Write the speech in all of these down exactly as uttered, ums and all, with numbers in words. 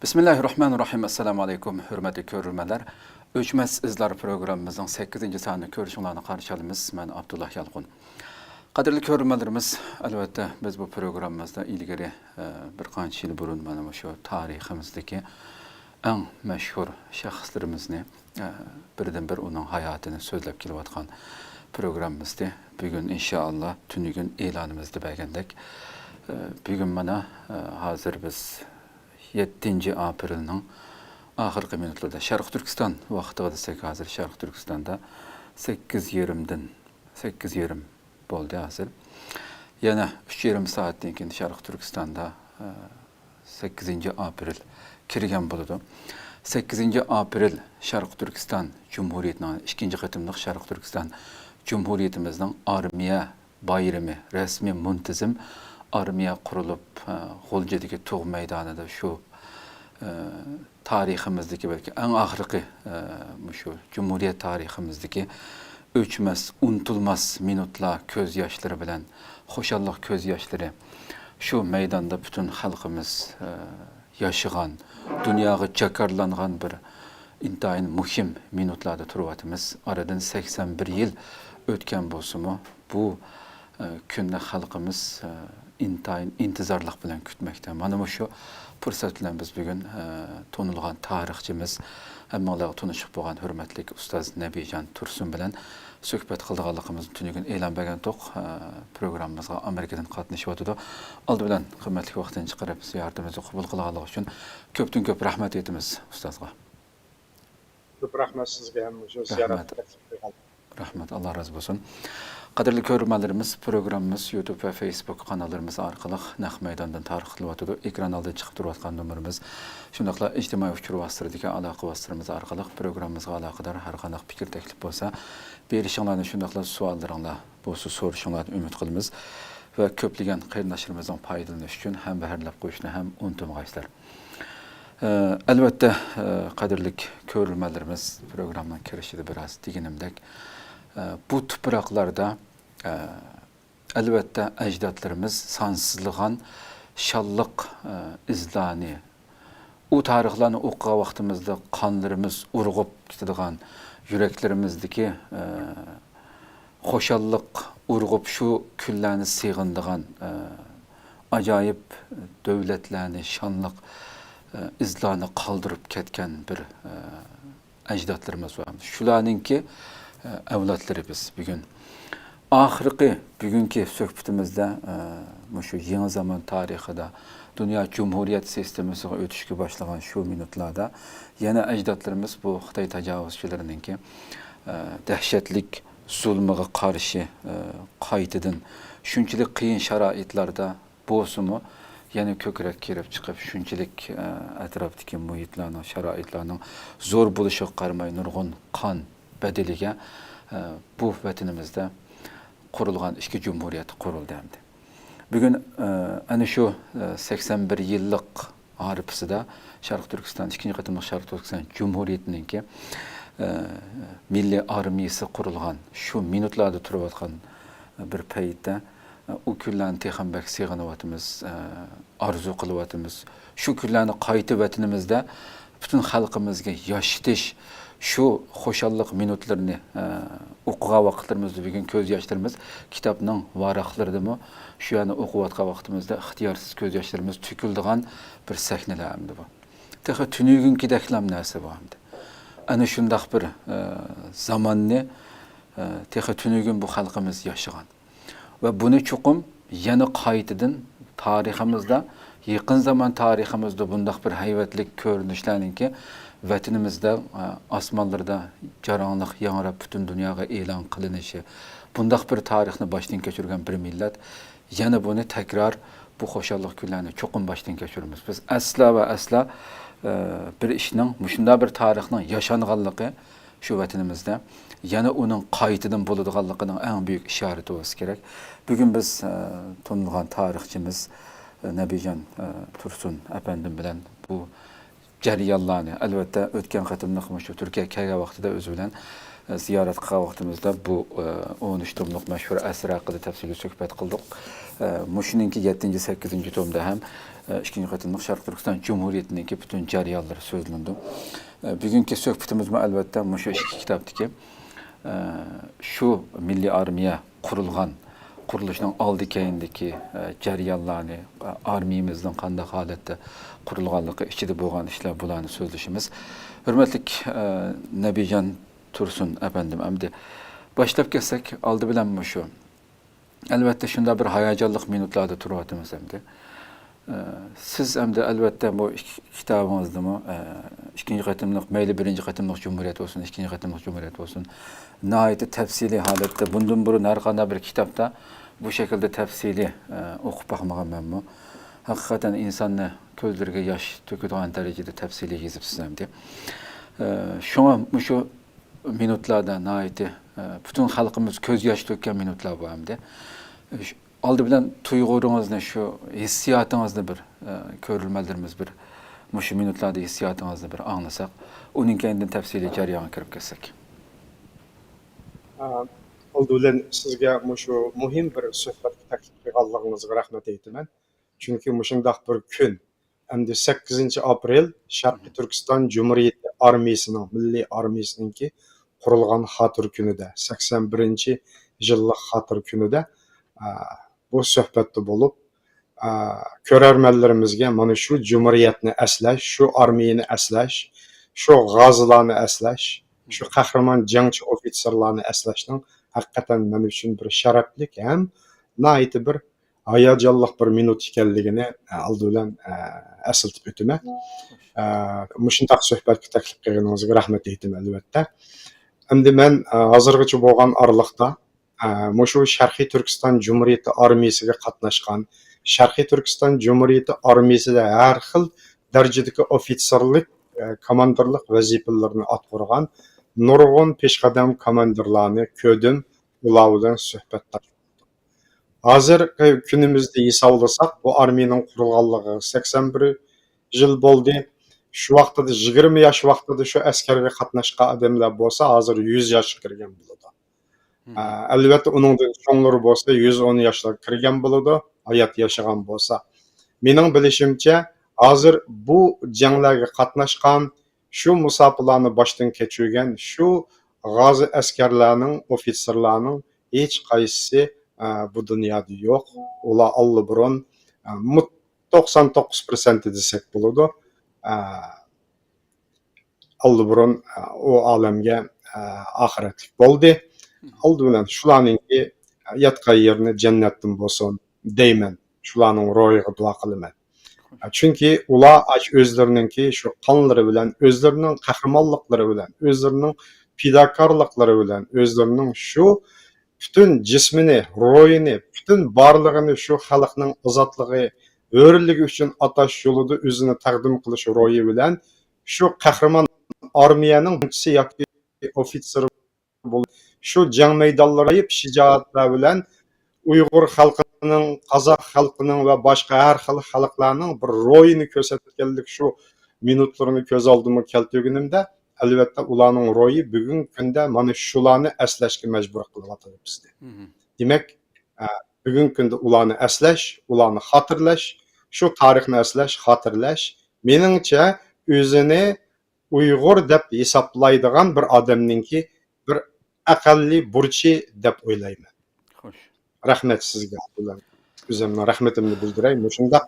بىسمىللاھىررەھمانىررەھىم. ئەسسالامۇ ئەلەيكۇم، ھۆرمەتلىك كۆرۈرمەنلەر. ئۆچمەس ئىزلار پروگراممىمىزنىڭ سەككىزىنچى سانىنى كۆرۈشۈڭلارنى قارشى ئالىمىز. مەن ئابدۇللا يالقۇن. قەدىرلىك كۆرۈرمەنلىرىمىز، ئەلۋەتتە، بىز بۇ پروگراممىمىزدا ئىلگىرى، ئە، بىر قانچە يىل بۇرۇن مانا مۇشۇ تارىخىمىزدىكى ئەڭ مەشھۇر شەخسلىرىمىزنى، ئە، بىردىنبىر ئۇنىڭ ھاياتىنى سۆزلەپ كېلىۋاتقان پروگراممىمىزدى. بۈگۈن ئىنشائاللا تۈنۈگۈن ئېلانىمىزدا بەرگەندەك، ئە، بۈگۈن مانا، ئە، ھازىر بىز يەتتىنچى ئاپرېلنىڭ ئاخىرقى مىنۇتلىرىدا، شەرقىي تۈركىستان ۋاقتىغا دېسەك، ھازىر شەرقىي تۈركىستاندا سەككىز يېرىمدىن، سەككىز يېرىم بولدى ھازىر. يەنە ئۈچ يېرىم سائەتتىن كېيىن شەرقىي تۈركىستاندا، ئە، سەككىزىنچى ئاپرېل كىرگەن بولىدۇ. سەككىزىنچى ئاپرېل شەرقىي تۈركىستان جۇمھۇرىيىتىنىڭ، ئىككىنچى قېتىملىق شەرقىي تۈركىستان جۇمھۇرىيىتىمىزنىڭ ئارمىيە بايرىمى، رەسمىي مۇنتىزىم ئارمىيە قۇرۇلۇپ، ئە، غۇلجىدىكى تۇغ مەيدانىدا شۇ، ئە، تارىخىمىزدىكى بەلكى ئەڭ ئاخىرقى، ئە، مۇشۇ جۇمھۇرىيەت تارىخىمىزدىكى ئۆچمەس، ئۇنتۇلماس مىنۇتلار كۆز ياشلىرى بىلەن، خۇشاللىق كۆز ياشلىرى شۇ مەيداندا پۈتۈن خەلقىمىز، ئە، ياشىغان، دۇنياغا جاكارلانغان بىر ئىنتايىن مۇھىم مىنۇتلاردا تۇرۇۋاتىمىز. ئارىدىن سەكسەن بىر يىل ئۆتكەن بولسىمۇ، بۇ، ئە، كۈننى خەلقىمىز، ئە، ئىنتايىن ئىنتىزارلىق بىلەن كۈتمەكتە. مانا مۇشۇ پۇرسەت بىلەن بىز بۈگۈن، ئە، تونۇلغان تارىخچىمىز، ھەممىڭلارغا تونۇشلۇق بولغان ھۆرمەتلىك ئۇستاز نەبىجان تۇرسۇن بىلەن سۆھبەت قىلىدىغانلىقىمىزنى تۈنۈگۈن ئېلان بەرگەنتۇق. ئە، پروگراممىمىزغا ئامېرىكىدىن قاتنىشىۋاتىدۇ. ئالدى بىلەن قىممەتلىك ۋاقتىنى چىقىرىپ زىيارىتىمىزنى قوبۇل قىلغانلىقى ئۈچۈن كۆپتىن كۆپ رەھمەت ئېيتىمىز ئۇستازغا. كۆپ رەھمەت سىزگە ھەم مۇشۇ زىيارەتكە تەكلىپ قىلغان. رەھمەت، ئاللا رازى بولسۇن. قەدىرلىك كۆرۈرمەنلىرىمىز، پروگراممىمىز يۇتۇب ۋە فېيسبۇك قاناللىرىمىز ئارقىلىق نەق مەيداندىن تارقىتىلىۋاتىدۇ. ئېكران ئالدىدا چىقىپ تۇرۇۋاتقان نومۇرىمىز، شۇنداقلا ئىجتىمائىي ئۇچۇر ۋاسىتىلىرىدىكى ئالاقە ۋاسىتىلىرىمىز ئارقىلىق پروگراممىمىزغا ئالاقىدار ھەر قانداق پىكىر، تەكلىپ بولسا بېرىشىڭلارنى، شۇنداقلا سوئاللىرىڭلار بولسا سورىشىڭلارنى ئۈمىد قىلىمىز. ۋە كۆپلىگەن قېرىنداشلىرىمىزنىڭ پايدىلىنىشى ئۈچۈن ھەمبەھىرلەپ قويۇشنى ھەم ئۇنتۇمىغايسىلەر. ئە، ئەلۋەتتە، ئە، قەدىرلىك كۆرۈرمەنلىرىمىز، پروگراممىنىڭ كىرىشىدە بىراز دېگىنىمدەك، ئە، بۇ تۇپراقلاردا، ئە، ئەلۋەتتە، ئەجدادلىرىمىز سانسىزلىغان شانلىق، ئە، ئىزلارنى، ئۇ تارىخلارنى ئوقۇغان ۋاقتىمىزدا قانلىرىمىز ئۇرغۇپ كېتىدىغان، يۈرەكلىرىمىزدىكى، ئە، خۇشاللىق ئۇرغۇپ شۇ كۈنلەرنى سېغىنىدىغان، ئە، ئاجايىپ دۆلەتلەرنى، شانلىق، ئە، ئىزلارنى قالدۇرۇپ كەتكەن بىر، ئە، ئەجدادلىرىمىز بار. شۇلارنىڭكى، ئە، ئەۋلادلىرى بىز بۈگۈن. ئاخىرقى بۈگۈنكى سۆھبىتىمىزدە، ئە، مۇشۇ يېڭى زامان تارىخىدا دۇنيا جۇمھۇرىيەت سىستېمىسىغا ئۆتۈشكە باشلىغان شۇ مىنۇتلاردا يەنە ئەجدادلىرىمىز بۇ خىتاي تاجاۋۇزچىلىرىنىڭكى، ئە، دەھشەتلىك زۇلمىغا قارشى، ئە، قايتىدىن شۇنچىلىك قىيىن شارائىتلاردا بولسىمۇ، يەنە كۆكرەك كېرىپ چىقىپ، شۇنچىلىك، ئە، ئەتراپتىكى مۇھىتلارنىڭ، شارائىتلارنىڭ زور بولۇشىغا قارىماي، نۇرغۇن قان بەدىلىگە، ئە، بۇ ۋەتىنىمىزدە قۇرۇلغان ئىككى جۇمھۇرىيەت قۇرۇلدى ئەمدى. بۈگۈن، ئە، ئەنە شۇ، ئە، سەكسەن بىر يىللىق ئارىپىسىدا شەرقىي تۈركىستان، ئىككىنچى قېتىملىق شەرقىي تۈركىستان جۇمھۇرىيىتىنىڭكى، ئە، مىللىي ئارمىيىسى قۇرۇلغان شۇ مىنۇتلاردا تۇرۇۋاتقان بىر پەيتتە، ئە، ئۇ كۈنلەرنى تېخىمۇ بەك سېغىنىۋاتىمىز، ئە، ئارزۇ قىلىۋاتىمىز. شۇ كۈنلەرنى قايتا ۋەتىنىمىزدە پۈتۈن خەلقىمىزگە ياشىتىش، شۇ خۇشاللىق مىنۇتلىرىنى، ئە، ئوقۇغان ۋاقىتلىرىمىزدا بۈگۈن كۆز ياشلىرىمىز كىتابنىڭ ۋاراقلىرىدىمۇ شۇ يەرنى ئوقۇۋاتقان ۋاقتىمىزدا ئىختىيارسىز كۆز ياشلىرىمىز تۆكۈلىدىغان بىر سەھنىلەر ئەمدى بۇ. تېخى تۈنۈگۈنكىدەكلام نەرسە بۇ ئەمدى. ئەنە شۇنداق بىر، ئە، زاماننى، ئە، تېخى تۈنۈگۈن بۇ خەلقىمىز ياشىغان. ۋە بۇنى چوقۇم يەنە قايتىدىن تارىخىمىزدا، يېقىن زامان تارىخىمىزدا بۇنداق بىر ھەيۋەتلىك كۆرۈنۈشلەرنىڭكى ۋەتىنىمىزدە، ئە، ئاسمانلىرىدا جاراڭلىق ياڭراپ پۈتۈن دۇنياغا ئېلان قىلىنىشى، بۇنداق بىر تارىخنى باشتىن كەچۈرگەن بىر مىللەت يەنە بۇنى تەكرار بۇ خۇشاللىق كۈنلەرنى چوقۇم باشتىن كەچۈرىمىز. بىز ئەسلا ۋە ئەسلا، ئە، بىر ئىشنىڭ، مۇشۇنداق بىر تارىخنىڭ ياشانغانلىقى، شۇ ۋەتىنىمىزدە يەنە ئۇنىڭ قايتىدىن بولىدىغانلىقىنىڭ ئەڭ بۈيۈك ئىشارىتى بولسا كېرەك. بۈگۈن بىز، ئە، تونۇلغان تارىخچىمىز، ئە، نەبىجان، ئە، تۇرسۇن ئەپەندىم بىلەن بۇ جەريانلارنى، ئەلۋەتتە، ئۆتكەن قېتىملىق مۇشۇ تۈركىيەگە كەلگەن ۋاقتىدا ئۆزى بىلەن زىيارەت قىلغان ۋاقتىمىزدا بۇ، ئە، ئون ئۈچ توملۇق مەشھۇر ئەسەر ھەققىدە تەپسىلىي سۆھبەت قىلدۇق. ئە، مۇشۇنىڭكى يەتتىنچى، سەككىزىنچى تومدا ھەم، ئە، ئىككىنچى قېتىملىق شەرقىي تۈركىستان جۇمھۇرىيىتىنىڭكى پۈتۈن جەريانلىرى سۆزلىنىدۇ. ئە، بۈگۈنكى سۆھبىتىمىزمۇ ئەلۋەتتە مۇشۇ ئىككى كىتابتىكى، ئە، شۇ مىللىي ئارمىيە قۇرۇلغان، قۇرۇلۇشىنىڭ ئالدى كەينىدىكى، ئە، جەريانلارنى، ئە، ئارمىيىمىزنىڭ قانداق ھالەتتە قۇرۇلغانلىقى، ئىچىدە بولغان ئىشلار، بۇلارنى سۆزلىشىمىز. ھۆرمەتلىك، ئە، نەبىجان تۇرسۇن ئەپەندىم، ئەمدى باشلاپ كەتسەك، ئالدى بىلەن مۇشۇ، ئەلۋەتتە، شۇنداق بىر ھاياجانلىق مىنۇتلاردا تۇرۇۋاتىمىز ئەمدى. ئە، سىز ئەمدى، ئەلۋەتتە، بۇ ئىككى كىتابىڭىزدىمۇ، ئە، ئىككىنچى قېتىملىق، مەيلى بىرىنچى قېتىملىق جۇمھۇرىيەت بولسۇن، ئىككىنچى قېتىملىق جۇمھۇرىيەت بولسۇن، ناھايىتى تەپسىلىي ھالەتتە، بۇندىن بۇرۇن ھەر قانداق بىر كىتابتا بۇ شەكىلدە تەپسىلىي، ئە، ئوقۇپ باقمىغان مەنمۇ. ھەقىقەتەن ئىنساننى كۆزلىرىگە ياش تۆكىدىغان دەرىجىدە تەپسىلىي يېزىپسىز ئەمدى. ئە، شۇڭا مۇشۇ مىنۇتلاردا ناھايىتى، ئە، پۈتۈن خەلقىمىز كۆز ياش تۆككەن مىنۇتلار بۇ ئەمدى. ئە، شۇ، ئالدى بىلەن تۇيغۇلىرىڭىزنى، شۇ ھېسسىياتىڭىزنى بىر، ئە، كۆرۈرمەنلىرىمىز بىر مۇشۇ مىنۇتلاردا ھېسسىياتىڭىزنى بىر ئاڭلىساق، ئۇنىڭ كەينىدىن تەپسىلىي جەريانغا كىرىپ كەتسەك. ئە، ئالدى بىلەن سىزگە مۇشۇ مۇھىم بىر سۆھبەتكە تەكلىپ قىلغانلىقىڭىزغا رەھمەت ئېيتىمەن. چۈنكى مۇشۇنداق بىر كۈن، ئەمدى سەككىزىنچى ئاپرېل شەرقىي تۈركىستان جۇمھۇرىيىتى ئارمىيىسىنىڭ، مىللىي ئارمىيىسىنىڭكى قۇرۇلغان خاتىرە كۈنىدە، سەكسەن بىرىنچى يىللىق خاتىرە كۈنىدە، ئا، بۇ سۆھبەتتە بولۇپ، ئا، كۆرەرمەنلىرىمىزگە مانا شۇ جۇمھۇرىيەتنى ئەسلەش، شۇ ئارمىيىنى ئەسلەش، شۇ غازىلارنى ئەسلەش، شۇ قەھرىمان جەڭچى ئوفىتسېرلارنى ئەسلەشنىڭ ھەقىقەتەن مەن ئۈچۈن بىر شەرەپلىك ھەم ناھايىتى بىر ھاياجانلىق بىر مىنۇت ئىكەنلىكىنى، ئە، ئالدى بىلەن، ئە، ئەسلىتىپ ئۆتىمەن. ئە، مۇشۇنداق سۆھبەتكە تەكلىپ قىلغىنىڭىزغا رەھمەت ئېيتىمەن، ئەلۋەتتە. ئەمدى مەن، ئە، ھازىرغىچە بولغان ئارىلىقتا، ئە، مۇشۇ شەرقىي تۈركىستان جۇمھۇرىيىتى ئارمىيىسىگە قاتناشقان، شەرقىي تۈركىستان جۇمھۇرىيىتى ئارمىيىسىدا ھەر خىل دەرىجىدىكى ئوفىتسېرلىك، ئە، كوماندىرلىق ۋەزىپىلىرىنى ئاتقۇرغان نۇرغۇن پېشقەدەم كوماندىرلارنى كۆردۈم، ئۇلار بىلەن سۆھبەتداش ھازىرقى كۈنىمىزدە ھېسابلىساق، بۇ ئارمىيەنىڭ قۇرۇلغانلىقىغا سەكسەن بىر يىل بولدى. شۇ ۋاقتىدا، يىگىرمە ياش ۋاقتىدا شۇ ئەسكەرگە قاتناشقان ئادەملەر بولسا، ھازىر يۈز ياشقا كىرگەن بولىدۇ. ئە، ئەلۋەتتە، ئۇنىڭدىن چوڭلىرى بولسا، يۈز ئون ياشلارغا كىرگەن بولىدۇ، ھايات ياشىغان بولسا. مېنىڭ بىلىشىمچە، ھازىر بۇ جەڭلەرگە قاتناشقان، شۇ مۇساپىلارنى باشتىن كەچۈرگەن شۇ غازى ئەسكەرلەرنىڭ، ئوفىتسېرلارنىڭ ھېچقايسىسى، ئە، بۇ دۇنيادا يوق. ئۇلار ئاللىبۇرۇن، ئە، مۇت-، توقسان توققۇز پىرسەنتى دېسەك بولىدۇ. ئە، ئاللىبۇرۇن، ئە، ئۇ ئالەمگە، ئە، ئاخىرەتلىك بولدى. ئالدى بىلەن شۇلارنىڭكى ياتقان يېرىنى جەننەتتىن بولسۇن دەيمەن. شۇلارنىڭ روھىغا دۇئا قىلىمەن. چۈنكى ئۇلار ئاشۇ ئۆزلىرىنىڭكى شۇ قانلىرى بىلەن، ئۆزلىرىنىڭ قەھرىمانلىقلىرى بىلەن، ئۆزلىرىنىڭ پىداكارلىقلىرى بىلەن، ئۆزلىرىنىڭ شۇ پۈتۈن جىسمىنى، روھىنى، پۈتۈن بارلىقىنى شۇ خەلقنىڭ ئازادلىقى، ھۆرلۈكى ئۈچۈن ئاتاش يولىدا ئۆزىنى تەقدىم قىلىش روھى بىلەن شۇ قەھرىمان ئارمىيەنىڭ ياكى ئوفىتسېر بولۇپ، شۇ جەڭ مەيدانلىرىدا شىجائەتلەر بىلەن ئۇيغۇر خەلقىنىڭ، قازاق خەلقىنىڭ ۋە باشقا ھەر خىل خەلقلەرنىڭ بىر روھىنى كۆرسەتكەنلىك شۇ مىنۇتلىرىنى كۆز ئالدىمغا كەلتۈرگىنىمدە، ئەلۋەتتە، ئۇلارنىڭ روھى بۈگۈنكى كۈندە مانا شۇلارنى ئەسلەشكە مەجبۇر قىلىۋاتىدۇ بىزنى. دېمەك، ئە، بۈگۈنكى كۈندە ئۇلارنى ئەسلەش، ئۇلارنى خاتىرىلەش، شۇ تارىخنى ئەسلەش، خاتىرىلەش، مېنىڭچە، ئۆزىنى ئۇيغۇر دەپ ھېسابلايدىغان بىر ئادەمنىڭكى بىر ئەقەللىي بۇرچى دەپ ئويلايمەن. خوش. رەھمەت سىزگە بۇلار. ئۆزۈمنىڭ رەھمىتىمنى بىلدۈرەي مۇشۇنداق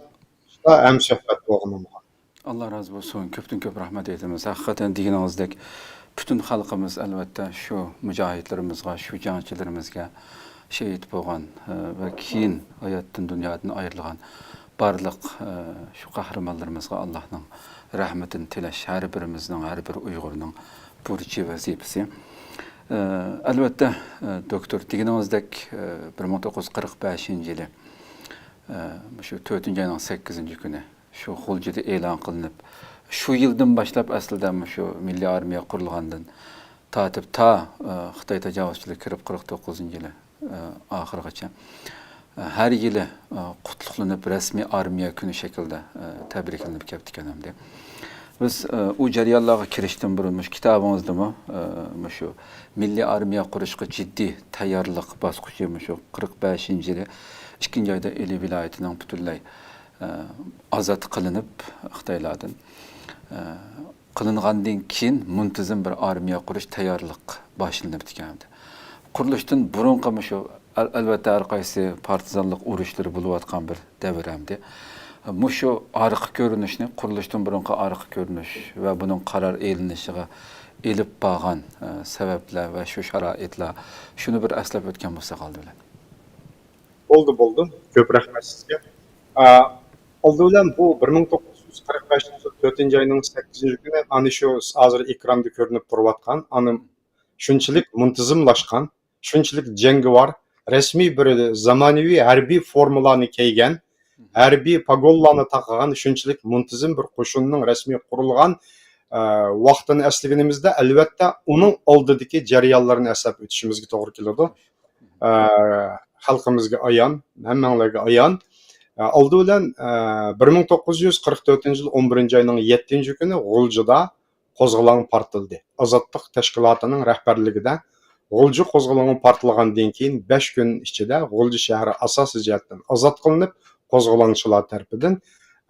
ھەمسۆھبەت بولغىنىمغا. ئاللا رازى بولسۇن. كۆپتىن كۆپ رەھمەت ئېيتىمىز. ھەقىقەتەن دېگىنىڭىزدەك پۈتۈن خەلقىمىز ئەلۋەتتە شۇ مۇجاھىدلىرىمىزغا، شۇ جەڭچىلىرىمىزگە، شېھىت بولغان، ئە، ۋە كېيىن ھاياتتىن، دۇنيادىن ئايرىلغان بارلىق، ئە، شۇ قەھرىمانلىرىمىزغا ئاللانىڭ رەھمىتىنى تىلەش ھەر بىرىمىزنىڭ، ھەر بىر ئۇيغۇرنىڭ بۇرچى، ۋەزىپىسى. ئە، ئەلۋەتتە، ئە، دوكتور، دېگىنىڭىزدەك، ئە، بىر مىڭ توققۇز يۈز قىرىق بەشىنچى يىلى، ئە، مۇشۇ تۆتىنچى ئاينىڭ سەككىزىنچى كۈنى شۇ غۇلجىدا ئېلان قىلىنىپ، شۇ يىلدىن باشلاپ ئەسلىدە مۇشۇ مىللىي ئارمىيە قۇرۇلغاندىن تارتىپ تا، ئە، خىتاي تاجاۋۇزچىلىرى كىرىپ قىرىق توققۇزىنچى يىلى، ئە، ئاخىرىغىچە، ئە، ھەر يىلى، ئە، قۇتلۇقلىنىپ رەسمىي ئارمىيە كۈنى شەكلىدە، ئە، تەبرىكلىنىپ كەپتىكەن ئەمدى. بىز، ئە، ئۇ جەريانلارغا كىرىشتىن بۇرۇن مۇشۇ كىتابىڭىزدىمۇ، ئە، مۇشۇ مىللىي ئارمىيە قۇرۇشقا جىددىي تەييارلىق باسقۇچى مۇشۇ قىرىق بەشىنچى يىلى ئىككىنچى ئايدا ئىلى ۋىلايىتىنىڭ پۈتۈنلەي، ئە، ئازاد قىلىنىپ خىتايلاردىن، ئە، قىلىنغاندىن كېيىن مۇنتىزىم بىر ئارمىيە قۇرۇش تەييارلىق باشلىنىپتىكەن. قۇرۇلۇشتىن بۇرۇنقى مۇشۇ، ئەل-، ئەلۋەتتە، ھەر قايسى پارتىزانلىق ئۇرۇشلىرى بولۇۋاتقان بىر دەۋر ئەمدى. مۇشۇ ئارقا كۆرۈنۈشنى، قۇرۇلۇشتىن بۇرۇنقى ئارقا كۆرۈنۈش ۋە بۇنىڭ قارار ئېلىنىشىغا ئېلىپ بارغان، ئە، سەۋەبلەر ۋە شۇ شارائىتلار، شۇنى بىر ئەسلەپ ئۆتكەن بولساق ئالدى بىلەن. بولدى، بولدى. كۆپ رەھمەت سىزگە. ئا، ئالدى بىلەن بۇ بىر مىڭ توققۇز يۈز قىرىق بەشىنچى يىل تۆتىنچى ئاينىڭ سەككىزىنچى كۈنى، ئەنە شۇ ھازىر ئېكراندا كۆرۈنۈپ تۇرۇۋاتقان، ئانى شۇنچىلىك مۇنتىزىملاشقان، شۇنچىلىك جەڭگىۋار، رەسمىي بىر زامانىۋى ھەربىي فورمىلارنى كىيگەن، ھەربىي پاگونلارنى تاقىغان شۇنچىلىك مۇنتىزىم بىر قوشۇننىڭ رەسمىي قۇرۇلغان، ئە، ۋاقتىنى ئەسلىگىنىمىزدە، ئەلۋەتتە، ئۇنىڭ ئالدىدىكى جەريانلارنى ئەسلەپ ئۆتۈشىمىزگە توغرا كېلىدۇ. ئە، خەلقىمىزگە ئايان، ھەممەڭلارگە ئايان. ئە، ئالدى بىلەن، ئە، بىر مىڭ توققۇز يۈز قىرىق تۆتىنچى يىل ئون بىرىنچى ئاينىڭ يەتتىنچى كۈنى غۇلجىدا قوزغىلاڭ پارتلىدى. ئازادلىق تەشكىلاتىنىڭ رەھبەرلىكىدە غۇلجا قوزغىلىڭى پارتلىغاندىن كېيىن بەش كۈن ئىچىدە غۇلجا شەھىرى ئاساسىي جەھەتتىن ئازاد قىلىنىپ، قوزغىلاڭچىلار تەرىپىدىن،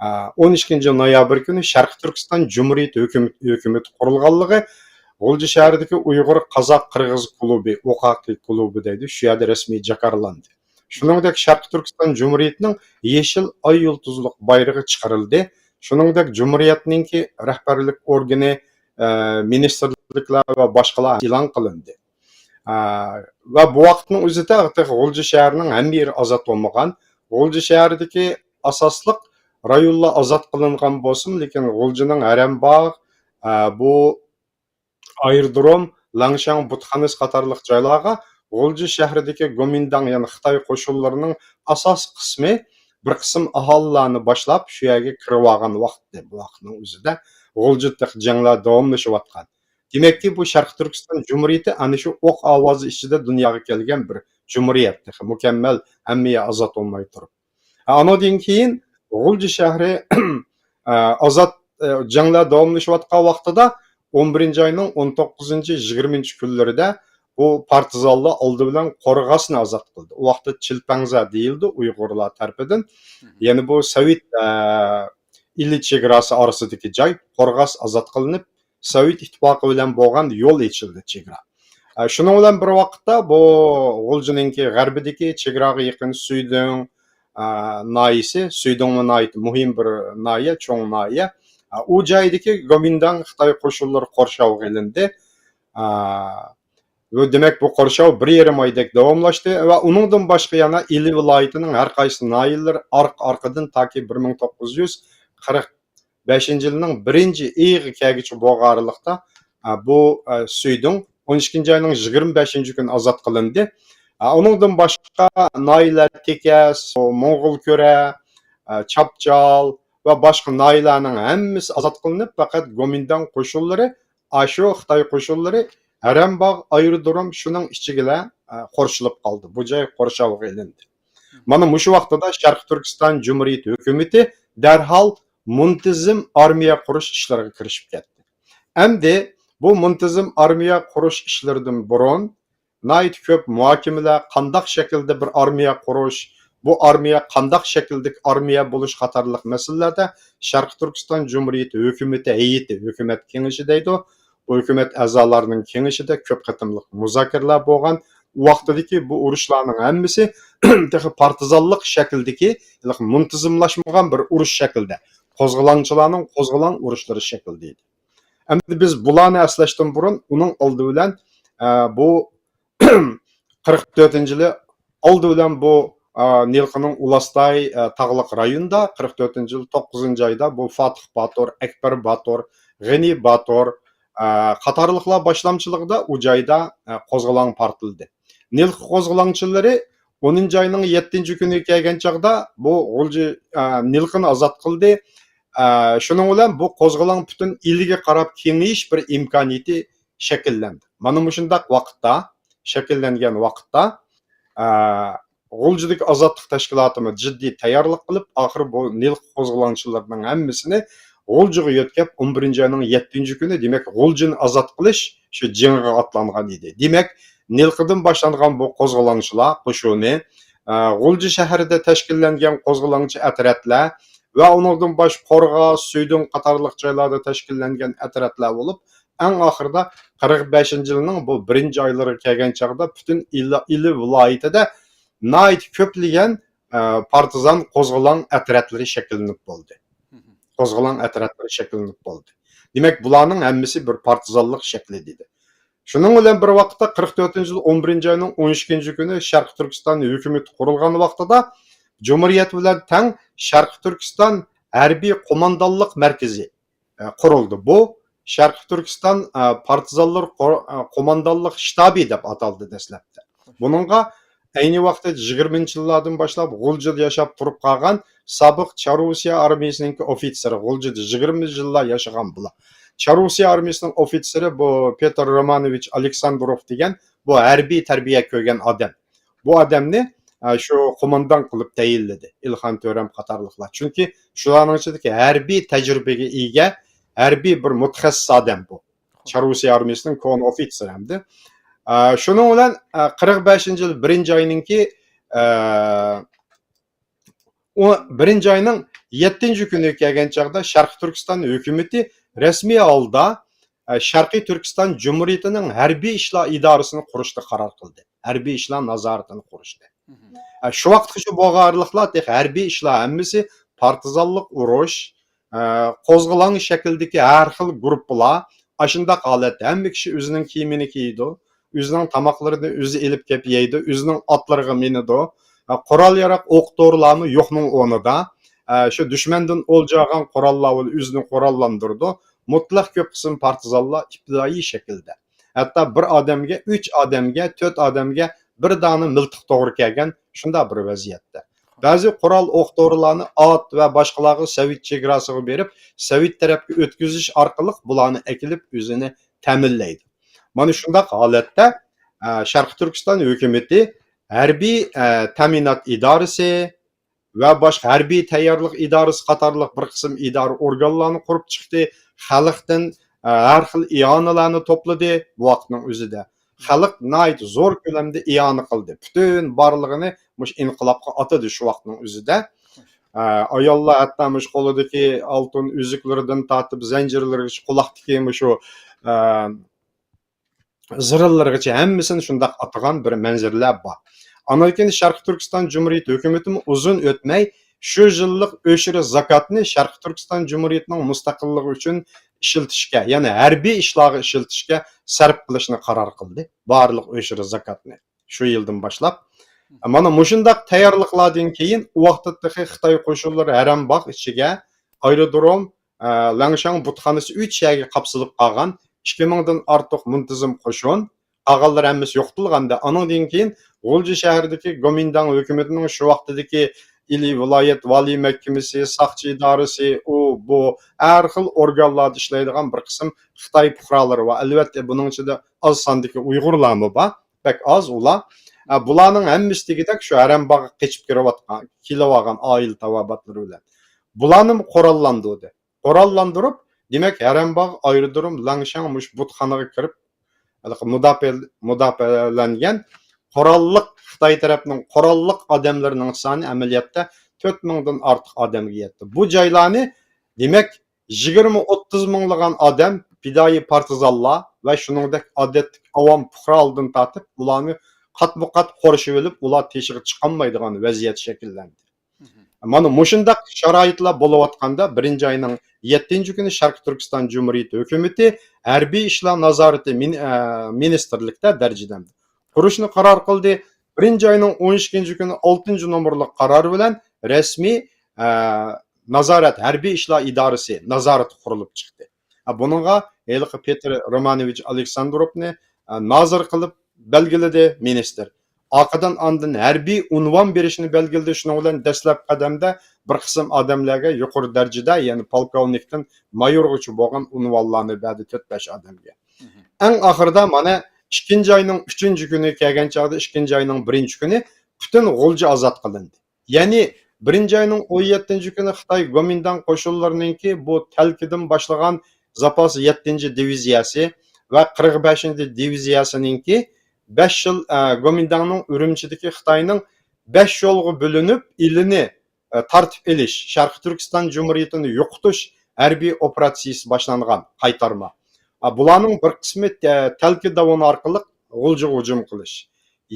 ئە، ئون ئىككىنچى نويابىر كۈنى شەرقىي تۈركىستان جۇمھۇرىيىتى ھۆكۈمىتى، ھۆكۈمىتى قۇرۇلغانلىقى، غۇلجا شەھىرىدىكى ئۇيغۇر قازاق قىرغىز كۇلۇبى، ئوقاقى كۇلۇبى دەيدۇ، شۇ يەردە رەسمىي جاكارلاندى. شۇنىڭدەك شەرقىي تۈركىستان جۇمھۇرىيىتىنىڭ يېشىل ئاي يۇلتۇزلۇق بايرىقى چىقىرىلدى. شۇنىڭدەك جۇمھۇرىيەتنىڭكى رەھبەرلىك ئورگىنى، ئە، مىنىستىرلىكلەر ۋە باشقىلار ئېلان قىلىندى. ئە، ۋە بۇ ۋاقىتنىڭ ئۆزىدە تېخى غۇلجا شەھىرىنىڭ ھەممە يېرى ئازاد بولمىغان. غۇلجا شەھىرىدىكى ئاساسلىق رايونلار ئازاد قىلىنغان بولسىمۇ، لېكىن غۇلجىنىڭ ھەرەمباغ، ئە، بۇ ئايرودروم، لەڭشاڭ بۇتخانىسى قاتارلىق جايلارغا غۇلجا شەھىرىدىكى گومىنداڭ، يەنى خىتاي قوشۇنلىرىنىڭ ئاساسىي قىسمى بىر قىسىم ئاھالىلەرنى باشلاپ، شۇ يەرگە كىرىۋالغان ۋاقتى، بۇ ۋاقىتنىڭ ئۆزىدە غۇلجىدا تېخى جەڭلەر داۋاملىشىۋاتقان. دېمەككى، بۇ شەرقىي تۈركىستان جۇمھۇرىيىتى ئەنە شۇ ئوق ئاۋازى ئىچىدە دۇنياغا كەلگەن بىر جۇمھۇرىيەت، تېخى مۇكەممەل ھەممە يەر ئازاد بولماي تۇرۇپ. ئانىڭدىن كېيىن غۇلجا شەھىرى، ئە، ئازاد، ئە، جەڭلەر داۋاملىشىۋاتقان ۋاقتىدا، ئون بىرىنچى ئاينىڭ ئون توققۇزىنچى، يىگىرمىنچى كۈنلىرىدە بۇ پارتىزانلار ئالدى بىلەن قورغاسنى ئازاد قىلدى. ئۇ ۋاقىتتا چىلپەڭزە دېيىلدى ئۇيغۇرلار تەرىپىدىن. يەنى بۇ سوۋېت، ئە، ئىلى چېگراسى ئارىسىدىكى جاي قورغاس ئازاد قىلىنىپ، سوۋېت ئىتتىپاقى بىلەن بولغان يول ئېچىلدى، چېگرا. ئە، شۇنىڭ بىلەن بىر ۋاقىتتا بۇ غۇلجىنىڭكى غەربىدىكى چېگراغا يېقىن سۈيدۈڭ، ئە، ناھىيىسى، سۈيدۈڭمۇ ناھايىتى مۇھىم بىر ناھىيە، چوڭ ناھىيە. ئە، ئۇ جايدىكى گومىنداڭ خىتاي قوشۇنلىرى قورشاۋغا ئېلىندى. ئە، بۇ، دېمەك، بۇ قورشاۋ بىر يېرىم ئايدەك داۋاملاشتى ۋە ئۇنىڭدىن باشقا يەنە ئىلى ۋىلايىتىنىڭ ھەر قايسى ناھىيەلىرى ئارقا-ئارقىدىن تاكى بىر مىڭ توققۇز يۈز قىرىق بەشىنچى يىلنىڭ بىرىنچى ئېيىغا كەلگۈچە بولغان ئارىلىقتا، ئە، بۇ، ئە، سۈيدۈڭ، ئون ئىككىنچى ئاينىڭ يىگىرمە بەشىنچى كۈنى ئازاد قىلىندى. ئە، ئۇنىڭدىن باشقا ناھىيەلەر تېكەس، موڭغۇلكۈرە، ئە، چاپچال ۋە باشقا ناھىيەلەرنىڭ ھەممىسى ئازاد قىلىنىپ، پەقەت گومىنداڭ قوشۇنلىرى، ئاشۇ خىتاي قوشۇنلىرى ھەرەمباغ ئايرودروم شۇنىڭ ئىچىگىلا، ئە، قورشىلىپ قالدى. بۇ جاي قورشاۋغا ئېلىندى. مانا مۇشۇ ۋاقتىدا شەرقىي تۈركىستان جۇمھۇرىيىتى ھۆكۈمىتى دەرھال مۇنتىزىم ئارمىيە قۇرۇش ئىشلىرىغا كىرىشىپ كەتتى. ئەمدى بۇ مۇنتىزىم ئارمىيە قۇرۇش ئىشلىرىدىن بۇرۇن ناھايىتى كۆپ مۇھاكىمىلەر، قانداق شەكىلدە بىر ئارمىيە قۇرۇش، بۇ ئارمىيە قانداق شەكىلدىكى ئارمىيە بولۇش قاتارلىق مەسىلىلەردە شەرقىي تۈركىستان جۇمھۇرىيىتى ھۆكۈمىتى ھەيئىتى، ھۆكۈمەت كېڭىشى دەيدۇ، بۇ ھۆكۈمەت ئەزالارنىڭ كېڭىشىدە كۆپ قېتىملىق مۇزاكىرىلەر بولغان. ئۇ ۋاقتىدىكى بۇ ئۇرۇشلارنىڭ ھەممىسى تېخى پارتىزانلىق شەكلىدىكى، ھېلىقى مۇنتىزىملاشمىغان بىر ئۇرۇش شەكلىدە، قوزغىلاڭچىلارنىڭ قوزغىلاڭ ئۇرۇشلىرى شەكلىدە ئىدى. ئەمدى بىز بۇلارنى ئەسلەشتىن بۇرۇن، ئۇنىڭ ئالدى بىلەن، ئە، بۇ قىرىق تۆتىنچى يىلى ئالدى بىلەن بۇ، ئە، نىلقىنىڭ ئۇلاستاي، ئە، تاغلىق رايونىدا قىرىق تۆتىنچى يىل توققۇزىنچى ئايدا بۇ فاتىھ باتۇر، ئەكبەر باتۇر، غېنى باتۇر، ئە، قاتارلىقلار باشلامچىلىقىدا ئۇ جايدا، ئە، قوزغىلاڭ پارتلىدى. نىلقا قوزغىلاڭچىلىرى ئونىنچى ئاينىڭ يەتتىنچى كۈنىگە كەلگەن چاغدا بۇ غۇلجا، ئە، نىلقىنى ئازاد قىلدى. ئە، شۇنىڭ بىلەن بۇ قوزغىلاڭ پۈتۈن ئىلىگە قاراپ كېڭىيىش بىر ئىمكانىيىتى شەكىللەندى. مانا مۇشۇنداق ۋاقىتتا، شەكىللەنگەن ۋاقىتتا، ئە، غۇلجىدىكى ئازادلىق تەشكىلاتىمۇ جىددىي تەييارلىق قىلىپ، ئاخىرى بۇ نىلقا قوزغىلاڭچىلىرىنىڭ ھەممىسىنى غۇلجىغا يۆتكەپ، ئون بىرىنچى ئاينىڭ يەتتىنچى كۈنى، دېمەك، غۇلجىنى ئازاد قىلىش شۇ جېڭىغا ئاتلانغان ئىدى. دېمەك، نىلقىدىن باشلانغان بۇ قوزغىلاڭچىلار قوشۇنى، ئە، غۇلجا شەھىرىدە تەشكىللەنگەن قوزغىلاڭچى ئەترەتلەر ۋە ئۇنىڭدىن باش قورغاس، سۈيدۈن قاتارلىق جايلاردا تەشكىللەنگەن ئەترەتلەر بولۇپ، ئەڭ ئاخىرىدا قىرىق بەشىنچى يىلنىڭ بۇ بىرىنچى ئايلىرىغا كەلگەن چاغدا پۈتۈن ئىلى، ئىلى ۋىلايىتىدە ناھايىتى كۆپلىگەن، ئە، پارتىزان قوزغىلاڭ ئەترەتلىرى شەكىللىنىپ بولدى. قوزغىلاڭ ئەترەتلىرى شەكىللىنىپ بولدى. دېمەك، بۇلارنىڭ ھەممىسى بىر پارتىزانلىق شەكلى دېدى. شۇنىڭ بىلەن بىر ۋاقىتتا، قىرىق تۆتىنچى يىل ئون بىرىنچى ئاينىڭ ئون ئىككىنچى كۈنى شەرقىي تۈركىستان ھۆكۈمىتى قۇرۇلغان ۋاقتىدا، جۇمھۇرىيەت بىلەن تەڭ شەرقىي تۈركىستان ھەربىي قوماندانلىق مەركىزى، ئە، قۇرۇلدى. بۇ شەرقىي تۈركىستان، ئە، پارتىزانلىرى قو-، ئە، قوماندانلىق شتابى دەپ ئاتالدى دەسلەپتە. بۇنىڭغا ئەينى ۋاقىتتا يىگىرمىنچى يىللاردىن باشلاپ غۇلجىدا ياشاپ تۇرۇپ قالغان سابىق چاررۇسىيە ئارمىيىسىنىڭكى ئوفىتسېرى، غۇلجىدا يىگىرمە يىللار ياشىغان بۇلار. چاررۇسىيە ئارمىيىسىنىڭ ئوفىتسېرى بۇ پېتىر رومانوۋىچ ئالېكساندروف دېگەن بۇ ھەربىي تەربىيە كۆرگەن ئادەم. بۇ ئادەمنى، ئە، شۇ قوماندان قىلىپ تەيىنلىدى، ئىلخان تۆرەم قاتارلىقلار. چۈنكى شۇلارنىڭ ئىچىدىكى ھەربىي تەجرىبىگە ئىگە، ھەربىي بىر مۇتەخەسسىس ئادەم بۇ. چاررۇسىيە ئارمىيىسىنىڭ كونا ئوفىتسېرى ئەمدى. ئە، شۇنىڭ بىلەن، ئە، قىرىق بەشىنچى يىل بىرىنچى ئاينىڭكى، ئە، ئۇ بىرىنچى ئاينىڭ يەتتىنچى كۈنىگە كەلگەن چاغدا شەرقىي تۈركىستان ھۆكۈمىتى رەسمىي ھالدا، ئە، شەرقىي تۈركىستان جۇمھۇرىيىتىنىڭ ھەربىي ئىشلار ئىدارىسىنى قۇرۇشنى قارار قىلدى. ھەربىي ئىشلار نازارىتىنى قۇرۇشنى. ئە، شۇ ۋاقىتقىچە بولغان ئارىلىقلار تېخى ھەربىي ئىشلار ھەممىسى پارتىزانلىق ئۇرۇش، ئە، قوزغىلاڭ شەكلىدىكى ھەر خىل گۇرۇپپىلار، ئاشۇنداق ھالەتتە ھەممە كىشى ئۆزىنىڭ كىيىمىنى كىيىدۇ، ئۆزىنىڭ تاماقلىرىنى ئۆزى ئېلىپ كېلىپ يەيدۇ، ئۆزىنىڭ ئاتلىرىغا مىنىدۇ. ئە، قورال-ياراق، ئوق-دورىلارمۇ يوقنىڭ ئورنىدا. ئە، شۇ دۈشمەندىن ئولجا ئالغان قوراللار بىلەن ئۆزىنى قوراللاندۇرىدۇ. مۇتلەق كۆپ قىسىم پارتىزانلار ئىپتىدائىي شەكىلدە. ھەتتا بىر ئادەمگە، ئۈچ ئادەمگە، تۆت ئادەمگە بىر دانە مىلتىق توغرا كەلگەن شۇنداق بىر ۋەزىيەتتە. بەزى قورال، ئوق-دورىلارنى ئات ۋە باشقىلارغا سوۋېت چېگراسىغا بېرىپ، سوۋېت تەرەپكە ئۆتكۈزۈش ئارقىلىق بۇلارنى ئەكېلىپ ئۆزىنى تەمىنلەيدۇ. مانا شۇنداق ھالەتتە، ئە، شەرقىي تۈركىستان ھۆكۈمىتى ھەربىي، ئە، تەمىنات ئىدارىسى ۋە باشقا ھەربىي تەييارلىق ئىدارىسى قاتارلىق بىر قىسىم ئىدارە ئورگانلارنى قۇرۇپ چىقتى. خەلقتىن، ئە، ھەر خىل ئىئانىلەرنى توپلىدى بۇ ۋاقىتنىڭ ئۆزىدە. خەلق ناھايىتى زور كۆلەمدە ئىئانە قىلدى. پۈتۈن بارلىقىنى مۇشۇ ئىنقىلابقا ئاتىدى شۇ ۋاقىتنىڭ ئۆزىدە. ئە، ئاياللار ھەتتا مۇشۇ قولىدىكى ئالتۇن ئۈزۈكلىرىدىن تارتىپ زەنجىرلىرىگىچە، قۇلاقتىكى مۇشۇ، ئە، زىرىلىرىغىچە ھەممىسىنى شۇنداق ئاتىغان بىر مەنزىرىلەر بار. ئاندىن كېيىن شەرقىي تۈركىستان جۇمھۇرىيىتى ھۆكۈمىتىمۇ ئۇزۇن ئۆتمەي شۇ يىللىق ئۆشۈر زاكاتنى شەرقىي تۈركىستان جۇمھۇرىيىتىنىڭ مۇستەقىللىقى ئۈچۈن ئىشلىتىشكە، يەنى ھەربىي ئىشلارغا ئىشلىتىشكە سەرپ قىلىشنى قارار قىلدى. بارلىق ئۆشۈر زاكاتنى شۇ يىلدىن باشلاپ. مانا مۇشۇنداق تەييارلىقلاردىن كېيىن، ئۇ ۋاقىتتا تېخى خىتاي قوشۇنلىرى ھەرەمباغ ئىچىگە ئايرودروم، ئە، لەڭشاڭ بۇتخانىسى ئۈچ يەرگە قاپسىلىپ قالغان ئىككى مىڭدىن ئارتۇق مۇنتىزىم قوشۇن، قالغانلىرى ھەممىسى يوقىتىلغاندا، ئانىڭدىن كېيىن غۇلجا شەھىرىدىكى گومىنداڭ ھۆكۈمىتىنىڭ شۇ ۋاقتىدىكى ئىلى ۋىلايەت ۋالىي مەھكىمىسى، ساقچى ئىدارىسى، ئۇ، بۇ، ھەر خىل ئورگانلاردا ئىشلەيدىغان بىر قىسىم خىتاي پۇقرالىرى بار. ئەلۋەتتە، بۇنىڭ ئىچىدە ئاز ساندىكى ئۇيغۇرلارمۇ بار. بەك ئاز ئۇلار. ئە، بۇلارنىڭ ھەممىسى دېگۈدەك شۇ ھەرەمباغقا قېچىپ كىرىۋاتقان، كېلىۋالغان ئائىلە تاۋابىئاتلىرى بىلەن. بۇلارنىمۇ قوراللاندۇردى. قوراللاندۇرۇپ، دېمەك، ھەرەمباغ ئايرودروم لەڭشاڭ مۇشۇ بۇتخانىغا كىرىپ، ھېلىقى مۇداپىئە-، مۇداپىئەلەنگەن قوراللىق، خىتاي تەرەپنىڭ قوراللىق ئادەملىرىنىڭ سانى ئەمەلىيەتتە تۆت مىڭدىن ئارتۇق ئادەمگە يەتتى. بۇ جايلارنى، دېمەك، يىگىرمە ئوتتۇز مىڭلىغان ئادەم پىدائىي پارتىزانلار ۋە شۇنىڭدەك ئادەتتىكى ئاۋام پۇقرالىرىدىن تارتىپ، ئۇلارنى قاتمۇ قات قورشىۋېلىپ، ئۇلار تېشىغا چىقالمايدىغان ۋەزىيەت شەكىللەندى. مانا مۇشۇنداق شارائىتلار بولۇۋاتقاندا، بىرىنچى ئاينىڭ يەتتىنچى كۈنى شەرقىي تۈركىستان جۇمھۇرىيىتى ھۆكۈمىتى ھەربىي ئىشلار نازارىتى مىن-، ئە، مىنىستىرلىكتە دەرىجىدە قۇرۇشنى قارار قىلدى. بىرىنچى ئاينىڭ ئون ئىككىنچى كۈنى ئالتىنچى نومۇرلۇق قارار بىلەن رەسمىي، ئە، نازارەت، ھەربىي ئىشلار ئىدارىسى نازارىتى قۇرۇلۇپ چىقتى. ئە، بۇنىڭغا ھېلىقى پېتىر رومانوۋىچ ئالېكساندروفنى، ئە، نازىر قىلىپ بەلگىلىدى مىنىستىر. ئارقىدىن ئاندىن ھەربىي ئۇنۋان بېرىشنى بەلگىلىدى. شۇنىڭ بىلەن دەسلەپكى قەدەمدە بىر قىسىم ئادەملەرگە يۇقىرى دەرىجىدە، يەنى پولكوۋنىكتىن مايورغىچە بولغان ئۇنۋانلارنى بەردى، تۆت بەش ئادەمگە. ئەڭ ئاخىرىدا مانا ئىككىنچى ئاينىڭ ئۈچىنچى كۈنى كەلگەن چاغدا، ئىككىنچى ئاينىڭ بىرىنچى كۈنى پۈتۈن غۇلجا ئازاد قىلىندى. يەنى بىرىنچى ئاينىڭ ئون يەتتىنچى كۈنى خىتاي گومىنداڭ قوشۇنلىرىنىڭكى بۇ تەلكىدىن باشلىغان زاپاس يەتتىنچى دىۋىزىيەسى ۋە قىرىق بەشىنچى دىۋىزىيەسىنىڭكى بەش يول، ئە، گومىنداڭنىڭ ئۈرۈمچىدىكى خىتاينىڭ بەش يولغا بۆلۈنۈپ، ئىلىنى، ئە، تارتىپ ئېلىش، شەرقىي تۈركىستان جۇمھۇرىيىتىنى يوقىتىش ھەربىي ئوپېراتسىيىسى باشلانغان، قايتارما. ئا، بۇلارنىڭ بىر قىسمى تە-، تەلكە داۋىنى ئارقىلىق غۇلجىغا ھۇجۇم قىلىش.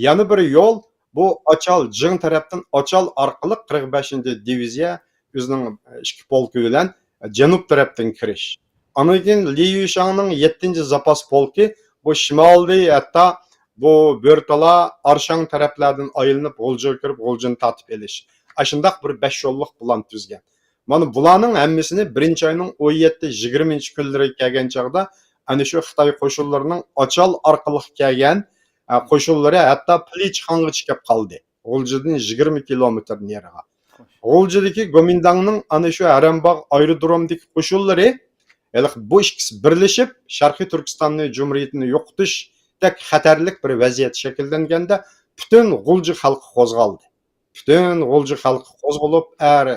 يەنە بىر يول، بۇ ئاچال، جىڭ تەرەپتىن ئاچال ئارقىلىق قىرىق بەشىنچى دىۋىزىيە ئۆزىنىڭ ئىككى پولكى بىلەن جەنۇب تەرەپتىن كىرىش. ئاندىن كېيىن لى يۈشاڭنىڭ يەتتىنچى زاپاس پولكى بۇ شىمالدىن ھەتتا بۇ بۆرتالا، ئارشاڭ تەرەپلەردىن ئايلىنىپ غۇلجىغا كىرىپ غۇلجىنى تارتىپ ئېلىش. ئاشۇنداق بىر بەش يوللۇق پىلان تۈزگەن. مانا بۇلارنىڭ ھەممىسىنى بىرىنچى ئاينىڭ ئون يەتتە، يىگىرمىنچى كۈنلىرىگە كەلگەن چاغدا ئەنە شۇ خىتاي قوشۇنلىرىنىڭ ئاچال ئارقىلىق كەلگەن، ئە، قوشۇنلىرى ھەتتا پىلىچخانغىچە كېلىپ قالدى. غۇلجىدىن يىگىرمە كىلومېتىر نېرىغا. غۇلجىدىكى گومىنداڭنىڭ ئەنە شۇ ھەرەمباغ ئايرودرومدىكى قوشۇنلىرى، ھېلىقى بۇ ئىككىسى بىرلىشىپ، شەرقىي تۈركىستاننى جۇمھۇرىيىتىنى يوقىتىشتەك خەتەرلىك بىر ۋەزىيەت شەكىللەنگەندە، پۈتۈن غۇلجا خەلقى قوزغالدى. پۈتۈن غۇلجا خەلقى قوزغىلىپ، ئەر،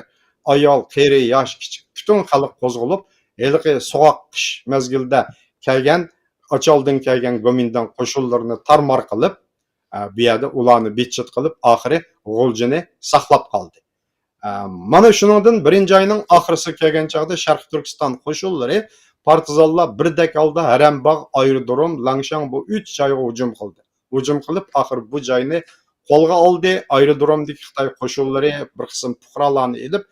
ئايال، قېرى، ياش، كىچىك، پۈتۈن خەلق قوزغىلىپ، ھېلىقى سوغۇق قىش مەزگىلىدە كەلگەن، ئاچالدىن كەلگەن گومىنداڭ قوشۇنلىرىنى تارمار قىلىپ، ئە، بۇ يەردە ئۇلارنى بىتچىت قىلىپ، ئاخىرى غۇلجىنى ساقلاپ قالدى. ئە، مانا شۇنىڭدىن بىرىنچى ئاينىڭ ئاخىرىسىغا كەلگەن چاغدا شەرقىي تۈركىستان قوشۇنلىرى، پارتىزانلار بىردەك ھالدا ھەرەمباغ، ئايرودروم، لەڭشاڭ، بۇ ئۈچ جايغا ھۇجۇم قىلدى. ھۇجۇم قىلىپ، ئاخىرى بۇ جاينى قولغا ئالدى. ئايرودرومدىكى خىتاي قوشۇنلىرى بىر قىسىم پۇقرالارنى ئېلىپ،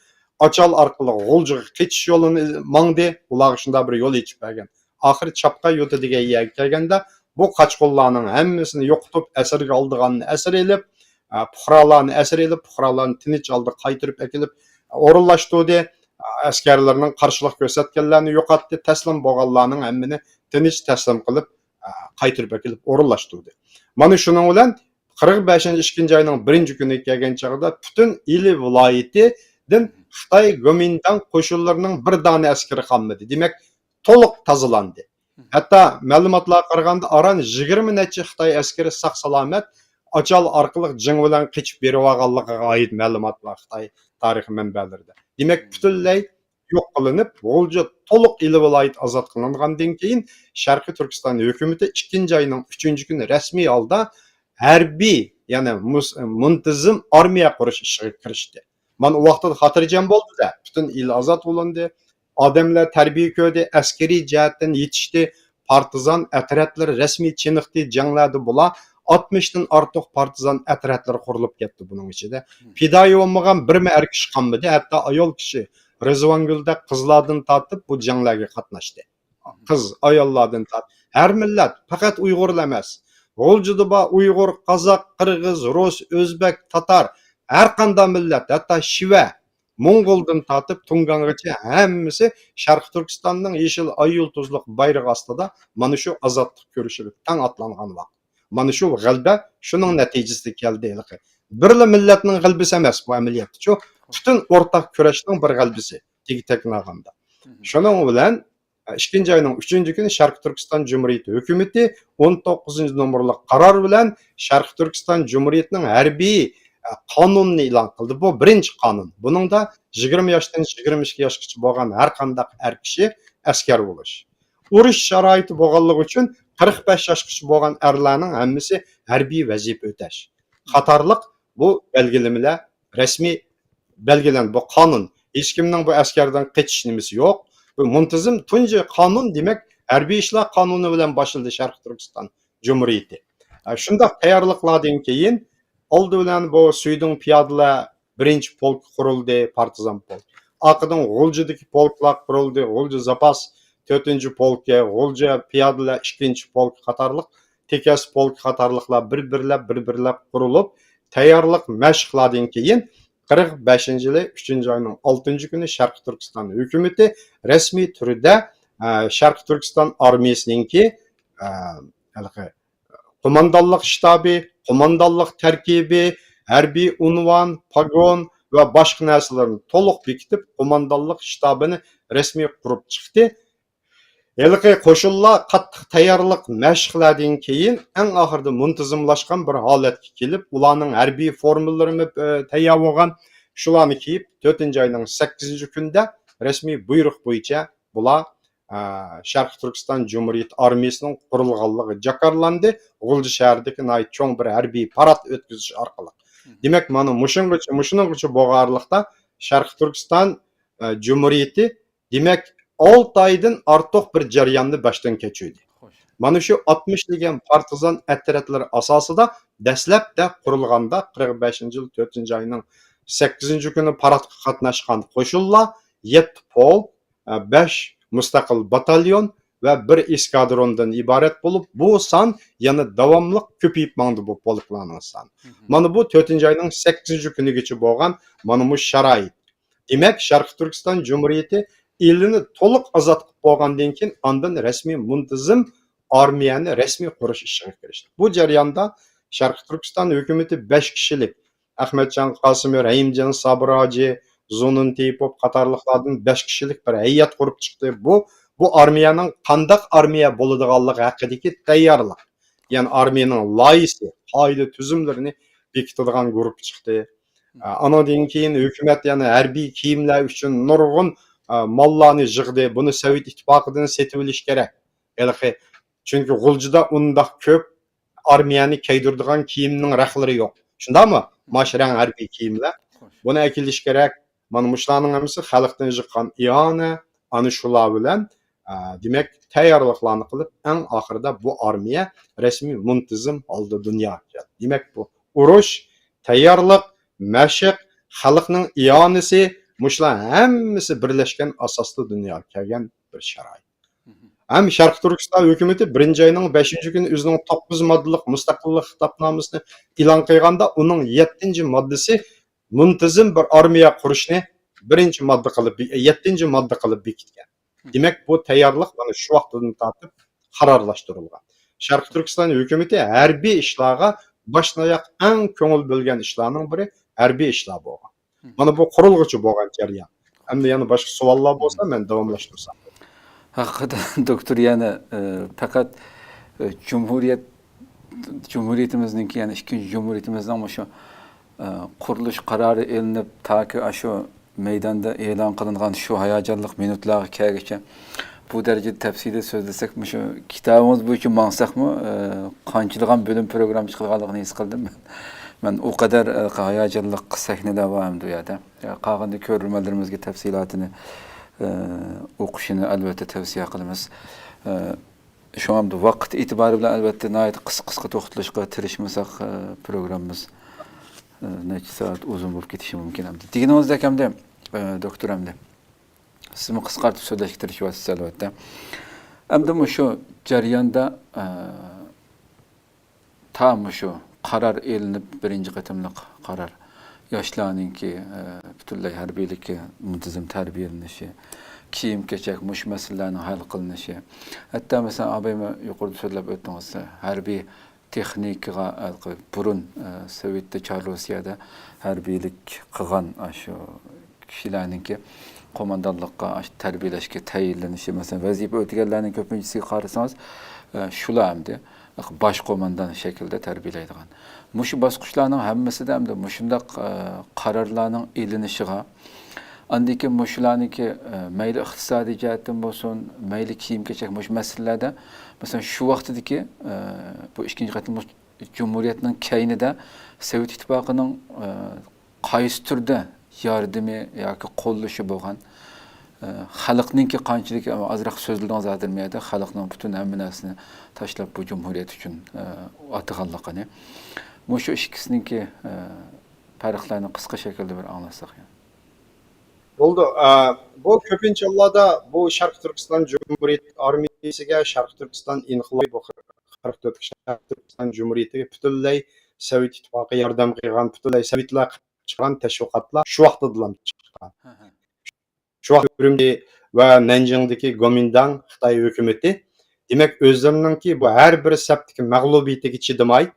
ئاچال ئارقىلىق غۇلجىغا قېچىش يولىنى ماڭدى. ئۇلارغا شۇنداق بىر يول ئېچىپ بەرگەن. ئاخىرى چاپقا يۇرتى دېگەن يەرگە كەلگەندە، بۇ قاچقۇنلارنىڭ ھەممىسىنى يوقىتىپ، ئەسىرگە ئالىدىغاننى ئەسىر ئېلىپ، ئە، پۇقرالارنى ئەسىر ئېلىپ، پۇقرالارنى تىنچ ھالدا قايتۇرۇپ ئەكېلىپ ئورۇنلاشتۇردى. ئە، ئەسكەرلىرىنىڭ قارشىلىق كۆرسەتكەنلەرنى يوقاتتى، تەسلىم بولغانلارنىڭ ھەممىنى تىنچ تەسلىم قىلىپ، ئە، قايتۇرۇپ ئەكېلىپ ئورۇنلاشتۇردى. مانا شۇنىڭ بىلەن قىرىق بەشىنچى، ئىككىنچى ئاينىڭ بىرىنچى كۈنىگە كەلگەن چاغدا پۈتۈن ئىلى ۋىلايىتىدىن خىتاي گومىنداڭ قوشۇنلىرىنىڭ بىر دانە ئەسكىرى قالمىدى. دېمەك، تولۇق تازىلاندى. ھەتتا مەلۇماتلارغا قارىغاندا، ئاران يىگىرمە نەچچە خىتاي ئەسكىرى ساق-سالامەت ئاچال ئارقىلىق جىڭ بىلەن قېچىپ بېرىۋالغانلىقىغا ئائىت مەلۇماتلار خىتاي تارىخىي مەنبەلىرىدە. دېمەك، پۈتۈنلەي يوق قىلىنىپ، غۇلجا تولۇق ئىلى ۋىلايىتى ئازاد قىلىنغاندىن كېيىن، شەرقىي تۈركىستان ھۆكۈمىتى ئىككىنچى ئاينىڭ ئۈچىنچى كۈنى رەسمىي ھالدا ھەربىي، يەنى مۇس-، مۇنتىزىم ئارمىيە قۇرۇش ئىشىغا كىرىشتى. مانا ئۇ ۋاقىتتا خاتىرجەم بولدى-دە، پۈتۈن ئىل ئازاد قىلىندى. ئادەملەر تەربىيە كۆردى، ئەسكىرىي جەھەتتىن يېتىشتى. پارتىزان ئەترەتلىرى رەسمىي چېنىقتى، جەڭلەردە بۇلار ئاتمىشتىن ئارتۇق پارتىزان ئەترەتلىرى قۇرۇلۇپ كەتتى بۇنىڭ ئىچىدە. پىدائىي بولمىغان بىرمۇ ئەر كىشى قالمىدى، ھەتتا ئايال كىشى رىزۋانگۈلدەك قىزلاردىن تارتىپ بۇ جەڭلەرگە قاتناشتى. قىز، ئاياللاردىن تارتىپ، ھەر مىللەت، پەقەت ئۇيغۇرلا ئەمەس. غۇلجىدا بار ئۇيغۇر، قازاق، قىرغىز، رۇس، ئۆزبەك، تاتار، ھەر قانداق مىللەت، ھەتتا شىۋە، موڭغۇلدىن تارتىپ تۇڭگانغىچە ھەممىسى شەرقىي تۈركىستاننىڭ يېشىل ئاي يۇلتۇزلۇق بايرىقى ئاستىدا مانا شۇ ئازادلىق كۈرىشىگە تەڭ ئاتلانغان ۋاقىت. مانا شۇ غەلىبە شۇنىڭ نەتىجىسىدە كەلدى ھېلىقى. بىرلا مىللەتنىڭ غەلىبىسى ئەمەس بۇ ئەمەلىيەتتىچۇ. پۈتۈن ئورتاق كۈرەشنىڭ بىر غەلىبىسى، تېگى تەكناغاندا. شۇنىڭ بىلەن ئىككىنچى ئاينىڭ ئۈچىنچى كۈنى شەرقىي تۈركىستان جۇمھۇرىيىتى ھۆكۈمىتى ئون توققۇزىنچى نومۇرلۇق قارار بىلەن شەرقىي تۈركىستان جۇمھۇرىيىتىنىڭ ھەربىي، ئە، قانۇنىنى ئېلان قىلدى. بۇ بىرىنچى قانۇن. بۇنىڭدا يىگىرمە ياشتىن يىگىرمە ئىككى ياشقىچە بولغان ھەر قانداق ئەر كىشى ئەسكەر بولۇش. ئۇرۇش شارائىتى بولغانلىقى ئۈچۈن قىرىق بەش ياشقىچە بولغان ئەرلەرنىڭ ھەممىسى ھەربىي ۋەزىپە ئۆتەش قاتارلىق بۇ بەلگىلىمىلەر رەسمىي بەلگىلەندى. بۇ قانۇن. ھېچكىمنىڭ بۇ ئەسكەردىن قېچىش نېمىسى يوق. بۇ مۇنتىزىم تۇنجى قانۇن، دېمەك، ھەربىي ئىشلار قانۇنى بىلەن باشلىدى شەرقىي تۈركىستان جۇمھۇرىيىتى. ئە، شۇنداق تەييارلىقلاردىن كېيىن، ئالدى بىلەن بۇ سۈيدۈڭ پىيادىلەر بىرىنچى پولكى قۇرۇلدى، پارتىزان پولك. ئارقىدىن غۇلجىدىكى پولكلار قۇرۇلدى، غۇلجا زاپاس تۆتىنچى پولكى، غۇلجا پىيادىلەر ئىككىنچى پولكى قاتارلىق، تېكەس پولكى قاتارلىقلار بىر-بىرلەپ، بىر-بىرلەپ قۇرۇلۇپ، تەييارلىق مەشىقلاردىن كېيىن، قىرىق بەشىنچى يىلى ئۈچىنچى ئاينىڭ ئالتىنچى كۈنى شەرقىي تۈركىستان ھۆكۈمىتى رەسمىي تۈردە، ئە، شەرقىي تۈركىستان ئارمىيىسىنىڭكى، ئە، ھېلىقى قوماندانلىق شتابى، قوماندانلىق تەركىبى، ھەربىي ئۇنۋان، پاگون ۋە باشقا نەرسىلەرنى تولۇق بېكىتىپ، قوماندانلىق شتابىنى رەسمىي قۇرۇپ چىقتى. ھېلىقى قوشۇنلار قاتتىق تەييارلىق، مەشىقلەردىن كېيىن، ئەڭ ئاخىرىدا مۇنتىزىملاشقان بىر ھالەتكە كېلىپ، ئۇلارنىڭ ھەربىي فورمىلىرىمۇ، ئە، تەييار بولغان، شۇلارنى كىيىپ، تۆتىنچى ئاينىڭ سەككىزىنچى كۈنىدە رەسمىي بۇيرۇق بويىچە بۇلار، ئە، شەرقىي تۈركىستان جۇمھۇرىيىتى ئارمىيىسىنىڭ قۇرۇلغانلىقى جاكارلاندى، غۇلجا شەھىرىدىكى ناھايىتى چوڭ بىر ھەربىي پارات ئۆتكۈزۈش ئارقىلىق. دېمەك، مانا مۇشۇنىڭغىچە، مۇشۇنىڭغىچە بولغان ئارىلىقتا شەرقىي تۈركىستان، ئە، جۇمھۇرىيىتى، دېمەك، ئالتە ئايدىن ئارتۇق بىر جەرياننى باشتىن كەچۈردى. خوش. مانا شۇ ئاتمىش دېگەن پارتىزان ئەترەتلىرى ئاساسىدا دەسلەپتە قۇرۇلغاندا، قىرىق بەشىنچى يىل تۆتىنچى ئاينىڭ سەككىزىنچى كۈنى پاراتقا قاتناشقان قوشۇنلار يەتتە پولك، بەش مۇستەقىل باتاليون ۋە بىر ئېسكادروندىن ئىبارەت بولۇپ، بۇ سان يەنە داۋاملىق كۆپىيىپ ماڭدى بۇ پولكلارنىڭ سانى. مانا بۇ تۆتىنچى ئاينىڭ سەككىزىنچى كۈنىگىچە بولغان مانا مۇشۇ شارائىت. دېمەك، شەرقىي تۈركىستان جۇمھۇرىيىتى ئېلىنى تولۇق ئازاد قىلىپ بولغاندىن كېيىن، ئاندىن رەسمىي مۇنتىزىم ئارمىيەنى رەسمىي قۇرۇش ئىشىغا كىرىشتى. بۇ جەرياندا شەرقىي تۈركىستان ھۆكۈمىتى بەش كىشىلىك، ئەخمەتجان قاسىمى، رەھىمجان سابىر ھاجى، زۇنۇن تېيىپوف قاتارلىقلاردىن بەش كىشىلىك بىر ھەيئەت قۇرۇپ چىقتى. بۇ، بۇ ئارمىيەنىڭ قانداق ئارمىيە بولىدىغانلىقى ھەققىدىكى تەييارلىق. يەنى ئارمىيەنىڭ لايىھىسى، قائىدە تۈزۈملىرىنى بېكىتىدىغان گۇرۇپپا چىقتى. ئە، ئانىڭدىن كېيىن ھۆكۈمەت يەنە ھەربىي كىيىملەر ئۈچۈن نۇرغۇن، ئە، ماللارنى يىغدى. بۇنى سوۋېت ئىتتىپاقىدىن سېتىۋېلىش كېرەك. ھېلىقى، چۈنكى غۇلجىدا ئۇنداق كۆپ ئارمىيەنى كىيدۈرىدىغان كىيىمنىڭ رەخلىرى يوق. شۇنداقمۇ؟ ماش رەڭ ھەربىي كىيىملەر. بۇنى ئەكېلىش كېرەك. مانا مۇشۇلارنىڭ ھەممىسى خەلقتىن چىققان ئىئانە. ئانا شۇلار بىلەن، ئە، دېمەك، تەييارلىقلارنى قىلىپ، ئەڭ ئاخىرىدا بۇ ئارمىيە رەسمىي مۇنتىزىم ھالدا دۇنياغا كەلدى. دېمەك، بۇ ئۇرۇش، تەييارلىق، مەشىق، خەلقنىڭ ئىئانىسى، مۇشۇلار ھەممىسى بىرلەشكەن ئاساستا دۇنياغا كەلگەن بىر شارائىت. ھەم شەرقىي تۈركىستان ھۆكۈمىتى بىرىنچى ئاينىڭ بەشىنچى كۈنى ئۆزىنىڭ توققۇز ماددىلىق مۇستەقىللىق خىتابنامىسىنى ئېلان قىلغاندا، ئۇنىڭ يەتتىنچى ماددىسى مۇنتىزىم بىر ئارمىيە قۇرۇشنى بىرىنچى ماددا قىلىپ، يەتتىنچى ماددا قىلىپ بېكىتكەن. دېمەك، بۇ تەييارلىق مانا شۇ ۋاقتىدىن تارتىپ قارارلاشتۇرۇلغان. شەرقىي تۈركىستان ھۆكۈمىتى ھەربىي ئىشلارغا باشتىن ئاياق ئەڭ كۆڭۈل بۆلگەن ئىشلارنىڭ بىرى ھەربىي ئىشلار بولغان. مانا بۇ قۇرۇلغۇچە بولغان جەريان. ئەمدى يەنە باشقا سوئاللار بولسا، مەن داۋاملاشتۇرسام. ھەقىقەتەن، دوكتور، يەنە، ئە، پەقەت، ئە، جۇمھۇرىيەت، جۇمھۇرىيىتىمىزنىڭكى، يەنى ئىككىنچى جۇمھۇرىيىتىمىزنىڭ مۇشۇ، ئە، قۇرۇلۇش قارارى ئېلىنىپ، تاكى ئاشۇ مەيداندا ئېلان قىلىنغان شۇ ھاياجانلىق مىنۇتلارغا كەلگۈچە بۇ دەرىجىدە تەپسىلىي سۆزلىسەك، مۇشۇ كىتابىڭىز بويىچە ماڭساقمۇ، ئە، قانچىلىغان بۆلۈم پروگرامما چىقىدىغانلىقىنى ھېس قىلدىم. مەن ئۇ قەدەر، ئە، ھاياجانلىق سەھنىلەر بار ئەمدى ئۇ يەردە. قالغاندا كۆرۈرمەنلىرىمىزگە تەپسىلاتىنى، ئە، ئوقۇشىنى ئەلۋەتتە تەۋسىيە قىلىمىز. ئە، شۇڭا ئەمدى ۋاقىت ئېتىبارى بىلەن ئەلۋەتتە ناھايىتى قىسقا، قىسقا توختىلىشقا تىرىشمىساق، ئە، پروگراممىمىز، ئە، نەچچە سائەت ئۇزۇن بولۇپ كېتىشى مۇمكىن ئەمدى. دېگىنىڭىزدەك ئەمدى، ئە، دوكتور ئەمدى، سىزمۇ قىسقارتىپ سۆزلەشكە تىرىشىۋاتىسىز ئەلۋەتتە. ئەمدى مۇشۇ جەرياندا، ئە، تا مۇشۇ قارار ئېلىنىپ، بىرىنچى قېتىملىق قارار، ياشلارنىڭكى، ئە، پۈتۈنلەي ھەربىيلىككە مۇنتىزىم تەربىيەلىنىشى، كىيىم-كېچەك، مۇشۇ مەسىلىلەرنىڭ ھەل قىلىنىشى. ھەتتا مەسىلەن، ئابايمۇ يۇقىرىدا سۆزلەپ ئۆتتىڭىز، ھەربىي تېخنىكىغا، ھېلىقى بۇرۇن، ئە، سوۋېتتا، چار روسىيەدە ھەربىيلىك قىلغان، ئاشۇ كىشىلەرنىڭكى قوماندانلىققا، ئاشۇ تەربىيەلەشكە تەيىنلىنىشى، مەسىلەن، ۋەزىپە ئۆتىگەنلەرنىڭ كۆپىنچىسىگە قارىسىڭىز، ئە، شۇلار ئەمدى باش قوماندان شەكلىدە تەربىيەلەيدىغان. مۇشۇ باسقۇچلارنىڭ ھەممىسىدە ئەمدى مۇشۇنداق، ئە، قارارلارنىڭ ئېلىنىشىغا، ئاندىن كېيىن مۇشۇلارنىڭكى، ئە، مەيلى ئىقتىسادىي جەھەتتىن بولسۇن، مەيلى كىيىم-كېچەك، مۇشۇ مەسىلىلەردە، مەسىلەن، شۇ ۋاقتىدىكى، ئە، بۇ ئىككىنچى قېتىم جۇمھۇرىيەتنىڭ كەينىدە سوۋېت ئىتتىپاقىنىڭ، ئە، قايسى تۈردە ياردىمى ياكى قوللىشى بولغان، ئە، خەلقنىڭكى قانچىلىك، ئازراق سۆزلىدىڭىز ھازىر مۇ يەردە، خەلقنىڭ پۈتۈن ھەممە نەرسىنى تاشلاپ بۇ جۇمھۇرىيەت ئۈچۈن، ئە، ئاتىغانلىقىنى. مۇشۇ ئىككىسىنىڭكى، ئە، پەرقلەرنى قىسقا شەكىلدە بىر ئاڭلاتساق يا. بولدى. ئە، بۇ كۆپىنچە ھاللاردا بۇ شەرقىي تۈركىستان جۇمھۇرىيىتى ئارمىيىسىگە، شەرقىي تۈركىستان ئىنقىلابى، بۇ قىرىق تۆت شەرقىي تۈركىستان جۇمھۇرىيىتىگە پۈتۈنلەي سوۋېت ئىتتىپاقى ياردەم قىلغان، پۈتۈنلەي سوۋېتلار قىلىپ چىققان تەشۋىقاتلار شۇ ۋاقتىدىلا چىققان. شۇ ۋاقىت ئۈرۈمچى ۋە نەنجىڭدىكى گومىنداڭ خىتاي ھۆكۈمىتى، دېمەك، ئۆزلىرىنىڭكى بۇ ھەر بىر سەپتىكى مەغلۇبىيىتىگە چىدىماي،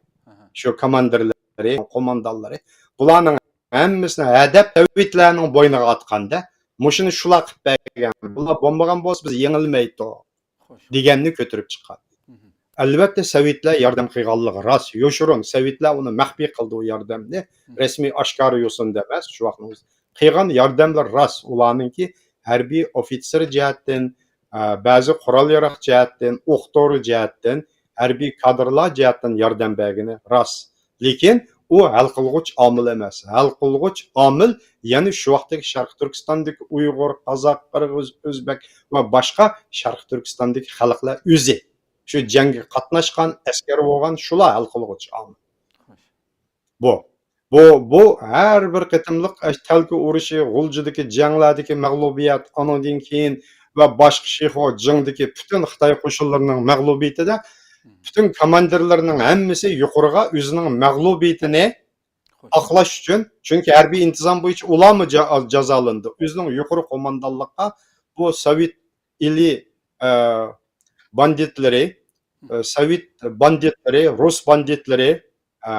شۇ كوماندىرلىرى، قوماندانلىرى، بۇلارنىڭ ھەممىسىنى ھەدەپ سوۋېتلارنىڭ بوينىغا ئاتقاندا، مۇشۇنى شۇلار قىلىپ بەرگەن، بۇلار بولمىغان بولسا بىز يېڭىلمەيتتۇق، دېگەننى كۆتۈرۈپ چىققان. ئەلۋەتتە، سوۋېتلار ياردەم قىلغانلىقى راست، يوشۇرۇن، سوۋېتلار ئۇنى مەخپىي قىلدى، ئۇ ياردەمنى. رەسمىي ئاشكارا يوسۇندا ئەمەس شۇ ۋاقىتنىڭ ئۆزىدە. قىلغان ياردەملىرى راست، ئۇلارنىڭكى ھەربىي ئوفىتسېر جەھەتتىن، ئە، بەزى قورال-ياراغ جەھەتتىن، ئوق-دورا جەھەتتىن، ھەربىي كادىرلار جەھەتتىن ياردەم بەرگىنى راست. لېكىن ئۇ ھەل قىلغۇچ ئامىل ئەمەس. ھەل قىلغۇچ ئامىل يەنە شۇ ۋاقىتتىكى شەرقىي تۈركىستاندىكى ئۇيغۇر، قازاق، قىرغىز، ئۆزبەك ۋە باشقا شەرقىي تۈركىستاندىكى خەلقلەر ئۆزى. شۇ جەڭگە قاتناشقان، ئەسكەر بولغان شۇلار ھەل قىلغۇچ ئامىل. بۇ. بۇ، بۇ ھەر بىر قېتىملىق ئەش-، تەلكە ئۇرۇشى، غۇلجىدىكى جەڭلەردىكى مەغلۇبىيەت، ئانىڭدىن كېيىن ۋە باشقا شىخۇ جېڭدىكى پۈتۈن خىتاي قوشۇنلىرىنىڭ مەغلۇبىيىتىدە پۈتۈن كوماندىرلىرىنىڭ ھەممىسى يۇقىرىغا ئۆزىنىڭ مەغلۇبىيىتىنى ئاقلاش ئۈچۈن، چۈنكى ھەربىي ئىنتىزام بويىچە ئۇلارمۇ جا-، جازالىنىدۇ. ئۆزىنىڭ يۇقىرى قوماندانلىققا بۇ سوۋېت ئېلى، ئە، باندىتلىرى، ئە، سوۋېت باندىتلىرى، رۇس باندىتلىرى، ئە،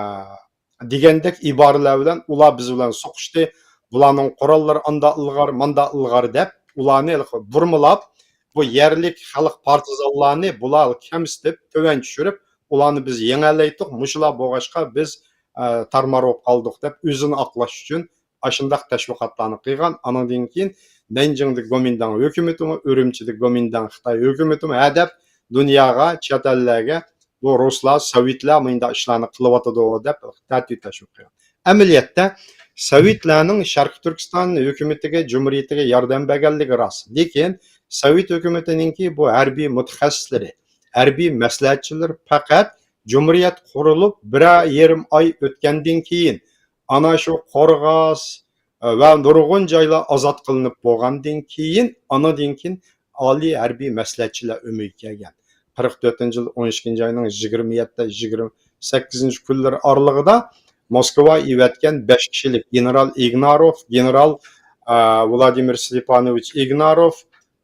دېگەندەك ئىبارىلەر بىلەن ئۇلار بىز بىلەن سوقۇشتى، بۇلارنىڭ قوراللىرى ئاندا ئىلغار، ماندا ئىلغار دەپ، ئۇلارنى بۇرمىلاپ، بۇ يەرلىك خەلق پارتىزانلارنى بۇلار كەمسىتىپ، تۆۋەن چۈشۈرۈپ، ئۇلارنى بىز يېڭەلەيتتۇق، مۇشۇلار بولغاچقا بىز، ئە، تارمار بولۇپ قالدۇق دەپ، ئۆزىنى ئاقلاش ئۈچۈن ئاشۇنداق تەشۋىقاتلارنى قىلغان. ئانىڭدىن كېيىن نەنجىڭدە گومىنداڭ ھۆكۈمىتىمۇ، ئۈرۈمچىدە گومىنداڭ خىتاي ھۆكۈمىتىمۇ ھە دەپ دۇنياغا، چەت ئەللەرگە بۇ رۇسلار، سوۋېتلار مۇنداق ئىشلارنى قىلىۋاتىدۇ دەپ تەتۈر تەشۋىق قىلغان. ئەمەلىيەتتە سوۋېتلارنىڭ شەرقىي تۈركىستان ھۆكۈمىتىگە، جۇمھۇرىيىتىگە ياردەم بەرگەنلىكى راست. لېكىن سوۋېت ھۆكۈمىتىنىڭكى بۇ ھەربىي مۇتەخەسسىسلىرى، ھەربىي مەسلىھەتچىلىرى پەقەت جۇمھۇرىيەت قۇرۇلۇپ بىرەر يېرىم ئاي ئۆتكەندىن كېيىن، ئانا شۇ قورغاس، ئە، ۋە نۇرغۇن جايلار ئازاد قىلىنىپ بولغاندىن كېيىن، ئانىدىن كېيىن ئالىي ھەربىي مەسلىھەتچىلەر ئۆمىگە كەلگەن. قىرىق تۆتىنچى يىل ئون ئىككىنچى ئاينىڭ يىگىرمە يەتتە، يىگىرمە سەككىزىنچى كۈنلىرى ئارىلىقىدا موسكۋا ئېۋەتكەن بەش كىشىلىك گېنېرال ئىگناروف، گېنېرال، ئە، ۋلادىمىر ستېپانوۋىچ ئىگناروف،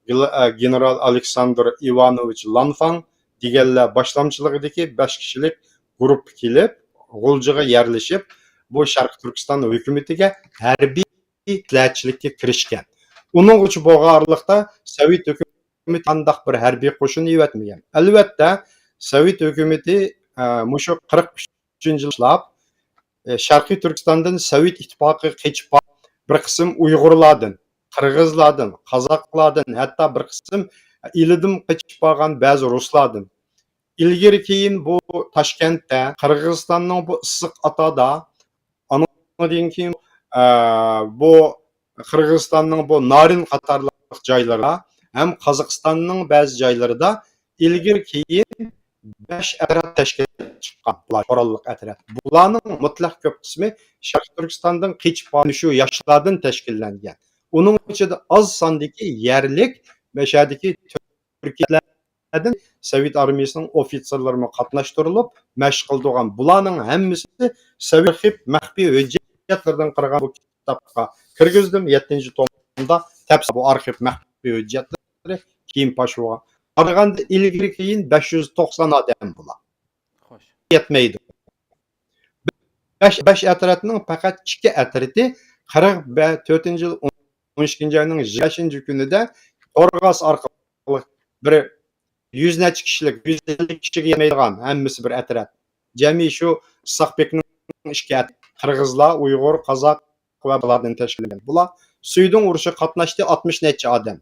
گېل-، ئە، گېنېرال ئالېكساندىر ئىۋانوۋىچ لانفاڭ دېگەنلەر باشلامچىلىقىدىكى بەش كىشىلىك گۇرۇپپا كېلىپ، غۇلجىغا يەرلىشىپ، بۇ شەرقىي تۈركىستان ھۆكۈمىتىگە ھەربىي ئىتلەتچىلىككە كىرىشكەن. ئۇنىڭغىچە بولغان ئارىلىقتا سوۋېت ھۆكۈمىتى قانداق بىر ھەربىي قوشۇن ئېۋەتمىگەن. ئەلۋەتتە، سوۋېت ھۆكۈمىتى، ئە، مۇشۇ قىرىق ئۈچىنچى يىل باشلاپ، ئە، شەرقىي تۈركىستاندىن سوۋېت ئىتتىپاقىغا قېچىپ بارغان بىر قىسىم ئۇيغۇرلاردىن، قىرغىزلاردىن، قازاقلاردىن، ھەتتا بىر قىسىم ئىلىدىن قېچىپ بارغان بەزى رۇسلاردىن، ئىلگىرى كېيىن بۇ تاشكەنتتە، قىرغىزىستاننىڭ بۇ ئىسسىق ئاتادا، ئانىڭدىن كېيىن، ئە، بۇ قىرغىزىستاننىڭ بۇ نارىن قاتارلىق جايلىرىدا ھەم قازاقىستاننىڭ بەزى جايلىرىدا ئىلگىرى كېيىن بەش ئەترەت تەشكىل چىققان، بۇلار قوراللىق ئەترەت. بۇلارنىڭ مۇتلەق كۆپ قىسمى شەرقىي تۈركىستاندىن قېچىپ بارغان شۇ ياشلاردىن تەشكىللەنگەن. ئۇنىڭ ئىچىدە ئاز ساندىكى يەرلىك، مەشەدىكى تۈركىيەلەردىن سوۋېت ئارمىيىسىنىڭ ئوفىتسېرلىرىمۇ قاتناشتۇرۇلۇپ، مەشىق قىلدۇرغان. بۇلارنىڭ ھەممىسى سوۋېت ئارخىپ مەخپىي ھۆججەتلىرىدىن قىلغان بۇ كىتابقا كىرگۈزدۈم. يەتتىنچى تومدا تەپسىلىي بۇ ئارخىپ مەخپىي ھۆججەتلىرى كېيىن پاش بولغان. قارىغاندا ئىلگىرى كېيىن بەش يۈز توقسان ئادەم بۇلار. خوش. يەتمەيدۇ. بەش، بەش ئەترەتنىڭ پەقەت ئىككى ئەترىتى قىرىق تۆتىنچى يىل ئون ئىككىنچى ئاينىڭ بەشىنچى كۈنىدە قورغاس ئارقىلىق بىر يۈز نەچچە كىشىلىك، يۈز ئەللىك كىشىگە يەتمەيدىغان ھەممىسى بىر ئەترەت. جەمئىي شۇ ئىسھاق بېكنىڭ ئىككى ئەترىتى، قىرغىزلار، ئۇيغۇر، قازاق ۋە بۇلاردىن تەشكىللەنگەن. بۇلار سۈيدۈڭ ئۇرۇشىغا قاتناشتى، ئاتمىش نەچچە ئادەم.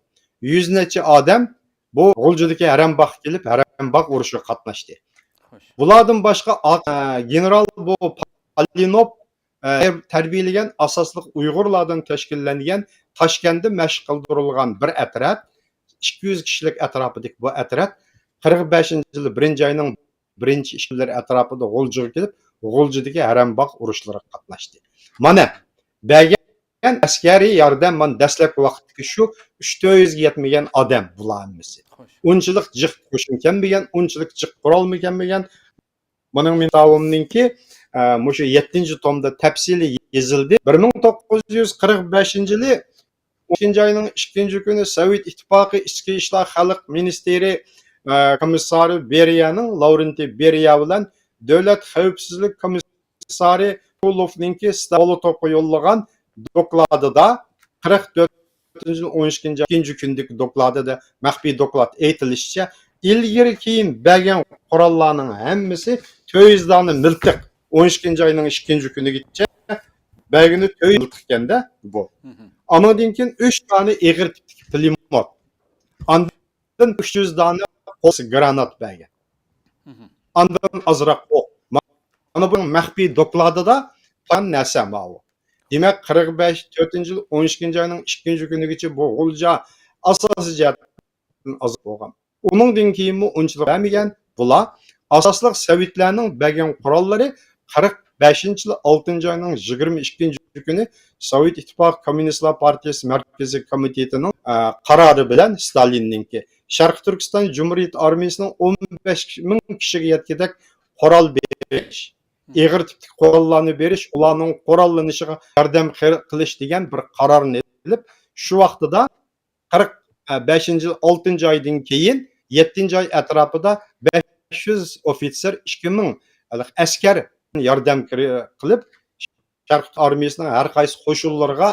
يۈز نەچچە ئادەم بۇ غۇلجىدىكى ھەرەمباغقا كېلىپ، ھەرەمباغ ئۇرۇشىغا قاتناشتى. خوش. بۇلاردىن باشقا ئا-، ئە، گېنېرال بۇ پالىنوف، ئە، تەربىيەلىگەن ئاساسلىق ئۇيغۇرلاردىن تەشكىللەنگەن تاشكەندتە مەشىق قىلدۇرۇلغان بىر ئەترەت، ئىككى يۈز كىشىلىك ئەتراپىدىكى بۇ ئەترەت قىرىق بەشىنچى يىلى بىرىنچى ئاينىڭ بىرىنچى ئىككى كۈنلىرى ئەتراپىدا غۇلجىغا كېلىپ، غۇلجىدىكى ھەرەمباغ ئۇرۇشلىرىغا قاتناشتى. مانا، بەرگەن ئەسكەرىي ياردەم، مانا، دەسلەپكى ۋاقىتتىكى شۇ ئۈچ تۆت يۈزگە يەتمىگەن ئادەم بۇلار ھەممىسى. خوش. ئۇنچىلىق جىق قوشۇن كەلمىگەن، ئۇنچىلىك جىق قورالمۇ كەلمىگەن. بۇنىڭ مېنىڭ كىتابىمنىڭكى، ئە، مۇشۇ يەتتىنچى تومدا تەپسىلىي يېزىلدى. بىر مىڭ توققۇز يۈز قىرىق بەشىنچى يىلى ئون ئىككىنچى ئاينىڭ ئىككىنچى كۈنى سوۋېت ئىتتىپاقى ئىچكى ئىشلار خەلق مىنىستىرى، ئە، كومىسسارى بېرىيەنىڭ، لاۋرېنتىي بېرىيە بىلەن دۆلەت خەۋپسىزلىك كومىسسارى كۇلوفنىڭكى ستاۋلوتوفقا يوللىغان دوكلاتىدا، قىرىق تۆتىنچى يىل ئون ئىككىنچى ئاي ئىككىنچى كۈندىكى دوكلاتىدا، مەخپىي دوكلات ئېيتىلىشىچە، ئىلگىرى كېيىن بەرگەن قوراللارنىڭ ھەممىسى تۆت يۈز دانە مىلتىق، ئون ئىككىنچى ئاينىڭ ئىككىنچى كۈنىگىچە بەرگىنى تۆت يۈز مىلتىق ئىكەندە بۇ. ئانىڭدىن كېيىن ئۈچ دانە ئېغىر تىپتىكى پىلىموت، ئاندىن ئۈچ يۈز دانە قول گرانات بەرگەن. ئاندىن ئازراق ئوق. مانا بۇنىڭ مەخپىي دوكلاتىدا قان نەرسە ماۋۇ. دېمەك، قىرىق بەش، تۆتىنچى يىل ئون ئىككىنچى ئاينىڭ ئىككىنچى كۈنىگىچە بۇ غۇلجا ئاساسىي جەھەتتىن ئازاد بولغان. ئۇنىڭدىن كېيىنمۇ ئۇنچىلىك بەرمىگەن. بۇلار ئاساسلىق سوۋېتلارنىڭ بەرگەن قوراللىرى قىرىق بەشىنچى يىل ئالتىنچى ئاينىڭ يىگىرمە ئىككىنچى كۈنى سوۋېت ئىتتىپاقى كوممۇنىستلار پارتىيىسى مەركىزىي كومىتېتىنىڭ، ئە، قارارى بىلەن ستالىننىڭكى شەرقىي تۈركىستان جۇمھۇرىيىتى ئارمىيىسىنىڭ ئون بەش مىڭ كىشىگە يەتكۈدەك قورال بېرىش، ئېغىر تىپتىكى قوراللارنى بېرىش، ئۇلارنىڭ قوراللىنىشىغا ياردەم قىلىش دېگەن بىر قارارنى ئېلىپ، شۇ ۋاقتىدا قىرىق بەشىنچى يىل ئالتىنچى ئايدىن كېيىن يەتتىنچى ئاي ئەتراپىدا بەش يۈز ئوفىتسېر، ئىككى مىڭ ئەسكەر ياردەم قىلىپ، شەرقىي ئارمىيىسىنىڭ ھەر قايسى قوشۇنلىرىغا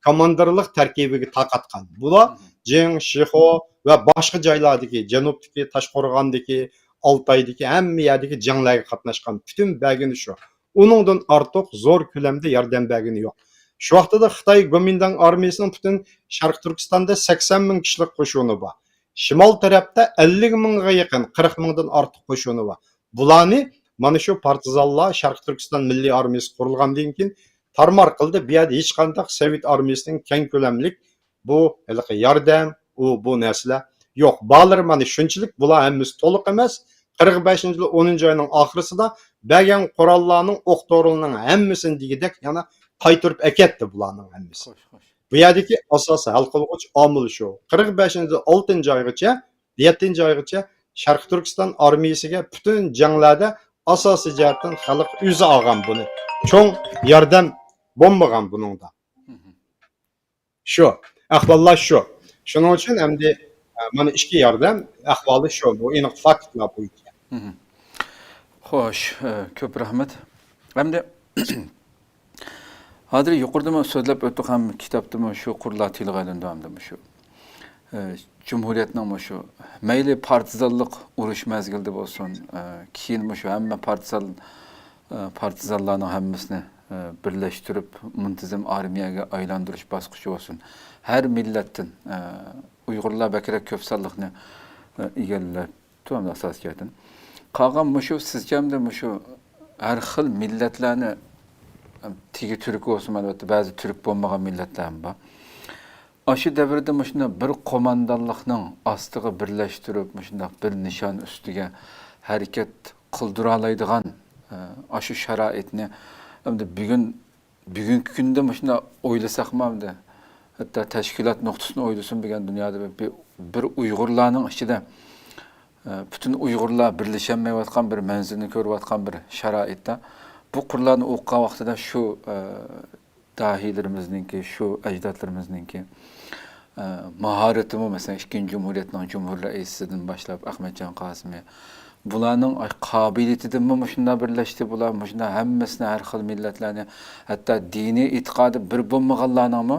كوماندىرلىق تەركىبىگە تارقاتقان. بۇلار جىڭ، شىخۇ ۋە باشقا جايلاردىكى، جەنۇبتىكى، تاشقورغاندىكى، ئالتايدىكى ھەممە يەردىكى جەڭلەرگە قاتناشقان. پۈتۈن بەرگىنى شۇ. ئۇنىڭدىن ئارتۇق زور كۆلەمدە ياردەم بەرگىنى يوق. شۇ ۋاقتىدا خىتاي گومىنداڭ ئارمىيىسىنىڭ پۈتۈن شەرقىي تۈركىستاندا سەكسەن مىڭ كىشىلىك قوشۇنى بار. شىمال تەرەپتە ئەللىك مىڭغا يېقىن، قىرىق مىڭدىن ئارتۇق قوشۇنى بار. بۇلارنى مانا شۇ پارتىزانلار، شەرقىي تۈركىستان مىللىي ئارمىيىسى قۇرۇلغاندىن كېيىن تارمار قىلدى. بۇ يەردە ھېچقانداق سوۋېت ئارمىيىسىنىڭ كەڭ كۆلەملىك بۇ ھېلىقى ياردەم، ئۇ، بۇ نەرسىلەر يوق. بارلىرى مانا شۇنچىلىك، بۇلار ھەممىسى تولۇق ئەمەس. قىرىق بەشىنچى يىل ئونىنچى ئاينىڭ ئاخىرىسىدا بەرگەن قوراللارنىڭ ئوق دورىلىرىنىڭ ھەممىسىنى دېگۈدەك يەنە قايتۇرۇپ ئەكەتتى بۇلارنىڭ ھەممىسى. خوش، خوش. بۇ يەردىكى ئاساسىي ھەل قىلغۇچ ئامىل شۇ. قىرىق بەشىنچى يىل ئالتىنچى ئايغىچە، يەتتىنچى ئايغىچە شەرقىي تۈركىستان ئارمىيىسىگە پۈتۈن جەڭلەردە ئاساسىي جەھەتتىن خەلق ئۆزى ئالغان بۇنى. چوڭ ياردەم بولمىغان بۇنىڭدا. شۇ. ئەھۋاللار شۇ. شۇنىڭ ئۈچۈن ئەمدى، ئە، مانا ئىچكى ياردەم ئەھۋالى شۇ. بۇ ئېنىق فاكتلار بويىچە. خوش، ئە، كۆپ رەھمەت. ئەمدى ھازىر يۇقىرىدىمۇ سۆزلەپ ئۆتتۇق ھەم كىتابتىمۇ شۇ قۇرلار تىلغا ئېلىندى ھەمدە مۇشۇ، ئە، جۇمھۇرىيەتنىڭ مۇشۇ مەيلى پارتىزانلىق ئۇرۇش مەزگىلىدە بولسۇن، ئە، كېيىن مۇشۇ ھەممە پارتىزان، ئە، پارتىزانلارنىڭ ھەممىسىنى، ئە، بىرلەشتۈرۈپ مۇنتىزىم ئارمىيەگە ئايلاندۇرۇش باسقۇچى بولسۇن. ھەر مىللەتتىن، ئە، ئۇيغۇرلار بەكرەك كۆپ سانلىقنى، ئە، ئىگىلەپ تۇرامدۇ ئاساسىي جەھەتتىن. قالغان مۇشۇ سىزچە ئەمدى مۇشۇ ھەر خىل مىللەتلەرنى، تېگى تۈرك بولسىمۇ، ئەلۋەتتە، بەزى تۈرك بولمىغان مىللەتلەرمۇ بار. ئاشۇ دەۋردە مۇشۇنداق بىر قوماندانلىقنىڭ ئاستىغا بىرلەشتۈرۈپ، مۇشۇنداق بىر نىشان ئۈستىگە ھەرىكەت قىلدۇرالايدىغان، ئە، ئاشۇ شارائىتنى ئەمدى بۈگۈن بۈگۈنكى كۈندە مۇشۇنداق ئويلىساقمۇ ئەمدى، ھەتتا تەشكىلات نۇقتىسىدىن ئويلىسۇن، بۈگۈن دۇنيادا بىر، بىر ئۇيغۇرلارنىڭ ئىچىدە، ئە، پۈتۈن ئۇيغۇرلار بىرلىشەلمەيۋاتقان بىر مەنزىلنى كۆرۈۋاتقان بىر شارائىتتا، بۇ قۇرلارنى ئوقۇغان ۋاقتىدا شۇ، ئە، داھىيلىرىمىزنىڭكى، شۇ ئەجدادلىرىمىزنىڭكى، ئە، ماھارىتىمۇ، مەسىلەن، ئىككىنچى جۇمھۇرىيەتنىڭ جۇمھۇر رەئىسىدىن باشلاپ، ئەخمەتجان قاسىمى، بۇلارنىڭ، ئاي، قابىلىيىتىدىنمۇ مۇشۇنداق بىرلەشتى بۇلار، مۇشۇنداق ھەممىسىنى، ھەر خىل مىللەتلەرنى، ھەتتا دىنىي ئېتىقادى بىر بولمىغانلارنىڭمۇ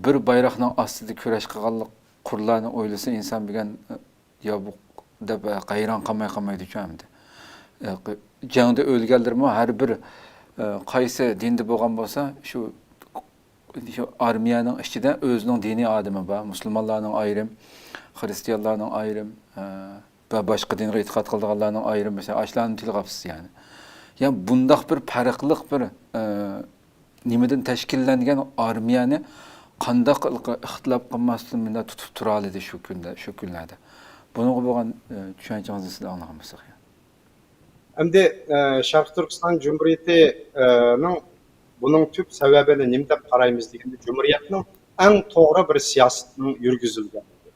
بىر بايراقنىڭ ئاستىدا كۈرەش قىلغانلىق قۇرلارنى ئويلىسا، ئىنسان بۈگۈن، يا بۇ دەپ ھەيران قالماي قالمايدۇچۇ ئەمدى. ئە، جەڭدە ئۆلگەنلىرىمۇ ھەر بىر، ئە، قايسى دىندا بولغان بولسا، شۇ، شۇ ئارمىيەنىڭ ئىچىدە ئۆزىنىڭ دىنىي ئادىمى بار، مۇسۇلمانلارنىڭ ئايرىم، خرىستىيانلارنىڭ ئايرىم، ئە، ۋە باشقا دىنغا ئېتىقاد قىلىدىغانلارنىڭ ئايرىم، مەسىلەن، ئاشۇلارنى تىلغا ئاپسىز، يەنى. يا بۇنداق بىر پەرقلىق بىر، ئە، نېمىدىن تەشكىللەنگەن ئارمىيەنى قانداق ئىختىلاپ قىلماستىن مۇنداق تۇتۇپ تۇرالىدى شۇ كۈندە، شۇ كۈنلەردە؟ بۇنىڭغا بولغان، ئە، چۈشەنچىڭىزنى سىزدىن ئاڭلىغان بولساق. ئەمدى، ئە، شەرقىي تۈركىستان جۇمھۇرىيىتىنىڭ بۇنىڭ تۈپ سەۋەبىنى نېمە دەپ قارايمىز دېگەندە، جۇمھۇرىيەتنىڭ ئەڭ توغرا بىر سىياسىتىنىڭ يۈرگۈزۈلگەنلىكى.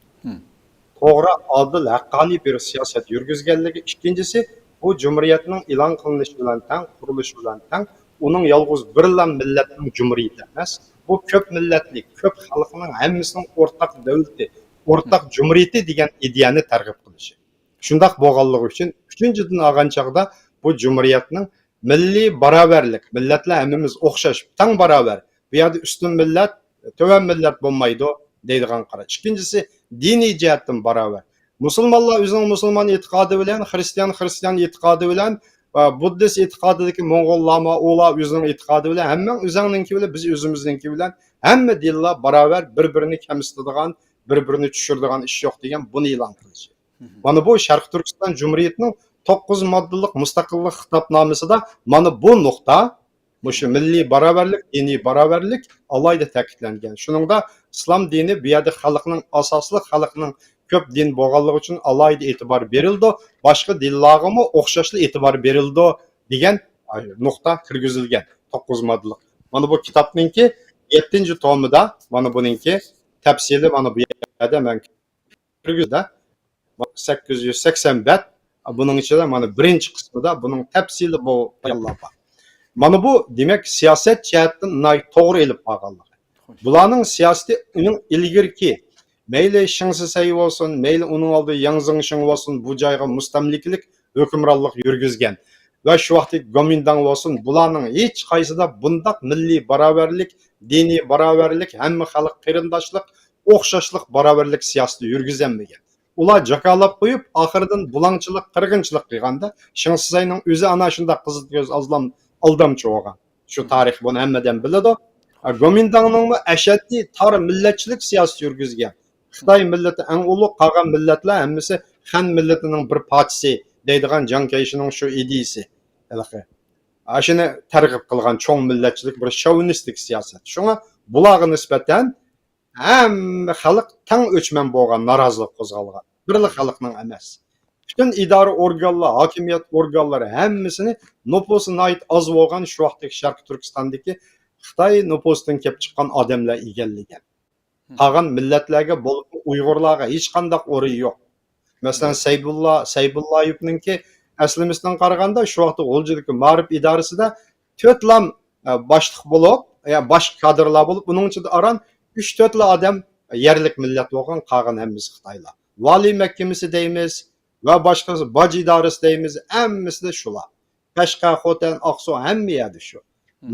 توغرا، ئادىل، ھەققانىي بىر سىياسەت يۈرگۈزگەنلىكى. ئىككىنچىسى، بۇ جۇمھۇرىيەتنىڭ ئېلان قىلىنىشى بىلەن تەڭ، قۇرۇلۇشى بىلەن تەڭ، ئۇنىڭ يالغۇز بىرلا مىللەتنىڭ جۇمھۇرىيىتى ئەمەس، بۇ كۆپ مىللەتلىك، كۆپ خەلقنىڭ ھەممىسىنىڭ ئورتاق دۆلىتى، ئورتاق جۇمھۇرىيىتى دېگەن ئىدىيەنى تەرغىب قىلىشى. شۇنداق بولغانلىقى ئۈچۈن، ئۈچىنچىدىن ئالغان چاغدا بۇ جۇمھۇرىيەتنىڭ مىللىي باراۋەرلىك، مىللەتلەر ھەممىمىز ئوخشاش، تەڭ باراۋەر، بۇ يەردە ئۈستۈن مىللەت، تۆۋەن مىللەت بولمايدۇ دەيدىغان قاراش. ئىككىنچىسى، دىنىي جەھەتتىن باراۋەر. مۇسۇلمانلار ئۆزىنىڭ مۇسۇلمان ئېتىقادى بىلەن، خرىستىيان خرىستىيان ئېتىقادى بىلەن، ۋە بۇددىست ئېتىقادىدىكى موڭغۇل لاما ئۇلار ئۆزىنىڭ ئېتىقادى بىلەن، ھەممەڭ ئۆزەڭنىڭكى بىلەن، بىز ئۆزىمىزنىڭكى بىلەن، ھەممە دىنلار باراۋەر، بىر-بىرىنى كەمسىتىدىغان، بىر-بىرىنى چۈشۈرىدىغان ئىش يوق دېگەن بۇنى ئېلان قىلىشى. مانا بۇ شەرقىي تۈركىستان جۇمھۇرىيىتىنىڭ توققۇز ماددىلىق مۇستەقىللىق خىتابنامىسىدا مانا بۇ نۇقتا، مۇشۇ مىللىي باراۋەرلىك، دىنىي باراۋەرلىك ئالاھىدە تەكىتلەنگەن. شۇنىڭدا ئىسلام دىنى بۇ يەردە خەلقنىڭ ئاساسلىق، خەلقنىڭ كۆپ دىن بولغانلىقى ئۈچۈن ئالاھىدە ئېتىبار بېرىلىدۇ، باشقا دىنلارغىمۇ ئوخشاشلا ئېتىبار بېرىلىدۇ دېگەن نۇقتا كىرگۈزۈلگەن، توققۇز ماددىلىق. مانا بۇ كىتابنىڭكى يەتتىنچى تومىدا، مانا بۇنىڭكى تەپسىلى مانا بۇ يەردە مەن كىرگۈزدە. سەككىز يۈز سەكسەن بەت، بۇنىڭ ئىچىدە مانا بىرىنچى قىسمىدا بۇنىڭ تەپسىلى بۇ بايانلار بار. مانا بۇ، دېمەك، سىياسەت جەھەتتىن ناھايىتى توغرا ئېلىپ بارغانلىقى. بۇلارنىڭ سىياسىتى ئۇنىڭ ئىلگىرىكى، مەيلى شېڭ شىسەي بولسۇن، مەيلى ئۇنىڭ ئالدى ياڭ زېڭشىڭ بولسۇن، بۇ جايغا مۇستەملىكىلىك ھۆكۈمرانلىق يۈرگۈزگەن ۋە شۇ ۋاقىتتىكى گومىنداڭ بولسۇن، بۇلارنىڭ ھېچقايسىدا بۇنداق مىللىي باراۋەرلىك، دىنىي باراۋەرلىك، ھەممە خەلق قېرىنداشلىق، ئوخشاشلىق، باراۋەرلىك سىياسىتى يۈرگۈزەلمىگەن. ئۇلار جاكارلاپ قويۇپ، ئاخىرىدىن بۇلاڭچىلىق، قىرغىنچىلىق قىلغاندا، شېڭ شىسەينىڭ ئۆزى ئانا شۇنداق قىزىل كۆز ئازلام-، ئالدامچى بولغان. شۇ تارىخ، بۇنى ھەممە ئادەم بىلىدۇ. گومىنداڭنىڭمۇ ئەشەددىي تار مىللەتچىلىك سىياسىتى يۈرگۈزگەن. خىتاي مىللىتى ئەڭ ئۇلۇغ، قالغان مىللەتلەر ھەممىسى خەن مىللىتىنىڭ بىر پارچىسى دەيدىغان جاڭ كەيشىنىڭ شۇ ئىدىيىسى. ھېلىقى، ئاشۇنى تەرغىب قىلغان چوڭ مىللەتچىلىك، بىر شوۋىنىستىك سىياسەت. شۇڭا بۇلارغا نىسبەتەن ھەممە خەلق تەڭ ئۆچمەن بولغان، نارازىلىق قوزغالغان. بىرلا خەلقنىڭ ئەمەس. پۈتۈن ئىدارە ئورگانلار، ھاكىمىيەت ئورگانلىرى ھەممىسىنى نوپۇسى ناھايىتى ئاز بولغان شۇ ۋاقىتتىكى شەرقىي تۈركىستاندىكى خىتاي نوپۇسىدىن كېلىپ چىققان ئادەملەر ئىگىلىگەن. قالغان مىللەتلەرگە، بولۇپمۇ ئۇيغۇرلارغا ھېچقانداق ئورۇن يوق. مەسىلەن، سەيبۇللا، سەيبۇللايېۋنىڭكى ئەسلىمىسىدىن قارىغاندا، شۇ ۋاقىتتا غۇلجىدىكى مائارىپ ئىدارىسىدا تۆتلا، ئە، باشلىق بولۇپ، يا باش كادىرلار بولۇپ، ئۇنىڭ ئىچىدە ئاران ئۈچ تۆتلا ئادەم يەرلىك مىللەت بولغان، قالغان ھەممىسى خىتايلار. ۋالىي مەھكىمىسى دەيمىز ۋە باشقا باج ئىدارىسى دەيمىز، ھەممىسىدە شۇلار. قەشقەر، خوتەن، ئاقسۇ، ھەممە يەردە شۇ.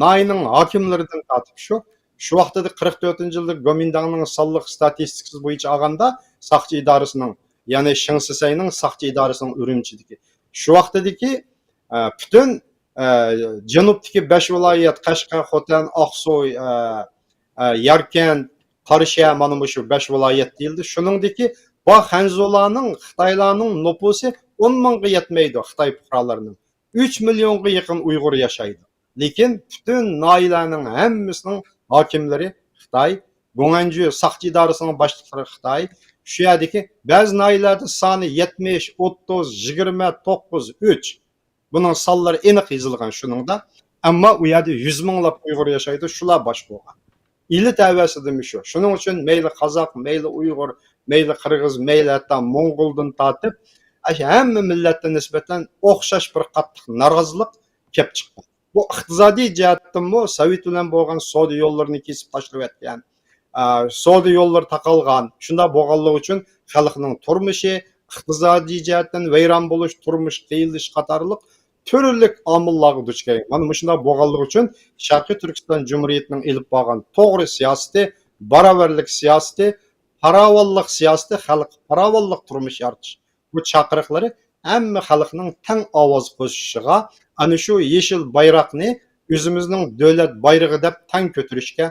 ناھىيەنىڭ ھاكىملىرىدىن تارتىپ شۇ. شۇ ۋاقىتتا قىرىق تۆتىنچى يىلدا گومىنداڭنىڭ سانلىق ستاتىستىكىسى بويىچە ئالغاندا، ساقچى ئىدارىسىنىڭ، يەنى شېڭ شىسەينىڭ ساقچى ئىدارىسىنىڭ ئۈرۈمچىدىكى، شۇ ۋاقىتتىكى، ئە، پۈتۈن، ئە، جەنۇبتىكى بەش ۋىلايەت، قەشقەر، خوتەن، ئاقسۇ، ئە، ئە، ياركەنت، قاراشىيا، مانا مۇشۇ بەش ۋىلايەت دېيىلدى. شۇنىڭدىكى بار خەنزۇلارنىڭ، خىتايلارنىڭ نوپۇسى ئون مىڭغا يەتمەيدۇ، خىتاي پۇقرالىرىنىڭ. ئۈچ مىليونغا يېقىن ئۇيغۇر ياشايدۇ. لېكىن پۈتۈن ناھىيەلەرنىڭ ھەممىسىنىڭ ھاكىملىرى خىتاي، گۇڭئەنجۈ ساقچى ئىدارىسىنىڭ باشلىقلىرى خىتاي. شۇ يەردىكى بەزى ناھىيەلەردە سانى يەتمىش، ئوتتۇز، يىگىرمە توققۇز، ئۈچ. بۇنىڭ سانلىرى ئېنىق يېزىلغان شۇنىڭدا. ئەمما ئۇ يەردە يۈز مىڭلاپ ئۇيغۇر ياشايدۇ، شۇلار باش بولغان. ئىلى تەۋەسىدىمۇ شۇ. شۇنىڭ ئۈچۈن مەيلى قازاق، مەيلى ئۇيغۇر، مەيلى قىرغىز، مەيلى ھەتتا موڭغۇلدىن تارتىپ، ئاشۇ ھەممە مىللەتكە نىسبەتەن ئوخشاش بىر قاتتىق نارازىلىق كېلىپ چىققان. بۇ ئىقتىسادىي جەھەتتىنمۇ سوۋېت بىلەن بولغان سودا يوللىرىنى كېسىپ تاشلىۋەتكەن. ئا، سودا يوللىرى تاقالغان. شۇنداق بولغانلىقى ئۈچۈن خەلقنىڭ تۇرمۇشى ئىقتىسادىي جەھەتتىن ۋەيران بولۇش، تۇرمۇش قىيىنلىشىش قاتارلىق تۈرلۈك ئامىللارغا دۇچ كەلگەن. مانا مۇشۇنداق بولغانلىقى ئۈچۈن شەرقىي تۈركىستان جۇمھۇرىيىتىنىڭ ئېلىپ بارغان توغرا سىياسىتى، باراۋەرلىك سىياسىتى، پاراۋانلىق سىياسىتى، خەلققە پاراۋانلىق تۇرمۇش يارىتىش، بۇ چاقىرىقلىرى ھەممە خەلقنىڭ تەڭ ئاۋاز قوشۇشىغا، ئەنە شۇ يېشىل بايراقنى ئۆزىمىزنىڭ دۆلەت بايرىقى دەپ تەڭ كۆتۈرۈشكە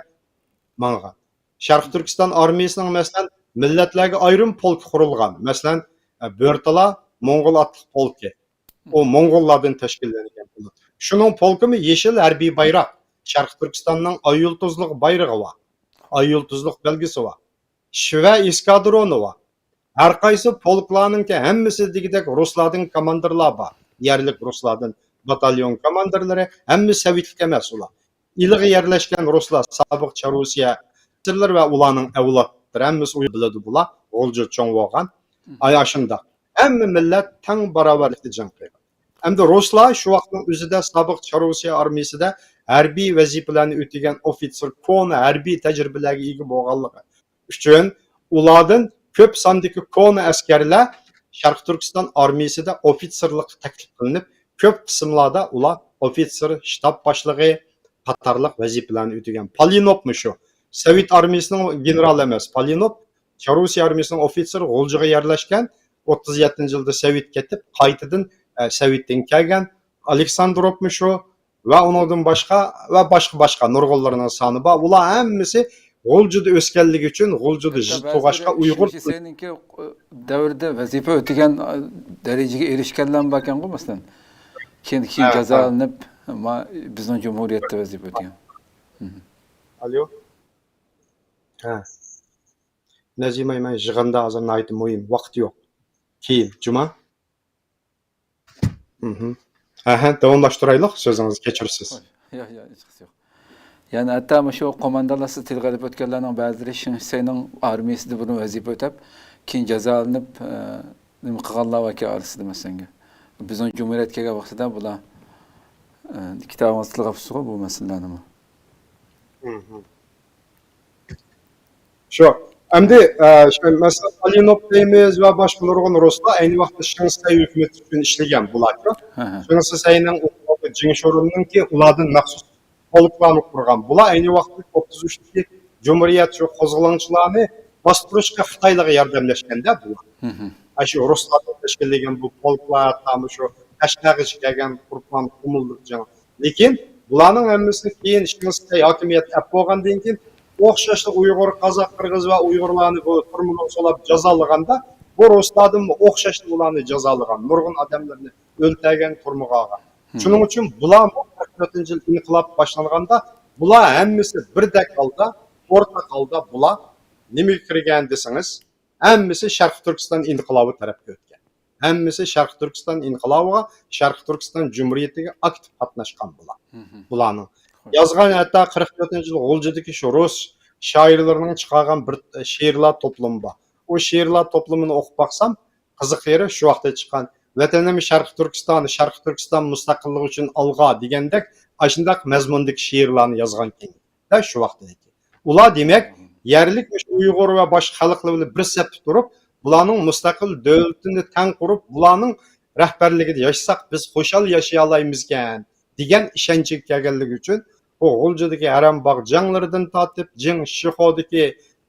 ماڭغان. شەرقىي تۈركىستان ئارمىيىسىنىڭ، مەسىلەن، مىللەتلەرگە ئايرىم پولكى قۇرۇلغان. مەسىلەن، بۆرتالا موڭغۇل ئاتلىق پولكى. ئۇ موڭغۇللاردىن تەشكىللەنگەن پولك. شۇنىڭ پولكىمۇ يېشىل ھەربىي بايراق. شەرقىي تۈركىستاننىڭ ئاي يۇلتۇزلۇق بايرىقى بار. ئاي يۇلتۇزلۇق بەلگىسى بار. شىۋە ئېسكادرونى بار. ھەر قايسى پولكلارنىڭكى ھەممىسى دېگۈدەك رۇسلاردىن كاماندىرلار بار. يەرلىك رۇسلاردىن باتاليون كاماندىرلىرى، ھەممە سوۋېتلىك ئەمەس ئۇلار. ئىلىغا يەرلەشكەن رۇسلار، سابىق چاررۇسىيە ئەسىرلىرى ۋە ئۇلارنىڭ ئەۋلادلىرى ھەممىسى ئۇ بىلىدۇ بۇلار. غۇلجىدا چوڭ بولغان. ئاي ئاشۇنداق. ھەممە مىللەت تەڭ باراۋەرلىكتە جەڭ قىلغان. ئەمدى رۇسلار شۇ ۋاقىتنىڭ ئۆزىدە سابىق چاررۇسىيە ئارمىيىسىدە ھەربىي ۋەزىپىلەرنى ئۆتىگەن ئوفىتسېر، كونا ھەربىي تەجرىبىلەرگە ئىگە بولغانلىقى ئۈچۈن ئۇلاردىن كۆپ ساندىكى كونا ئەسكەرلەر شەرقىي تۈركىستان ئارمىيىسىدا ئوفىتسېرلىققا تەكلىپ قىلىنىپ، كۆپ قىسىملاردا ئۇلار ئوفىتسېر، شتاب باشلىقى قاتارلىق ۋەزىپىلەرنى ئۆتىگەن. پالىنوفمۇ شۇ. سوۋېت ئارمىيىسىنىڭ گېنېرالى ئەمەس، پالىنوف، چاررۇسىيە ئارمىيىسىنىڭ ئوفىتسېرى، غۇلجىغا يەرلەشكەن. ئوتتۇز يەتتىنچى يىلدا سوۋېت كېتىپ، قايتىدىن، ئە، سوۋېتتىن كەلگەن ئالېكساندروپمۇ شۇ ۋە ئۇنىڭدىن باشقا ۋە باشقا، باشقا نۇرغۇنلىرىنىڭ سانى بار. ئۇلار ھەممىسى غۇلجىدا ئۆسكەنلىكى ئۈچۈن غۇلجىدا ھەتتا زىچ بەزىلىرى توغاشقا ئۇيغۇر شىڭ شىسەينىڭكى، ئە، دەۋرىدە ۋەزىپە ئۆتىگەن، ئە، دەرىجىگە ئېرىشكەنلەرمۇ باركەنغۇ، مەسىلەن. كېيىن، كېيىن ھە، ھە. جازالىنىپ، ما-، بىزنىڭ جۇمھۇرىيەتتە ۋەزىپە ئۆتىگەن. مم. ئالو. ھە. نەزىمە، مەن يىغىندا ھازىر ناھايىتى مۇھىم، ۋاقىت يوق. كېيىن، جۇما. مھم. ھە، ھە، داۋاملاشتۇرايلۇق سۆزىڭىزنى، كەچۈرۈشسىز. ياق، ياق، ھېچقىسى يوق. يەنى ھەتتا مۇشۇ قوماندانلار سىز تىلغا ئېلىپ ئۆتكەنلەرنىڭ بەزىلىرى شىڭ شىسەينىڭ ئارمىيىسىدا بۇرۇن ۋەزىپە ئۆتەپ، كېيىن جازالىنىپ، ئە، نېمە قىلغانلار باركەن ئارىسىدا، مەسىلەن، بىزنىڭ جۇمھۇرىيەتكە كەلگەن ۋاقتىدا بۇلار، ئە، كىتابىڭىزدا تىلغا ئاپسىزغۇ بۇ مەسىلىلەرنىمۇ. مھم. شۇ. ئەمدى، ئە، شۇ، مەسىلەن، ئالىنوف دەيمىز ۋە باشقا نۇرغۇن رۇسلار ئەينى ۋاقىتتا شىڭ شىسەي ھۆكۈمىتى ئۈچۈن ئىشلىگەن بۇلارچۇ. ھە، ھە. شىڭ شىسەينىڭ ئوغلى جېڭ شورۇننىڭكى ئۇلاردىن مەخسۇس پولكلارنى قۇرغان. بۇلار ئەينى ۋاقىتتا ئوتتۇز ئۈچتىكى جۇمھۇرىيەت شۇ قوزغىلاڭچىلارنى باستۇرۇشقا خىتايلارغا ياردەملەشكەندە بۇلار. مھم. ئاشۇ رۇسلار تەشكىللىگەن بۇ پولكلار، ھەتتا مۇشۇ قەشقەرگىچە كەلگەن تۇرپان قۇمۇلدۇق جەڭ. لېكىن بۇلارنىڭ ھەممىسىنى كېيىن شىڭ شىسەي ھاكىمىيەت ئەپ بولغاندىن كېيىن، ئوخشاشلا ئۇيغۇر، قازاق، قىرغىز ۋە ئۇيغۇرلارنى بۇ تۈرمىلەرگە سولاپ جازالىغاندا، بۇ رۇسلاردىنمۇ ئوخشاشلا ئۇلارنى جازالىغان، نۇرغۇن ئادەملەرنى ئۆلتۈرگەن، تۈرمىگە ئالغان. مھم. شۇنىڭ ئۈچۈن بۇلار بۇ قىرىق تۆتىنچى يىل ئىنقىلاب باشلانغاندا، بۇلار ھەممىسى بىردەك ھالدا، ئورتاق ھالدا بۇلار نېمىگە كىرگەن دېسىڭىز، ھەممىسى شەرقىي تۈركىستان ئىنقىلابى تەرەپكە ئۆتكەن. ھەممىسى شەرقىي تۈركىستان ئىنقىلابىغا، شەرقىي تۈركىستان جۇمھۇرىيىتىگە ئاكتىپ قاتناشقان بۇلار. مھم. بۇلارنىڭ خوش. يازغان، ھەتتا قىرىق تۆتىنچى يىل غۇلجىدىكى شۇ رۇس شائىرلىرىنىڭ چىقارغان بىر شېئىرلار توپلىمى بار. ئۇ شېئىرلار توپلىمىنى ئوقۇپ باقسام، قىزىق يېرى شۇ ۋاقىتتا چىققان، ۋەتىنىم شەرقىي تۈركىستان، شەرقىي تۈركىستان مۇستەقىللىقى ئۈچۈن ئالغا دېگەندەك ئاشۇنداق مەزمۇندىكى شېئىرلارنى يازغانىكەن. دە شۇ ۋاقتىدىكى. ئۇلار دېمەك، يەرلىك مۇشۇ ئۇيغۇر ۋە باشقا خەلقلەر بىلەن بىر سەپتە تۇرۇپ، بۇلارنىڭ مۇستەقىل دۆلىتىنى تەڭ قۇرۇپ، بۇلارنىڭ رەھبەرلىكىدە ياشىساق، بىز خۇشال ياشىيالايمىزكەن، دېگەن ئىشەنچكە كەلگەنلىكى ئۈچۈن، بۇ غۇلجىدىكى ھەرەمباغ جەڭلىرىدىن تارتىپ، جىڭ شىخۇدىكى،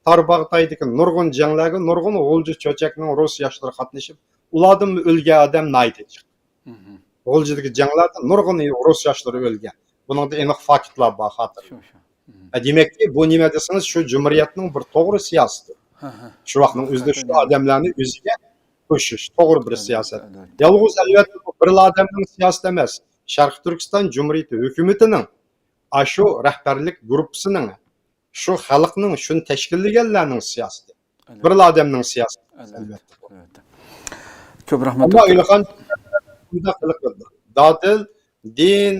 تارباغاتايدىكى نۇرغۇن جەڭلەرگە نۇرغۇن غۇلجا چۆچەكنىڭ رۇس ياشلىرى قاتنىشىپ، ئۇلاردىن ئۆلگەن ئادەم ناھايىتى جىق. مھم. غۇلجىدىكى جەڭلەردە نۇرغۇن رۇس ياشلىرى ئۆلگەن. بۇنىڭدا ئېنىق فاكتلار بار خاتىرىدە. شۇ، شۇ. مھم. ئە، دېمەككى، بۇ نېمە دېسىڭىز، شۇ جۇمھۇرىيەتنىڭ بىر توغرا سىياسىتى. ھە، ھە. شۇ ۋاقىتنىڭ ئۆزىدە شۇ ئادەملەرنى ئۆزىگە قوشۇش توغرا بىر سىياسەت. ئەلۋەتتە. يالغۇز، ئەلۋەتتە، بۇ بىرلا ئادەمنىڭ سىياسىتى ئەمەس. شەرقىي تۈركىستان جۇمھۇرىيىتى ھۆكۈمىتىنىڭ، ئاشۇ رەھبەرلىك گۇرۇپپىسىنىڭ، شۇ خەلقنىڭ، شۇنى تەشكىللىگەنلەرنىڭ سىياسىتى. ئەلۋەتتە. بىرلا ئادەمنىڭ سىياسىتى ئەمەس، ئەلۋەتتە. ئەلۋەتتە. كۆپ رەھمەت، ئەمما دوكتور. ئۆلىخان شۇنداق قىلىپ، دادىل، دىن،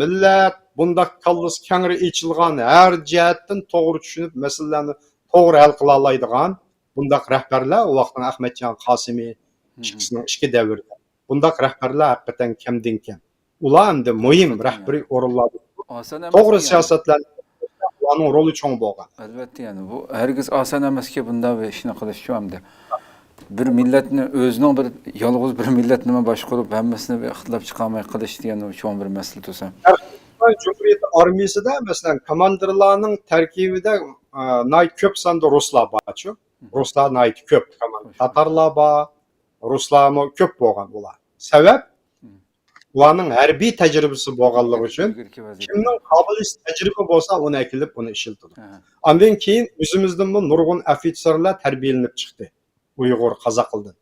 مىللەت، بۇنداق كاللىسى كەڭرى ئېچىلغان، ھەر جەھەتتىن توغرا چۈشىنىپ، مەسىلىلەرنى توغرا ھەل قىلالايدىغان بۇنداق رەھبەرلەر، ئۇ ۋاقىتنىڭ ئەخمەتجان قاسىمى، مھم. ئىككىسىنىڭ ئىككى دەۋرىدە بۇنداق رەھبەرلەر ھەقىقەتەن كەمدىن كەم. ئۇلار ئەمدى مۇھىم ئەلۋەتتە، رەھبىرىي ئورۇنلاردا ئاسان ئەمەس توغرا يەنى. سىياسەتلەرنى، ئۇلارنىڭ رولى چوڭ بولغان. ئەلۋەتتە، يەنى بۇ ھەرگىز ئاسان ئەمەسكى، بۇنداق بىر ئىشنى قىلىشچۇ ئەمدى. بىر مىللەتنى، ئۆزىنىڭ بىر، يالغۇز بىر مىللەتنىمۇ باشقۇرۇپ، ھەممىسىنى بىر ئىختىلاپ چىقارماي قىلىش دېگەن چوڭ بىر مەسىلە تۇرسا. شەرقىي تۈركىستان جۇمھۇرىيىتى ئارمىيىسىدە، مەسىلەن، كوماندىرلارنىڭ تەركىبىدە، ئە، ناھايىتى كۆپ ساندا رۇسلار بارچۇ. مھم. رۇسلار ناھايىتى كۆپ. كوماندىر، تاتارلار بار، رۇسلارمۇ كۆپ بولغان ئۇلار. سەۋەب؟ مھم. ئۇلارنىڭ ھەربىي تەجرىبىسى بولغانلىقى ئۈچۈن، ئىلگىرىكى ۋەزىيەتتە. كىمنىڭ قابىلىيەت تەجرىبە بولسا، ئۇنى ئەكېلىپ، ئۇنى ئىشلىتىدۇ. ھە. ئاندىن كېيىن ئۆزىمىزدىنمۇ نۇرغۇن ئوفىتسېرلار تەربىيەلىنىپ چىقتى. ئۇيغۇر، قازاقلىدىن.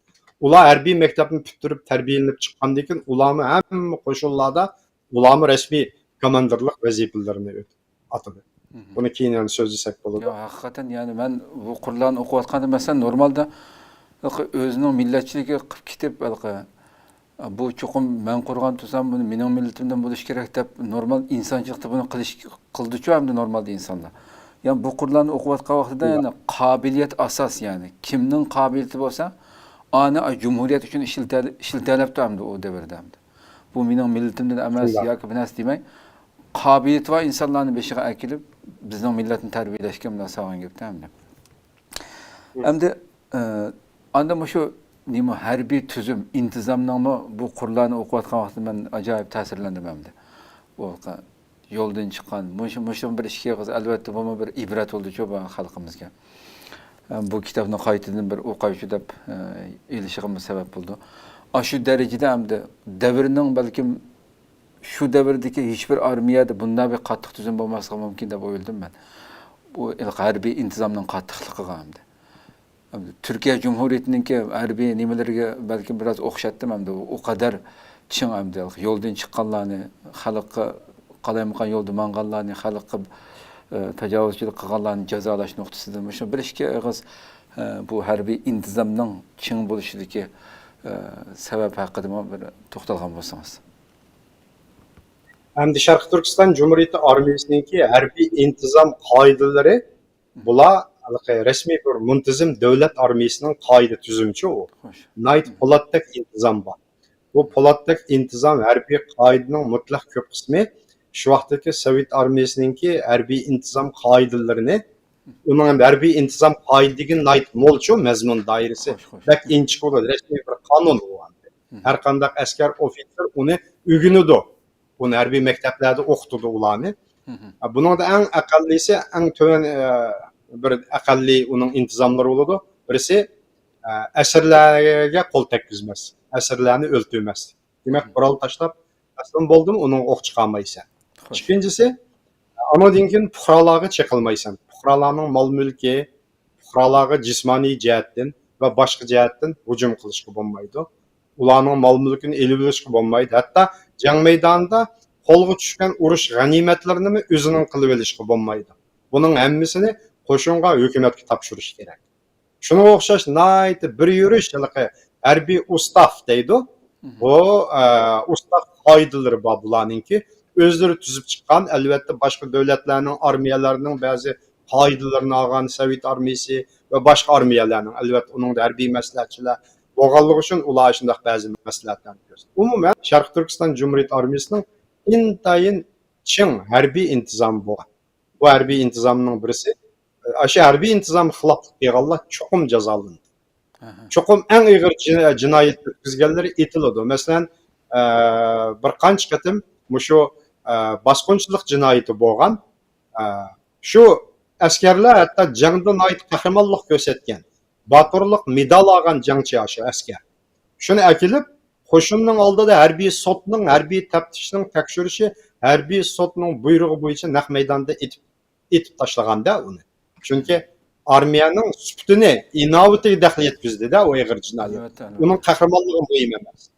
ئۇلار ھەربىي مەكتەپنى پۈتتۈرۈپ تەربىيەلىنىپ چىققاندىن كېيىن، ئۇلارمۇ ھەممە قوشۇنلاردا، ئۇلارمۇ رەسمىي كوماندىرلىق ۋەزىپىلىرىنى ئۆتىدۇ. ئاتىدى. مھم. بۇنى كېيىن يەنە سۆزلىسەك بولىدۇ. ياق، ھەقىقەتەن، يەنى مەن بۇ قۇرلارنى ئوقۇۋاتقاندا، مەسىلەن، نورمالدا ھېلىقى ئۆزىنىڭ مىللەتچىلىكى قىلىپ كېتىپ، ھېلىقى، بۇ چوقۇم مەن قۇرغان تۇرسام، بۇنى مېنىڭ مىللىتىمدىن بولۇش كېرەك دەپ، نورمال ئىنسانچىلىقتا بۇنى قىلىش، قىلىدىچۇ ئەمدى نورمالدا ئىنسانلار. يەنى بۇ قۇرلارنى ئوقۇۋاتقان ۋاقتىدا، يەنى قابىلىيەت ئاساس، يەنى كىمنىڭ قابىلىيىتى بولسا، ئانى جۇمھۇرىيەت ئۈچۈن ئىشلىتە-، ئىشلىتەلەپتۇ ئەمدى ئۇ دەۋردە ئەمدى. بۇ مېنىڭ مىللىتىمدىن ئەمەس شۇنداق. ياكى بىر نەرسە دېمەي، قابىلىيىتى بار ئىنسانلارنى بېشىغا ئەكېلىپ، بىزنىڭ مىللەتنى تەربىيەلەشكەن بىلەن سالغان گەپتە ئەمدى. مم. ئەمدى، ئە، ئاندىن مۇشۇ نېمە، ھەربىي تۈزۈم، ئىنتىزامنىڭمۇ بۇ قۇرلارنى ئوقۇۋاتقان ۋاقتىدا مەن ئاجايىپ تەسىرلەندىم ئەمدى. بۇ يولدىن چىققان، مۇشۇ، مۇشۇ بىر ئىككى ئېغىز، ئەلۋەتتە، بۇمۇ بىر ئىبرەت بولدىچۇ بۇ خەلقىمىزگە. بۇ كىتابنى قايتىدىن بىر ئوقايچۇ دەپ، ئېلىشىغىمۇ سەۋەب بولدى. ئاشۇ دەرىجىدە ئەمدى دەۋرنىڭ بەلكىم شۇ دەۋردىكى ھېچبىر ئارمىيەدە بۇنداق بىر قاتتىق تۈزۈم بولماسلىقى مۇمكىن دەپ ئويلىدىم مەن. بۇ ھېلىقى ھەربىي ئىنتىزامنىڭ قاتتىقلىقىغا ئەمدى. تۈركىيە جۇمھۇرىيىتىنىڭكى ھەربىي نېمىلىرىگە بەلكىم بىراز ئوخشاتتىم ئەمدى. ئۇ قەدەر چىڭ ئەمدى. يولدىن چىققانلارنى، خەلققە قالايمىقان يولدا ماڭغانلارنى، خەلققە، ئە، تاجاۋۇزچىلىق قىلغانلارنى جازالاش نۇقتىسىدىن مۇشۇ بىر ئىككى ئېغىز، ئە، بۇ ھەربىي ئىنتىزامنىڭ چىڭ بولۇشىدىكى، ئە، سەۋەب ھەققىدىمۇ بىر توختالغان بولسىڭىز. ئەمدى شەرقىي تۈركىستان جۇمھۇرىيىتى ئارمىيىسىنىڭكى ھەربىي ئىنتىزام قائىدىلىرى، بۇلار ھېلىقى رەسمىي بىر مۇنتىزىم دۆلەت ئارمىيىسىنىڭ قائىدە تۈزۈمىچۇ ئۇ. خوش. ناھايىتى پولاتتەك ئىنتىزام بار. بۇ پولاتتەك ئىنتىزام ھەربىي قائىدىنىڭ مۇتلەق كۆپ قىسمى شۇ ۋاقىتتىكى سوۋېت ئارمىيىسىنىڭكى ھەربىي ئىنتىزام قائىدىلىرىنى، ئۇنىڭ ھەربىي ئىنتىزام قائىدە دېگىنى ناھايىتى مولچۇ، مەزمۇن دائىرىسى خوش، خوش. بەك ئىنچىكە بولىدۇ، رەسمىي بىر قانۇن ئۇ. ھەر قانداق ئەسكەر ئوفىتسېر ئۇنى ئۆگىنىدۇ. ئۇنى ھەربىي مەكتەپلەردە ئوقۇتىدۇ ئۇلارنى. ھە، بۇنىڭدا ئەڭ ئەقەللىسى، ئەڭ تۆۋەن، ئە، بىر ئەقەللىي ئۇنىڭ ئىنتىزاملىرى بولىدۇ. بىرسى، ئە، ئەسىرلەرگە قول تەگكۈزمەس، ئەسىرلەرنى ئۆلتۈرمەسلىك. دېمەك، قورال تاشلاپ تەسلىم بولدۇم، ئۇنىڭغا ئوق چىقارمايسەن. خوش. ئىككىنچىسى، ئانىڭدىن كېيىن پۇقرالارغا چېقىلمايسەن. پۇقرالارنىڭ مال-مۈلكى، پۇقرالارغا جىسمانىي جەھەتتىن ۋە باشقا جەھەتتىن ھۇجۇم قىلىشقا بولمايدۇ. ئۇلارنىڭ مال-مۈلكىنى ئېلىۋېلىشقا بولمايدۇ. ھەتتا جەڭ مەيدانىدا قولغا چۈشكەن ئۇرۇش غەنىيمەتلىرىنىمۇ ئۆزىنىڭ قىلىۋېلىشقا بولمايدۇ. بۇنىڭ ھەممىسىنى قوشۇنغا، ھۆكۈمەتكە تاپشۇرۇش كېرەك. شۇنىڭغا ئوخشاش ناھايىتى بىر يۈرۈش ھېلىقى ھەربىي ئۇستاف دەيدۇ. بۇ، ئە، ئۇستاف قائىدىلىرى بار بۇلارنىڭكى. ئۆزلىرى تۈزۈپ چىققان، ئەلۋەتتە، باشقا دۆلەتلەرنىڭ ئارمىيەلەرنىڭ بەزى قائىدىلىرىنى ئالغان، سوۋېت ئارمىيىسى ۋە باشقا ئارمىيەلەرنىڭ، ئەلۋەتتە، ئۇنىڭدا ھەربىي مەسلىھەتچىلەر بولغانلىقى ئۈچۈن ئۇلار شۇنداق بەزى مەسلىھەتلەرنى كۆرسىتىدۇ. ئومۇمەن، شەرقىي تۈركىستان جۇمھۇرىيىتى ئارمىيىسىنىڭ ئىنتايىن چىڭ ھەربىي ئىنتىزامى بولغان. بۇ ھەربىي ئىنتىزامنىڭ بىرسى. ئاشۇ ھەربىي ئىنتىزامغا خىلاپلىق قىلغانلار چوقۇم جازالىنىدۇ. ئەھە. چوقۇم ئەڭ ئېغىر جىنا-، جىنايەت ئۆتكۈزگەنلىرى ئېتىلىدۇ. مەسىلەن، ئە، بىر قانچە قېتىم مۇشۇ، ئە، باسقۇنچىلىق جىنايىتى بولغان. ئە، شۇ ئەسكەرلەر ھەتتا جەڭدە ناھايىتى قەھرىمانلىق كۆرسەتكەن، باتۇرلۇق مېدال ئالغان جەڭچى ئاشۇ ئەسكەر. شۇنى ئەكېلىپ، قوشۇننىڭ ئالدىدا ھەربىي سوتنىڭ، ھەربىي تەپتىشنىڭ تەكشۈرۈشى، ھەربىي سوتنىڭ بۇيرۇقى بويىچە نەق مەيداندا ئېتىپ، ئېتىپ تاشلىغاندا ئۇنى. چۈنكى ئارمىيەنىڭ سۈپىتىنى، ئىناۋىتىگە دەخلى يەتكۈزدى-دە ئۇ ئېغىر جىنايەت. ئەلۋەتتە، ئەلۋەتتە. ئۇنىڭ قەھرىمانلىقى مۇھىم ئەمەس.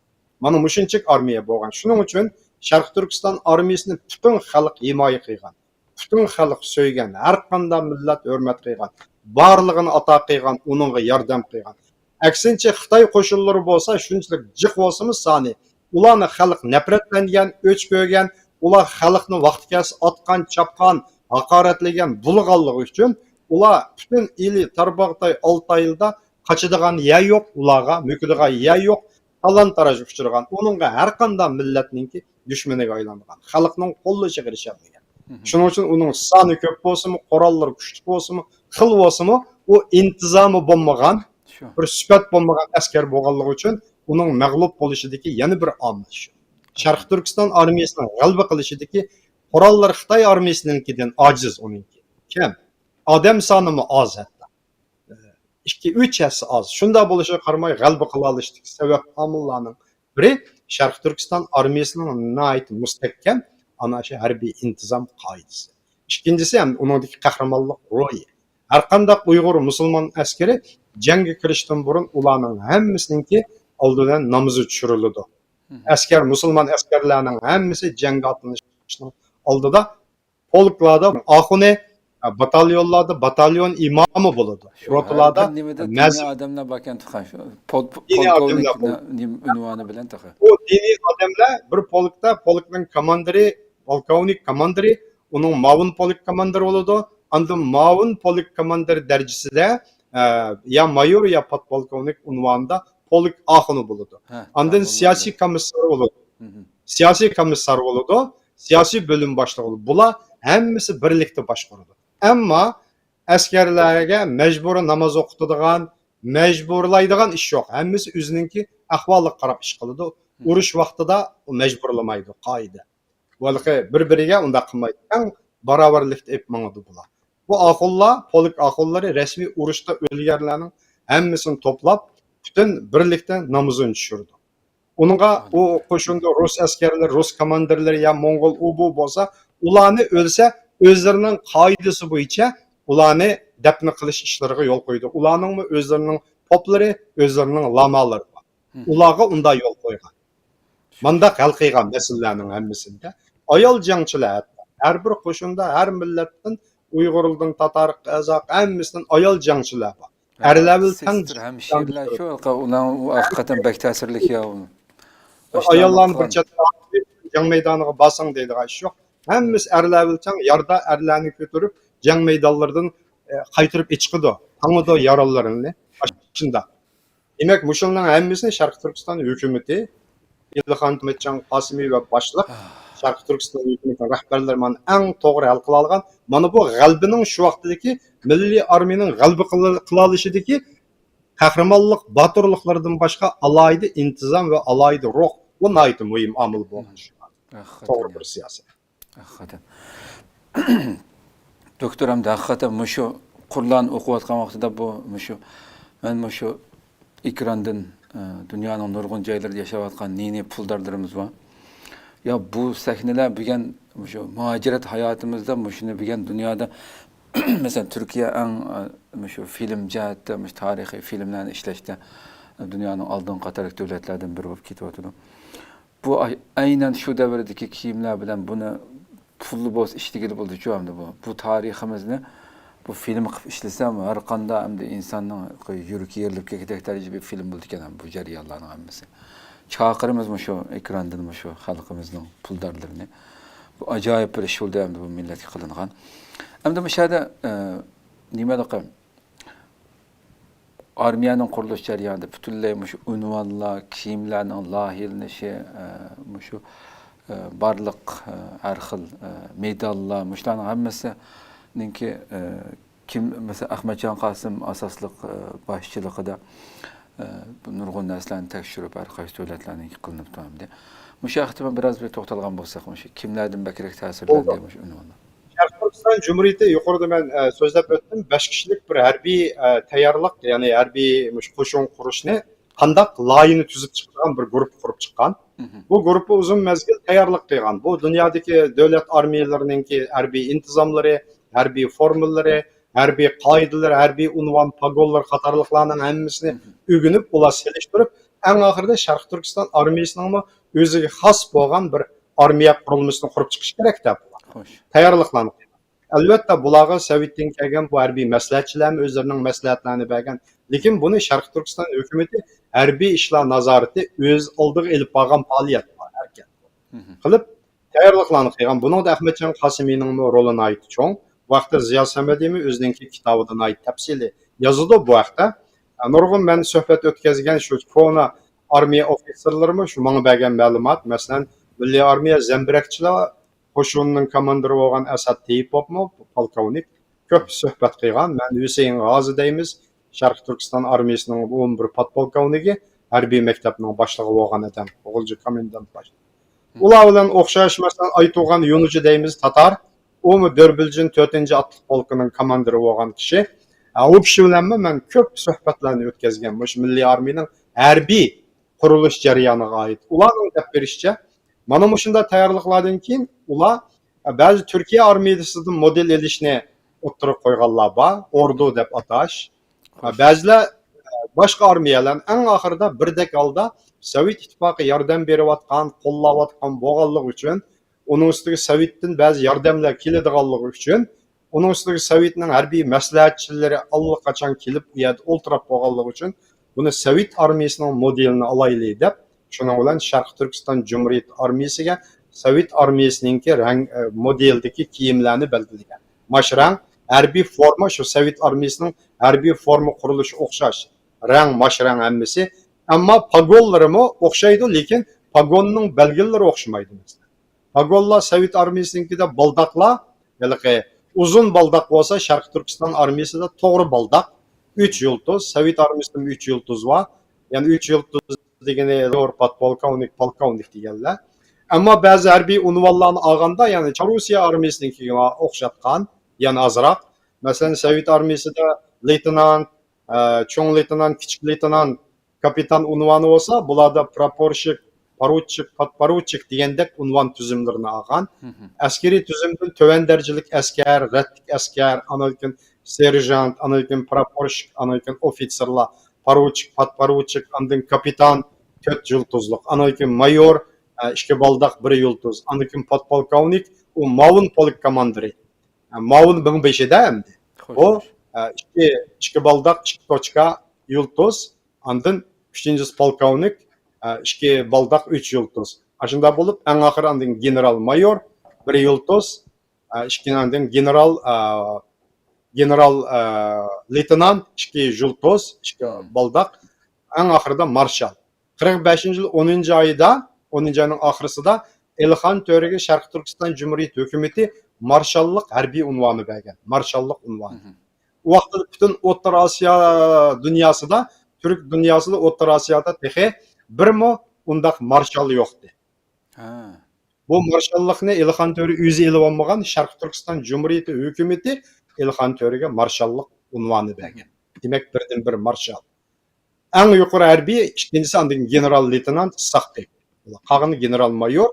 مانا مۇشۇنچىلىك ئارمىيە بولغان. شۇنىڭ ئۈچۈن شەرقىي تۈركىستان ئارمىيىسىنى پۈتۈن خەلق ھىمايە قىلغان. پۈتۈن خەلق سۆيگەن، ھەر قانداق مىللەت ھۆرمەت قىلغان، بارلىقىنى ئاتا قىلغان، ئۇنىڭغا ياردەم قىلغان. ئەكسىنچە، خىتاي قوشۇنلىرى بولسا شۇنچىلىك جىق بولسىمۇ سانى، ئۇلارنى خەلق نەپرەتلەنگەن، ئۆچ كۆرگەن، ئۇلار خەلقنى ۋاقتى كەلسە ئاتقان، چاپقان، ھاقارەتلىگەن بولغانلىقى ئۈچۈن ئۇلار پۈتۈن ئىلى تارباغاتاي، ئالتايدا قاچىدىغان يەر يوق، ئۇلارغا مۆكىدىغان يەر يوق، تالان-تاراجغا ئۇچرىغان، ئۇنىڭغا ھەر قانداق مىللەتنىڭكى دۈشمىنىگە ئايلانغان، خەلقنىڭ قوللىشىغا ئېرىشەلمىگەن. شۇنىڭ ئۈچۈن ئۇنىڭ سانى كۆپ بولسىمۇ، قوراللىرى كۈچلۈك بولسىمۇ، خىل بولسىمۇ، ئۇ ئىنتىزامى بولمىغان، شۇ. بىر سۈپەت بولمىغان ئەسكەر بولغانلىقى ئۈچۈن ئۇنىڭ مەغلۇپ بولۇشىدىكى يەنە بىر ئامىل شۇ. شەرقىي تۈركىستان ئارمىيىسىنىڭ غەلىبە قىلىشىدىكى قوراللىرى خىتاي ئارمىيىسىنىڭكىدىن ئاجىز ئۇنىڭكى. كەم. ئادەم سانىمۇ ئاز ھەتتا. ئىككى، ئۈچ ھەسسە ئاز. شۇنداق بولۇشىغا قارىماي، غەلىبە قىلالىشىدىكى سەۋەب ئامىللارنىڭ بىرى شەرقىي تۈركىستان ئارمىيىسىنىڭ ناھايىتى مۇستەھكەم ئانا شۇ ھەربىي ئىنتىزام قائىدىسى. ئىككىنچىسى ھەم ئۇنىڭدىكى قەھرىمانلىق روھى. ھەر قانداق ئۇيغۇر مۇسۇلمان ئەسكىرى جەڭگە كىرىشتىن بۇرۇن ئۇلارنىڭ ھەممىسىنىڭكى ئالدى بىلەن نامىزى چۈشۈرۈلىدۇ. ئەسكەر، مۇسۇلمان ئەسكەرلەرنىڭ ھەممىسى جەڭگە ئاتلىنىشنىڭ ئالدىدا پولكلاردا ئاخۇنى، باتاليونلاردا باتاليون ئىمامى بولىدۇ. شۇ روتىلاردا ھەر بىر نېمىدە دىنىي مەزىن ئادەملەر باركەن تېخى شۇ پول-، دىنىي ئادەملەر پولكوۋنىكنىڭ بولىدۇ. نېمە ئۇنۋانى بىلەن تېخى. ئۇ دىنىي ئادەملەر بىر پولكتا پولكنىڭ كوماندىرى، پولكوۋنىك كوماندىرى، ئۇنىڭ مۇئاۋىن پولك كوماندىرى بولىدۇ. ئاندىن مۇئاۋىن پولك كوماندىرى دەرىجىسىدە، ئە، يا مايور، يا پودپولكوۋنىك ئۇنۋانىدا پولك ئاخۇنى بولىدۇ. ھە، ئاندىن ئاخۇنى سىياسىي بولىدۇ. كومىسسار بولىدۇ. مھم. سىياسىي كومىسسار بولىدۇ، سىياسىي بۆلۈم باشلىقى بولىدۇ. بۇلار ھەممىسى بىرلىكتە باشقۇرىدۇ. ئەمما ئەسكەرلەرگە مەجبۇرىي ناماز ئوقۇتىدىغان، مەجبۇرلايدىغان ئىش يوق. ھەممىسى ئۆزىنىڭكى ئەھۋالىغا قاراپ ئىش قىلىدۇ. مم. ئۇرۇش ۋاقتىدا مەجبۇرلىمايدۇ، قائىدە. ھېلىقى بىر-بىرىگە ئۇنداق قىلمايدۇ. تەڭ باراۋەرلىكتە ئېلىپ ماڭىدۇ بۇلار. بۇ ئاخۇنلار، پولك ئاخۇنلىرى رەسمىي ئۇرۇشتا ئۆلگەنلەرنىڭ ھەممىسىنى توپلاپ، پۈتۈن بىرلىكتە نامىزىنى چۈشۈرىدۇ. ئۇنىڭغا ئۇ قوشۇندا رۇس ئەسكەرلىرى، رۇس كوماندىرلىرى يا موڭغۇل ئۇ بۇ بولسا، ئۇلارنى ئۆلسە، ئۆزلىرىنىڭ قائىدىسى بويىچە ئۇلارنى دەپنە قىلىش ئىشلىرىغا يول قويىدۇ. ئۇلارنىڭمۇ ئۆزلىرىنىڭ پوپلىرى، ئۆزلىرىنىڭ لامالىرى بار. ئۇلارغا ئۇنداق يول قويغان. مانداق ھەل قىلغان مەسىلىلەرنىڭ ھەممىسىنى ئايال جەڭچىلەر، ھەر بىر قوشۇندا ھەر مىللەتتىن، ئۇيغۇردىن تاتار، قازاق، ھەممىسىدىن ئايال جەڭچىلەر بار. ئەرلەر بىلەن تەڭ سېستىر ھەم شېئىرلەر شۇ ھالقا، ئۇلار ئۇ ھەقىقەتەن بەك تەسىرلىك يا. ئۇ ئاياللارنى بىر چەتكە ئاپىرىپ، جەڭ مەيدانىغا بارساڭ دەيدىغان ئىش يوق. ھەممىسى ئەرلەر بىلەن تەڭ ياردا ئەرلەرنى كۆتۈرۈپ، جەڭ مەيدانلىرىدىن، ئە، قايتۇرۇپ ئېچىقىدۇ. تاڭىدۇ يارالىرىنى. شۇنداق. دېمەك، مۇشۇلارنىڭ ھەممىسىنى شەرقىي تۈركىستان ھۆكۈمىتى، ئىلھان ئەخمەتجان قاسىمى ۋە باشلىق شەرقىي تۈركىستان ھۆكۈمىتىنىڭ رەھبەرلىرى مانا ئەڭ توغرا ھەل قىلالىغان. مانا بۇ غەلىبىنىڭ شۇ ۋاقتىدىكى مىللىي ئارمىيىنىڭ غەلىبە قىل-، قىلالىشىدىكى قەھرىمانلىق، باتۇرلۇقلىرىدىن باشقا ئالاھىدە ئىنتىزام ۋە ئالاھىدە روھ، بۇ ناھايىتى مۇھىم ئامىل بولغان. شۇ توغرا بىر سىياسەت. ھەقىقەتەن. دوكتور ھەمدە ھەقىقەتەن مۇشۇ قۇرلارنى ئوقۇۋاتقان ۋاقتىدا بۇ، مۇشۇ، مەن مۇشۇ ئېكراندىن، ئە، دۇنيانىڭ نۇرغۇن جايلىرىدا ياشاۋاتقان نى-نى پۇلدارلىرىمىز بار. يا بۇ سەھنىلەر بۈگۈن مۇشۇ مۇھاجىرەت ھاياتىمىزدا مۇشۇنى بۈگۈن دۇنيادا، مەسىلەن، تۈركىيە ئەڭ، ئە، مۇشۇ فىلىم جەھەتتە، مۇشۇ تارىخىي فىلىملەرنى ئىشلەشتە دۇنيانىڭ ئالدىنقى قاتاردىكى دۆلەتلەردىن بىرى بولۇپ كېتىۋاتىدۇ. بۇ ئاي-، ئەينەن شۇ دەۋردىكى كىيىملەر بىلەن بۇنى پۇللا بولسا ئىشلىگىلى بولىدۇچۇ ئەمدى بۇ. بۇ تارىخىمىزنى بۇ فىلىم قىلىپ ئىشلىسەم، ھەر قانداق ئەمدى ئىنساننىڭ يۈرىكى يېرىلىپ كەتكۈدەك دەرىجىدە بىر فىلىم بولىدىكەن بۇ جەريانلارنىڭ ھەممىسى. چاقىرىمىز مۇشۇ ئېكراندىن مۇشۇ خەلقىمىزنىڭ پۇلدارلىرىنى. بۇ ئاجايىپ بىر ئىش بولدى ئەمدى بۇ مىللەتكە قىلىنغان. ئەمدى مۇشۇ يەردە، ئە، نېمە دېيقى؟ ئارمىيەنىڭ قۇرۇلۇش جەريانىدا پۈتۈنلەي مۇشۇ ئۇنۋانلار، كىيىملەرنىڭ لايىھىلىنىشى، ئە، مۇشۇ، ئە، بارلىق، ئە، ھەر خىل، ئە، مېداللار، مۇشۇلارنىڭ ھەممىسىنىڭكى، ئە، كىم، مەسىلەن، ئەخمەتجان قاسىم ئاساسلىق، ئە، باشچىلىقىدا، ئە، بۇ نۇرغۇن نەرسىلەرنى تەكشۈرۈپ، ھەر قايسى دۆلەتلەرنىڭكى قىلىنىپ تۇرامدى. مۇشۇ ھەقتە بىراز بىر توختالغان بولساق، مۇشۇ كىملەردىن بەكرەك تەسىرلەندى مۇشۇ ئۇنۋانلار؟ شەرقىي تۈركىستان جۇمھۇرىيىتى، يۇقىرىدا مەن، ئە، سۆزلەپ ئۆتتۈم، بەش كىشىلىك بىر ھەربىي، ئە، تەييارلىق، يەنى ھەربىي مۇشۇ قوشۇن قۇرۇشنى قانداق لايىھىنى تۈزۈپ چىقىدىغان بىر گۇرۇپپا قۇرۇپ چىققان. بۇ گۇرۇپپا ئۇزۇن مەزگىل تەييارلىق قىلغان. بۇ دۇنيادىكى دۆلەت ئارمىيەلىرىنىڭكى ھەربىي ئىنتىزاملىرى، ھەربىي فورمىلىرى، ھەربىي قائىدىلىرى، ھەربىي ئۇنۋان، پاگونلىرى قاتارلىقلارنىڭ ھەممىسىنى ئۆگىنىپ، ئۇلار سېلىشتۇرۇپ، ئەڭ ئاخىرىدا شەرقىي تۈركىستان ئارمىيىسىنىڭمۇ ئۆزىگە خاس بولغان بىر ئارمىيە قۇرۇلمىسىنى قۇرۇپ چىقىش كېرەك دەپ تەييارلىقلارنى قىلغان. ئەلۋەتتە، بۇلارغا سوۋېتتىن كەلگەن بۇ ھەربىي مەسلىھەتچىلەرمۇ ئۆزلىرىنىڭ مەسلىھەتلەرنى بەرگەن. لېكىن بۇنى شەرقىي تۈركىستان ھۆكۈمىتى ھەربىي ئىشلار نازارىتى ئۆز ئالدىغا ئېلىپ بارغان پائالىيەت بۇ، ھەرىكەت قىلىپ تەييارلىقلارنى قىلغان. بۇنىڭدا ئەخمەتجان قاسىمىنىڭمۇ رولى ناھايىتى چوڭ. بۇ ھەقتە زىيا سەمەدىمۇ ئۆزىنىڭكى كىتابىدا ناھايىتى تەپسىلىي يازىدۇ بۇ ھەقتە. نۇرغۇن مەن سۆھبەت ئۆتكۈزگەن شۇ كونا ئارمىيە ئوفىتسېرلىرىمۇ شۇ ماڭا بەرگەن مەلۇمات. مەسىلەن، مىللىي ئارمىيە زەمبىرەكچىلەر قوشۇنىنىڭ كوماندىرى بولغان ئەسەت تېيىپوفمۇ، پولكوۋنىك، كۆپ سۆھبەت قىلغان. مەن ھۈسەيىن غازى دەيمىز، شەرقىي تۈركىستان ئارمىيىسىنىڭ ئون بىر پادپولكوۋنىكى، ھەربىي مەكتەپنىڭ باشلىقى بولغان ئادەم، ئوغۇلجى كومېندانت باشلىقى. ئۇلار بىلەن ئوخشاش، مەسىلەن، ئايتۇغان يۇنۇجى دەيمىز، تاتار. ئۇمۇ دۆربىلجىن تۆتىنچى ئاتلىق پولكىنىڭ كوماندىرى بولغان كىشى. ئە، ئۇ كىشى بىلەنمۇ مەن كۆپ سۆھبەتلەرنى ئۆتكۈزگەن. مۇشۇ مىللىي ئارمىيىنىڭ ھەربىي قۇرۇلۇش جەريانىغا ئائىت. ئۇلارنىڭ دەپ بېرىشىچە، مانا مۇشۇنداق تەييارلىقلاردىن كېيىن ئۇلار، ئە، بەزى تۈركىيە ئارمىيىسىدىن مودېل ئېلىشنى ئوتتۇرىغا قويغانلار بار، ئوردۇ دەپ ئاتاش. ئە، بەزىلەر، ئە، باشقا ئارمىيەلەرنى ئەڭ ئاخىرىدا بىردەك ھالدا سوۋېت ئىتتىپاقى ياردەم بېرىۋاتقان، قوللاۋاتقان بولغانلىقى ئۈچۈن، ئۇنىڭ ئۈستىگە سوۋېتتىن بەزى ياردەملەر كېلىدىغانلىقى ئۈچۈن، ئۇنىڭ ئۈستىگە سوۋېتنىڭ ھەربىي مەسلىھەتچىلىرى ئاللىقاچان كېلىپ، ئۇ يەردە ئولتۇراپ بولغانلىقى ئۈچۈن، بۇنى سوۋېت ئارمىيىسىنىڭ مودېلىنى ئالايلى دەپ، شۇنىڭ بىلەن شەرقىي تۈركىستان جۇمھۇرىيىتى ئارمىيىسىگە سوۋېت ئارمىيىسىنىڭكى رەڭ، ئە، مودېلىدىكى كىيىملەرنى بەلگىلىگەن. ماش رەڭ، ھەربىي فورما شۇ سوۋېت ئارمىيىسىنىڭ ھەربىي فورما قۇرۇلۇشىغا ئوخشاش. رەڭ، ماش رەڭ ھەممىسى. ئەمما پاگونلىرىمۇ ئوخشايدۇ، لېكىن پاگوننىڭ بەلگىلىرى ئوخشىمايدۇ، مەسىلەن. پاگونلار سوۋېت ئارمىيىسىنىڭكىدە بالداقلار، ھېلىقى ئۇزۇن بالداق بولسا، شەرقىي تۈركىستان ئارمىيىسىدا توغرا بالداق، ئۈچ يۇلتۇز، سوۋېت ئارمىيىسىدىمۇ ئۈچ يۇلتۇز بار. يەنى ئۈچ يۇلتۇز دېگىنى ليور پادپولكوۋنىك، پولكوۋنىك دېگەنلەر. ئەمما بەزى ھەربىي ئۇنۋانلارنى ئالغاندا، يەنى چاررۇسىيە ئارمىيىسىنىڭكىگە ئوخشاتقان، يەنى ئازراق. مەسىلەن، سوۋېت ئارمىيىسىدا لېيتېنانت، ئە، چوڭ لېيتېنانت، كىچىك لېيتېنانت، كاپىتان ئۇنۋانى بولسا، بۇلاردا پراپورشىك، پوروتچىك، پودپوروتچىك دېگەندەك ئۇنۋان تۈزۈملىرىنى ئالغان. ئەسكىرىي تۈزۈمدىن تۆۋەن دەرىجىلىك ئەسكەر، رەتلىك ئەسكەر، ئاندىن كېيىن سېرژانت، ئاندىن كېيىن پراپورشىك، ئاندىن كېيىن ئوفىتسېرلار، پوروتچىك، پودپوروتچىك، ئاندىن كاپىتان، تۆت يۇلتۇزلۇق، ئاندىن كېيىن مايور، ئە، ئىككى بالداق، بىر يۇلتۇز، ئاندىن كېيىن پودپولكوۋنىك، ئۇ ماۋۇن پولك كوماندىرى. ئە، ماۋۇن مىڭبېشىدا ئەمدى. ئۇ، ئە، ئىككى، ئىككى بالداق، ئىككى توچكا، يۇلتۇز، ئاندىن ئۈچىنچىسى پولكوۋنىك، ئىككى بالداق، ئۈچ يۇلتۇز. ئاشۇنداق بولۇپ، ئەڭ ئاخىرى ئاندىن گېنېرال مايور، بىر يۇلتۇز، ئىككى، ئاندىن گېنېرال، گېنېرال، لېيتېنانت، ئىككى يۇلتۇز، ئىككى بالداق. ئەڭ ئاخىرىدا مارشال. قىرىق بەشىنچى يىل ئونىنچى ئايدا، ئونىنچى ئاينىڭ ئاخىرىسىدا ئېلىخان تۆرىگە شەرقىي تۈركىستان جۇمھۇرىيىتى ھۆكۈمىتى مارشاللىق ھەربىي ئۇنۋانى بەرگەن. مارشاللىق ئۇنۋانى. ئۇ ۋاقىتتا پۈتۈن ئوتتۇرا ئاسىيا دۇنياسىدا، تۈرك دۇنياسىدا، ئوتتۇرا ئاسىيادا تېخى بىرمۇ ئۇنداق مارشال يوقتى. بۇ مارشاللىقنى ئېلىخان تۆرە ئۆزى ئېلىۋالمىغان، شەرقىي تۈركىستان جۇمھۇرىيىتى ھۆكۈمىتى ئېلىخان تۆرىگە مارشاللىق ئۇنۋانى بەرگەن. دېمەك، بىردىنبىر مارشال. ئەڭ يۇقىرى ھەربىي، ئىككىنچىسى ئاندىن گېنېرال لېيتېنانت ئىسھاق بېگ. قالغىنى گېنېرال مايور،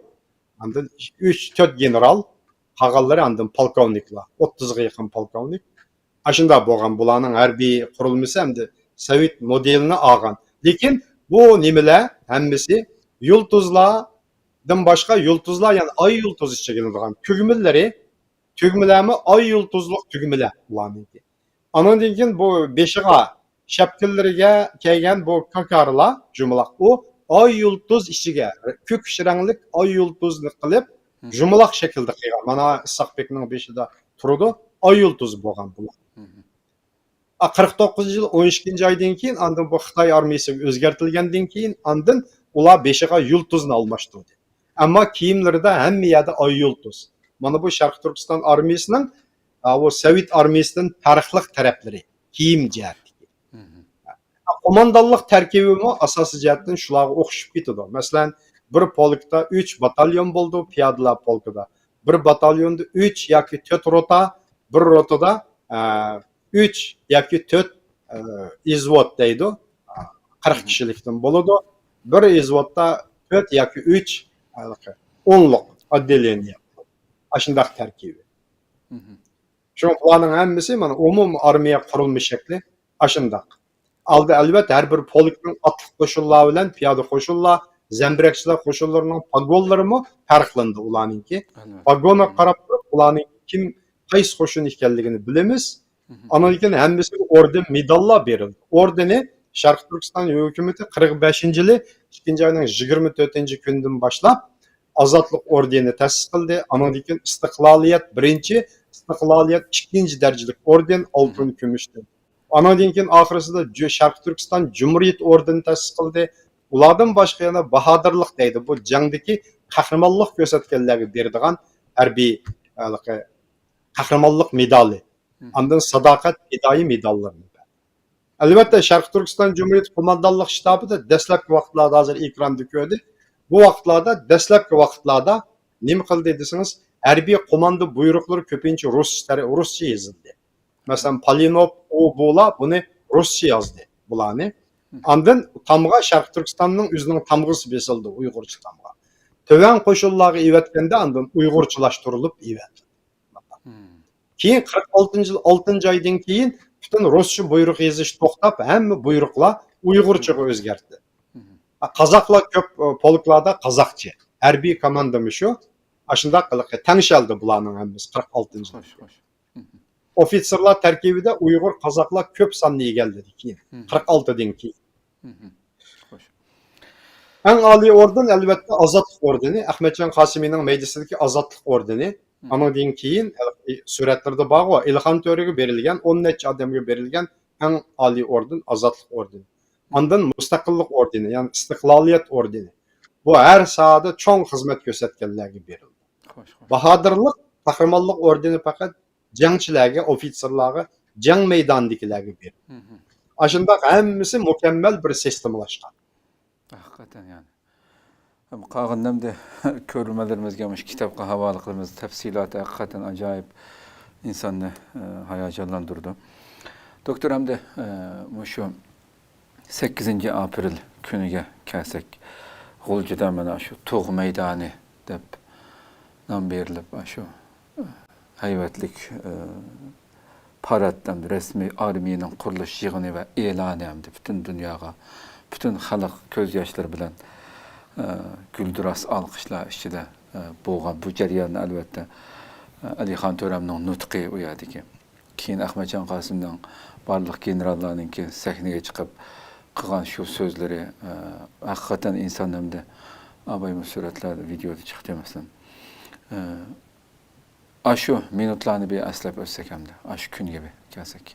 ئاندىن ئۈچ، تۆت گېنېرال، قالغانلىرى ئاندىن پولكوۋنىكلار، ئوتتۇزغا يېقىن پولكوۋنىك. ئاشۇنداق بولغان بۇلارنىڭ ھەربىي قۇرۇلمىسى ھەمدە سوۋېت مودېلىنى ئالغان. لېكىن بۇ نېمىلەر ھەممىسى يۇلتۇزلاردىن باشقا، يۇلتۇزلار، يەنى ئاي يۇلتۇز ئىچىگە كىرىدىغان تۈگمىلىرى، تۈگمىلەرمۇ ئاي يۇلتۇزلۇق تۈگمىلەر بۇلارنىڭكى. ئانىڭدىن كېيىن بۇ بېشىغا، شەپكىلىرىگە كىيگەن بۇ كاكارلار جۇمىلاق، ئۇ ئاي يۇلتۇز ئىچىگە، كۆكۈش رەڭلىك ئاي يۇلتۇزنى قىلىپ، جۇمىلاق شەكىلدە قىلغان. مانا ئىسھاق بېگنىڭ بېشىدا تۇرىدۇ، ئاي يۇلتۇز بولغان بۇلار. ئا، قىرىق توققۇزىنچى يىل ئون ئىككىنچى ئايدىن كېيىن، ئاندىن بۇ خىتاي ئارمىيىسىغا ئۆزگەرتىلگەندىن كېيىن، ئاندىن ئۇلار بېشىغا يۇلتۇزنى ئالماشتۇردى. ئەمما كىيىملىرىدە ھەممە يەردە ئاي يۇلتۇز. مانا بۇ شەرقىي تۈركىستان ئارمىيىسىنىڭ، ئا، بۇ سوۋېت ئارمىيىسىدىن پەرقلىق تەرەپلىرى، كىيىم جەھەتتىكى. قوماندانلىق تەركىبىمۇ ئاساسىي جەھەتتىن شۇلارغا ئوخشىشىپ كېتىدۇ. مەسىلەن، بىر پولكتا ئۈچ باتاليون بولىدۇ، پىيادىلەر پولكىدا. بىر باتاليوندا ئۈچ ياكى تۆت روتا، بىر روتىدا، ئە، ئۈچ ياكى تۆت، ئە، ئىزۋود دەيدۇ. قىرىق كىشىلىكتىن بولىدۇ. بىر ئىزۋودتا تۆت ياكى ئۈچ، ھېلىقى، ئونلۇق ئوتدېلېنىيە. ئاشۇنداق تەركىبى. شۇڭا بۇلارنىڭ ھەممىسى مانا ئومۇمىي ئارمىيە قۇرۇلما شەكلى ئاشۇنداق. ئالدى ئەلۋەتتە ھەر بىر پولكنىڭ ئاتلىق قوشۇنلار بىلەن پىيادە قوشۇنلار، زەمبىرەكچىلەر قوشۇنلىرىنىڭ پاگونلىرىمۇ پەرقلىنىدۇ ئۇلارنىڭكى. پاگونغا قاراپ تۇرۇپ ئۇلارنىڭ كىم، قايسى قوشۇن ئىكەنلىكىنى بىلىمىز. ئاندىن كېيىن ھەممىسىگە ئوردېن، مېداللار بېرىلدى. ئوردېنى شەرقىي تۈركىستان ھۆكۈمىتى قىرىق بەشىنچى يىلى ئىككىنچى ئاينىڭ يىگىرمە تۆتىنچى كۈنىدىن باشلاپ ئازادلىق ئوردېنى تەسىس قىلدى. ئانىڭدىن كېيىن ئىستىقلالىيەت بىرىنچى، ئىستىقلالىيەت ئىككىنچى دەرىجىلىك ئوردېن، ئالتۇن، كۈمۈشتىن. ئانىڭدىن كېيىن ئاخىرسىدا جۇ-، شەرقىي تۈركىستان جۇمھۇرىيىتى ئوردېنى تەسىس قىلدى. ئۇلاردىن باشقا يەنە باھادىرلىق دەيدۇ. بۇ جەڭدىكى قەھرىمانلىق كۆرسەتكەنلەرگە بېرىدىغان ھەربىي، ھېلىقى، قەھرىمانلىق مېدالى. ئاندىن ساداقەت پىدائىي مېداللىرىنى بەردى. ئەلۋەتتە، شەرقىي تۈركىستان جۇمھۇرىيىتى قوماندانلىق شتابىدا دەسلەپكى ۋاقىتلاردا، ھازىر ئېكراندا كۆردى، بۇ ۋاقىتلاردا، دەسلەپكى ۋاقىتلاردا نېمە قىلدى دېسىڭىز، ھەربىي قوماندا بۇيرۇقلىرى كۆپىنچە رۇس تەرە-، رۇسچە يېزىلدى. مەسىلەن، پالىنوف، ئۇ، بۇلار بۇنى رۇسچە يازدى، بۇلارنى. ئاندىن تامغا شەرقىي تۈركىستاننىڭ ئۆزىنىڭ تامغىسى بېسىلدى، ئۇيغۇرچە تامغا. تۆۋەن قوشۇنلارغا ئېۋەتكەندە ئاندىن ئۇيغۇرچىلاشتۇرۇلۇپ ئېۋەتىلدى. كېيىن قىرىق ئالتىنچى يىل ئالتىنچى ئايدىن كېيىن پۈتۈن رۇسچە بۇيرۇق يېزىش توختاپ، ھەممە بۇيرۇقلار ئۇيغۇرچىغا ئۆزگەرتتى. قازاقلار كۆپ، ئە، پولكلاردا قازاقچە. ھەربىي كوماندىمۇ شۇ. ئاشۇنداق قىلىپ تەڭشەلدى بۇلارنىڭ ھەممىسى قىرىق ئالتىنچى يىل. ئوفىتسېرلار تەركىبىدە ئۇيغۇر، قازاقلار كۆپ ساننى ئىگىلىدى كېيىن، قىرىق ئالتىدىن كېيىن. ئەڭ ئالىي ئوردېن، ئەلۋەتتە، ئازادلىق ئوردېنى، ئەخمەتجان قاسىمىنىڭ مەيدىسىدىكى ئازادلىق ئوردېنى. ئانىڭدىن كېيىن، سۈرەتلىرىدە بارغۇ، ئىلخان تۆرىگە بېرىلگەن، ئون نەچچە ئادەمگە بېرىلگەن ئەڭ ئالىي ئوردېن، ئازادلىق ئوردېنى. ئاندىن مۇستەقىللىق ئوردېنى، يەنى ئىستىقلالىيەت ئوردېنى. بۇ ھەر ساھەدە چوڭ خىزمەت كۆرسەتكەنلەرگە بېرىلدى. باھادىرلىق، قەھرىمانلىق ئوردېنى پەقەت جەڭچىلەرگە، ئوفىتسېرلارغا، جەڭ مەيدانىدىكىلەرگە بېرىلدى. ئاشۇنداق ھەممىسى مۇكەممەل بىر سىستېمىلاشقان. ھەقىقەتەن يەنى. قالغىنىنى ئەمدى كۆرۈرمەنلىرىمىزگە مۇشۇ كىتابقا ھاۋالە قىلىمىز. تەپسىلاتى ھەقىقەتەن ئاجايىپ. ئىنساننى، ئە، ھاياجانلاندۇرىدۇ. دوكتور، ئەمدى، ئە، مۇشۇ سەككىزىنچى ئاپرېل كۈنىگە كەلسەك، غۇلجىدا مانا شۇ تۇغ مەيدانى دەپ نام بېرىلىپ، شۇ، ئە، ھەيۋەتلىك، ئە، پارات ھەمدە رەسمىي ئارمىيىنىڭ قۇرۇلۇش يىغىنى ۋە ئېلانى ھەمدە پۈتۈن دۇنياغا، پۈتۈن خەلق كۆز ياشلىرى بىلەن، ئە، گۈلدۈراس ئالقىشلار ئىچىدە، ئە، بولغان بۇ جەرياندا، ئەلۋەتتە، ئە، ئەلىخان تۆرەمنىڭ نۇتقى ئۇ يەردىكى. كېيىن ئەخمەتجان قاسىمنىڭ بارلىق گېنېراللارنىڭكى سەھنىگە چىقىپ قىلغان شۇ سۆزلىرى، ئە، ھەقىقەتەن ئىنسان ھەمدە ئاۋايمۇ سۈرەتلەردە، ۋىدېئودا چىقتى مەسىلەن. ئە، ئاشۇ مىنۇتلارنى بىر ئەسلەپ ئۆتسەك ئەمدى، ئاشۇ كۈنگە بىر كەلسەك.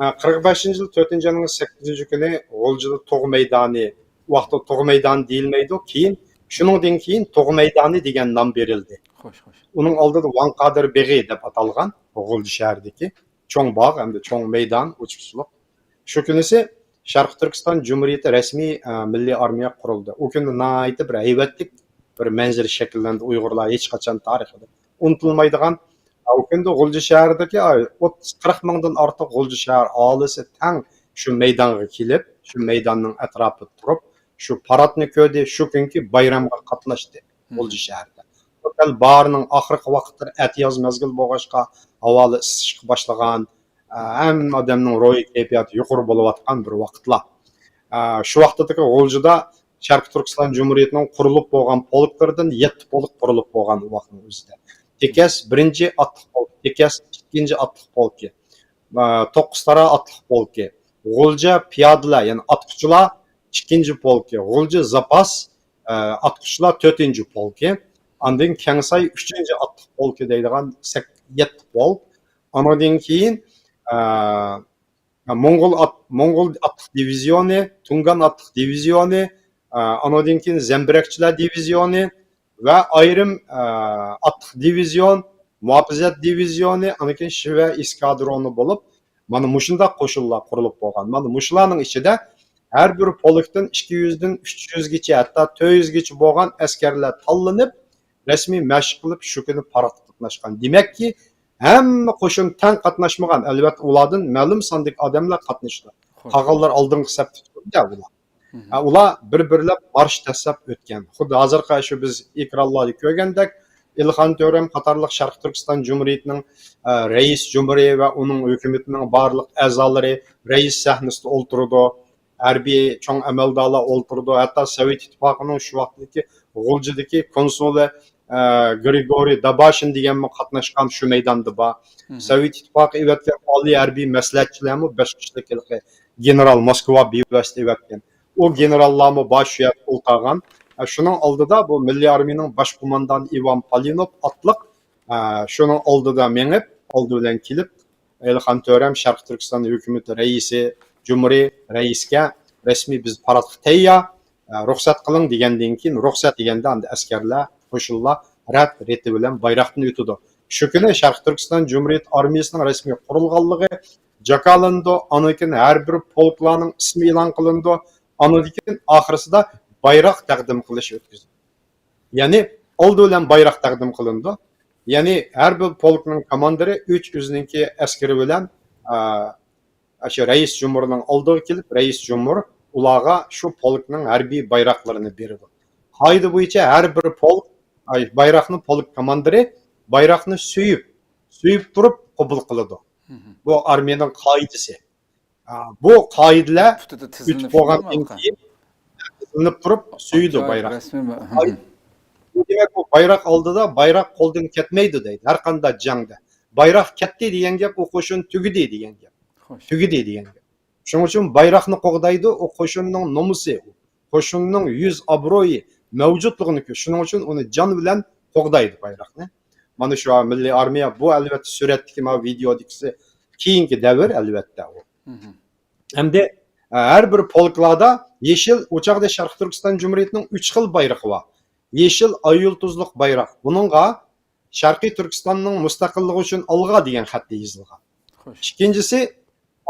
ھە، قىرىق بەشىنچى يىل تۆتىنچى ئاينىڭ سەككىزىنچى كۈنى غۇلجىدا تۇغ مەيدانى، ئۇ ۋاقىتتا تۇغ مەيدانى دېيىلمەيدۇ، كېيىن شۇنىڭدىن كېيىن تۇغ مەيدانى دېگەن نام بېرىلدى. خوش، خوش. ئۇنىڭ ئالدىدا ۋاڭ قادىر بېغى دەپ ئاتالغان غۇلجا شەھىرىدىكى چوڭ باغ ھەمدە چوڭ مەيدان، ئوچۇقچىلىق. شۇ كۈنىسى شەرقىي تۈركىستان جۇمھۇرىيىتى رەسمىي، ئە، مىللىي ئارمىيە قۇرۇلدى. ئۇ كۈندە ناھايىتى بىر ھەيۋەتلىك بىر مەنزىرە شەكىللەندى. ئۇيغۇرلار ھېچقاچان تارىخىدا ئۇنتۇلمايدىغان، ئە، ئۇ كۈندە غۇلجا شەھىرىدىكى، ئە، ئوتتۇز، قىرىق مىڭدىن ئارتۇق غۇلجا شەھەر ئاھالىسى تەڭ شۇ مەيدانغا كېلىپ، شۇ مەيداننىڭ ئەتراپىدا تۇرۇپ، شۇ پاراتنى كۆردى، شۇ كۈنكى بايرامغا قاتناشتى غۇلجا شەھىرىدە. ئوتەل باھارنىڭ ئاخىرقى ۋاقىتلىرى، ئەتىياز مەزگىل بولغاچقا، ھاۋالار ئىسسىشقا باشلىغان، ئە، ھەممە ئادەمنىڭ روھىي كەيپىياتى يۇقىرى بولۇۋاتقان بىر ۋاقىتلار. ئە، شۇ ۋاقىتتىكى غۇلجىدا شەرقىي تۈركىستان جۇمھۇرىيىتىنىڭ قۇرۇلۇپ بولغان پولكلىرىدىن يەتتە پولك قۇرۇلۇپ بولغان ئۇ ۋاقىتنىڭ ئۆزىدە. تېكەس بىرىنچى ئاتلىق پولك، تېكەس ئىككىنچى ئاتلىق پولكى، ئە، توققۇز تارا ئاتلىق پولكى، غۇلجا پىيادىلەر، يەنى ئاتقۇچىلار ئىككىنچى پولكى، غۇلجا زاپاس، ئە، ئاتقۇچىلار تۆتىنچى پولكى، ئاندىن كەڭساي ئۈچىنچى ئاتلىق پولكى دەيدىغان سەك-، يەتتە پولك. ئانىڭدىن كېيىن، ئە، موڭغۇل ئات-، موڭغۇل ئاتلىق دىۋىزىيونى، تۇڭگان ئاتلىق دىۋىزىيونى، ئە، ئانىڭدىن كېيىن زەمبىرەكچىلەر دىۋىزىيونى ۋە ئايرىم، ئە، ئاتلىق دىۋىزىيون، مۇھاپىزەت دىۋىزىيونى، ئاندىن كېيىن شىۋە ئېسكادرونى بولۇپ، مانا مۇشۇنداق قوشۇنلار قۇرۇلۇپ بولغان. مانا مۇشۇلارنىڭ ئىچىدە ھەر بىر پولكتىن ئىككى يۈزدىن ئۈچ يۈزگىچە، ھەتتا تۆت يۈزگىچە بولغان ئەسكەرلەر تاللىنىپ، رەسمىي مەشىق قىلىپ، شۇ كۈنى پاراتقا قاتناشقان. دېمەككى، ھەممە قوشۇن تەڭ قاتناشمىغان. ئەلۋەتتە، ئۇلاردىن مەلۇم ساندىكى ئادەملەر قاتنىشىدۇ. قالغانلار ئالدىنقى سەپتە تۇرىدۇ ئۇلار. ھە، ئۇلار بىر-بىرلەپ مارش دەسسەپ ئۆتكەن. خۇددى ھازىرقى شۇ بىز ئېكرانلاردا كۆرگەندەك، ئېلىخان تۆرەم قاتارلىق شەرقىي تۈركىستان جۇمھۇرىيىتىنىڭ، ئە، رەئىس جۇمھۇرى ۋە ئۇنىڭ ھۆكۈمىتىنىڭ بارلىق ئەزالىرى رەئىس سەھنىسىدە ئولتۇرىدۇ. ھەربىي چوڭ ئەمەلدارلار ئولتۇرىدۇ. ھەتتا سوۋېت ئىتتىپاقىنىڭ شۇ ۋاقىتتىكى غۇلجىدىكى كونسۇلى، ئە، گرىگورىي داباشىن دېگەنمۇ قاتناشقان، شۇ مەيداندا بار. سوۋېت ئىتتىپاقى ئېۋەتكەن ئالىي ھەربىي مەسلىھەتچىلەرمۇ بەش كىشىلىك ھېلىقى گېنېرال موسكۋا بىۋاسىتە ئېۋەتكەن. ئۇ گېنېراللارمۇ بار شۇ يەردە ئولتۇرغان. ئە، شۇنىڭ ئالدىدا بۇ مىللىي ئارمىيىنىڭ باش قوماندانى ئىۋان پالىنوف ئاتلىق، ئە، شۇنىڭ ئالدىدا مېڭىپ، ئالدى بىلەن كېلىپ، ئېلىخان تۆرەم شەرقىي تۈركىستان ھۆكۈمىتى رەئىسى، جۇمھۇرىي رەئىسكە رەسمىي بىز پاراتقا تەييار، ئە، رۇخسەت قىلىڭ دېگەندىن كېيىن، رۇخسەت دېگەندە ئەمدى ئەسكەرلەر، قوشۇنلار رەت رېتى بىلەن بايراقتىن ئۆتىدۇ. شۇ كۈنى شەرقىي تۈركىستان جۇمھۇرىيىتى ئارمىيىسىنىڭ رەسمىي قۇرۇلغانلىقى جاكارلىنىدۇ، ئاندىن كېيىن ھەر بىر پولكلارنىڭ ئىسمى ئېلان قىلىنىدۇ، ئاندىن كېيىن ئاخىرسىدا بايراق تەقدىم قىلىش ئۆتكۈزىدۇ. يەنى ئالدى بىلەن بايراق تەقدىم قىلىنىدۇ. يەنى ھەر بىر پولكنىڭ كوماندىرى ئۈچ ئۆزىنىڭكى ئەسكىرى بىلەن، ئا، ئاشۇ رەئىس جۇمھۇرنىڭ ئالدىغا كېلىپ، رەئىس جۇمھۇر ئۇلارغا شۇ پولكنىڭ ھەربىي بايراقلىرىنى بېرىدۇ. قائىدە بويىچە ھەر بىر پولك، ئاي، بايراقنى پولك كوماندىرى بايراقنى سۆيۈپ، سۆيۈپ تۇرۇپ قوبۇل قىلىدۇ. بۇ ئارمىيەنىڭ قائىدىسى. ئا، بۇ قائىدىلەر پۇتىدا پۈتۈپ تىزلىنىپ بولغاندىن شۇنداقمۇ؟ كېيىن، تىزلىنىپ تۇرۇپ سۆيىدۇ ئاجايىپ بايراق. رەسىم بۇ. ئاي، دېمەك، بۇ بايراق ئالدىدا بايراق قولدىن كەتمەيدۇ دەيدۇ، ھەر قانداق جەڭدە. بايراق كەتتى دېگەن گەپ، ئۇ قوشۇن تۈگىدى دېگەن گەپ. خوش. تۈگىدى دېگەن گەپ. شۇنىڭ ئۈچۈن بايراقنى قوغدايدۇ، ئۇ قوشۇننىڭ نومۇسى، قوشۇننىڭ يۈز ئابرۇيى، مەۋجۇتلۇقىنى كۆ-، شۇنىڭ ئۈچۈن ئۇنى جان بىلەن قوغدايدۇ بايراقنى. مانا شۇ مىللىي ئارمىيە، بۇ ئەلۋەتتە سۈرەتتىكى مانا ۋىدېئودىكىسى كېيىنكى دەۋر ئەلۋەتتە ئۇ. ھەمدە، ئە، ھەر بىر پولكلاردا يېشىل، ئۇ چاغدا شەرقىي تۈركىستان جۇمھۇرىيىتىنىڭ ئۈچ خىل بايرىقى بار. يېشىل ئاي يۇلتۇزلۇق بايراق. بۇنىڭغا شەرقىي تۈركىستاننىڭ مۇستەقىللىقى ئۈچۈن ئالغا دېگەن خەتتە يېزىلغان. خوش. ئىككىنچىسى،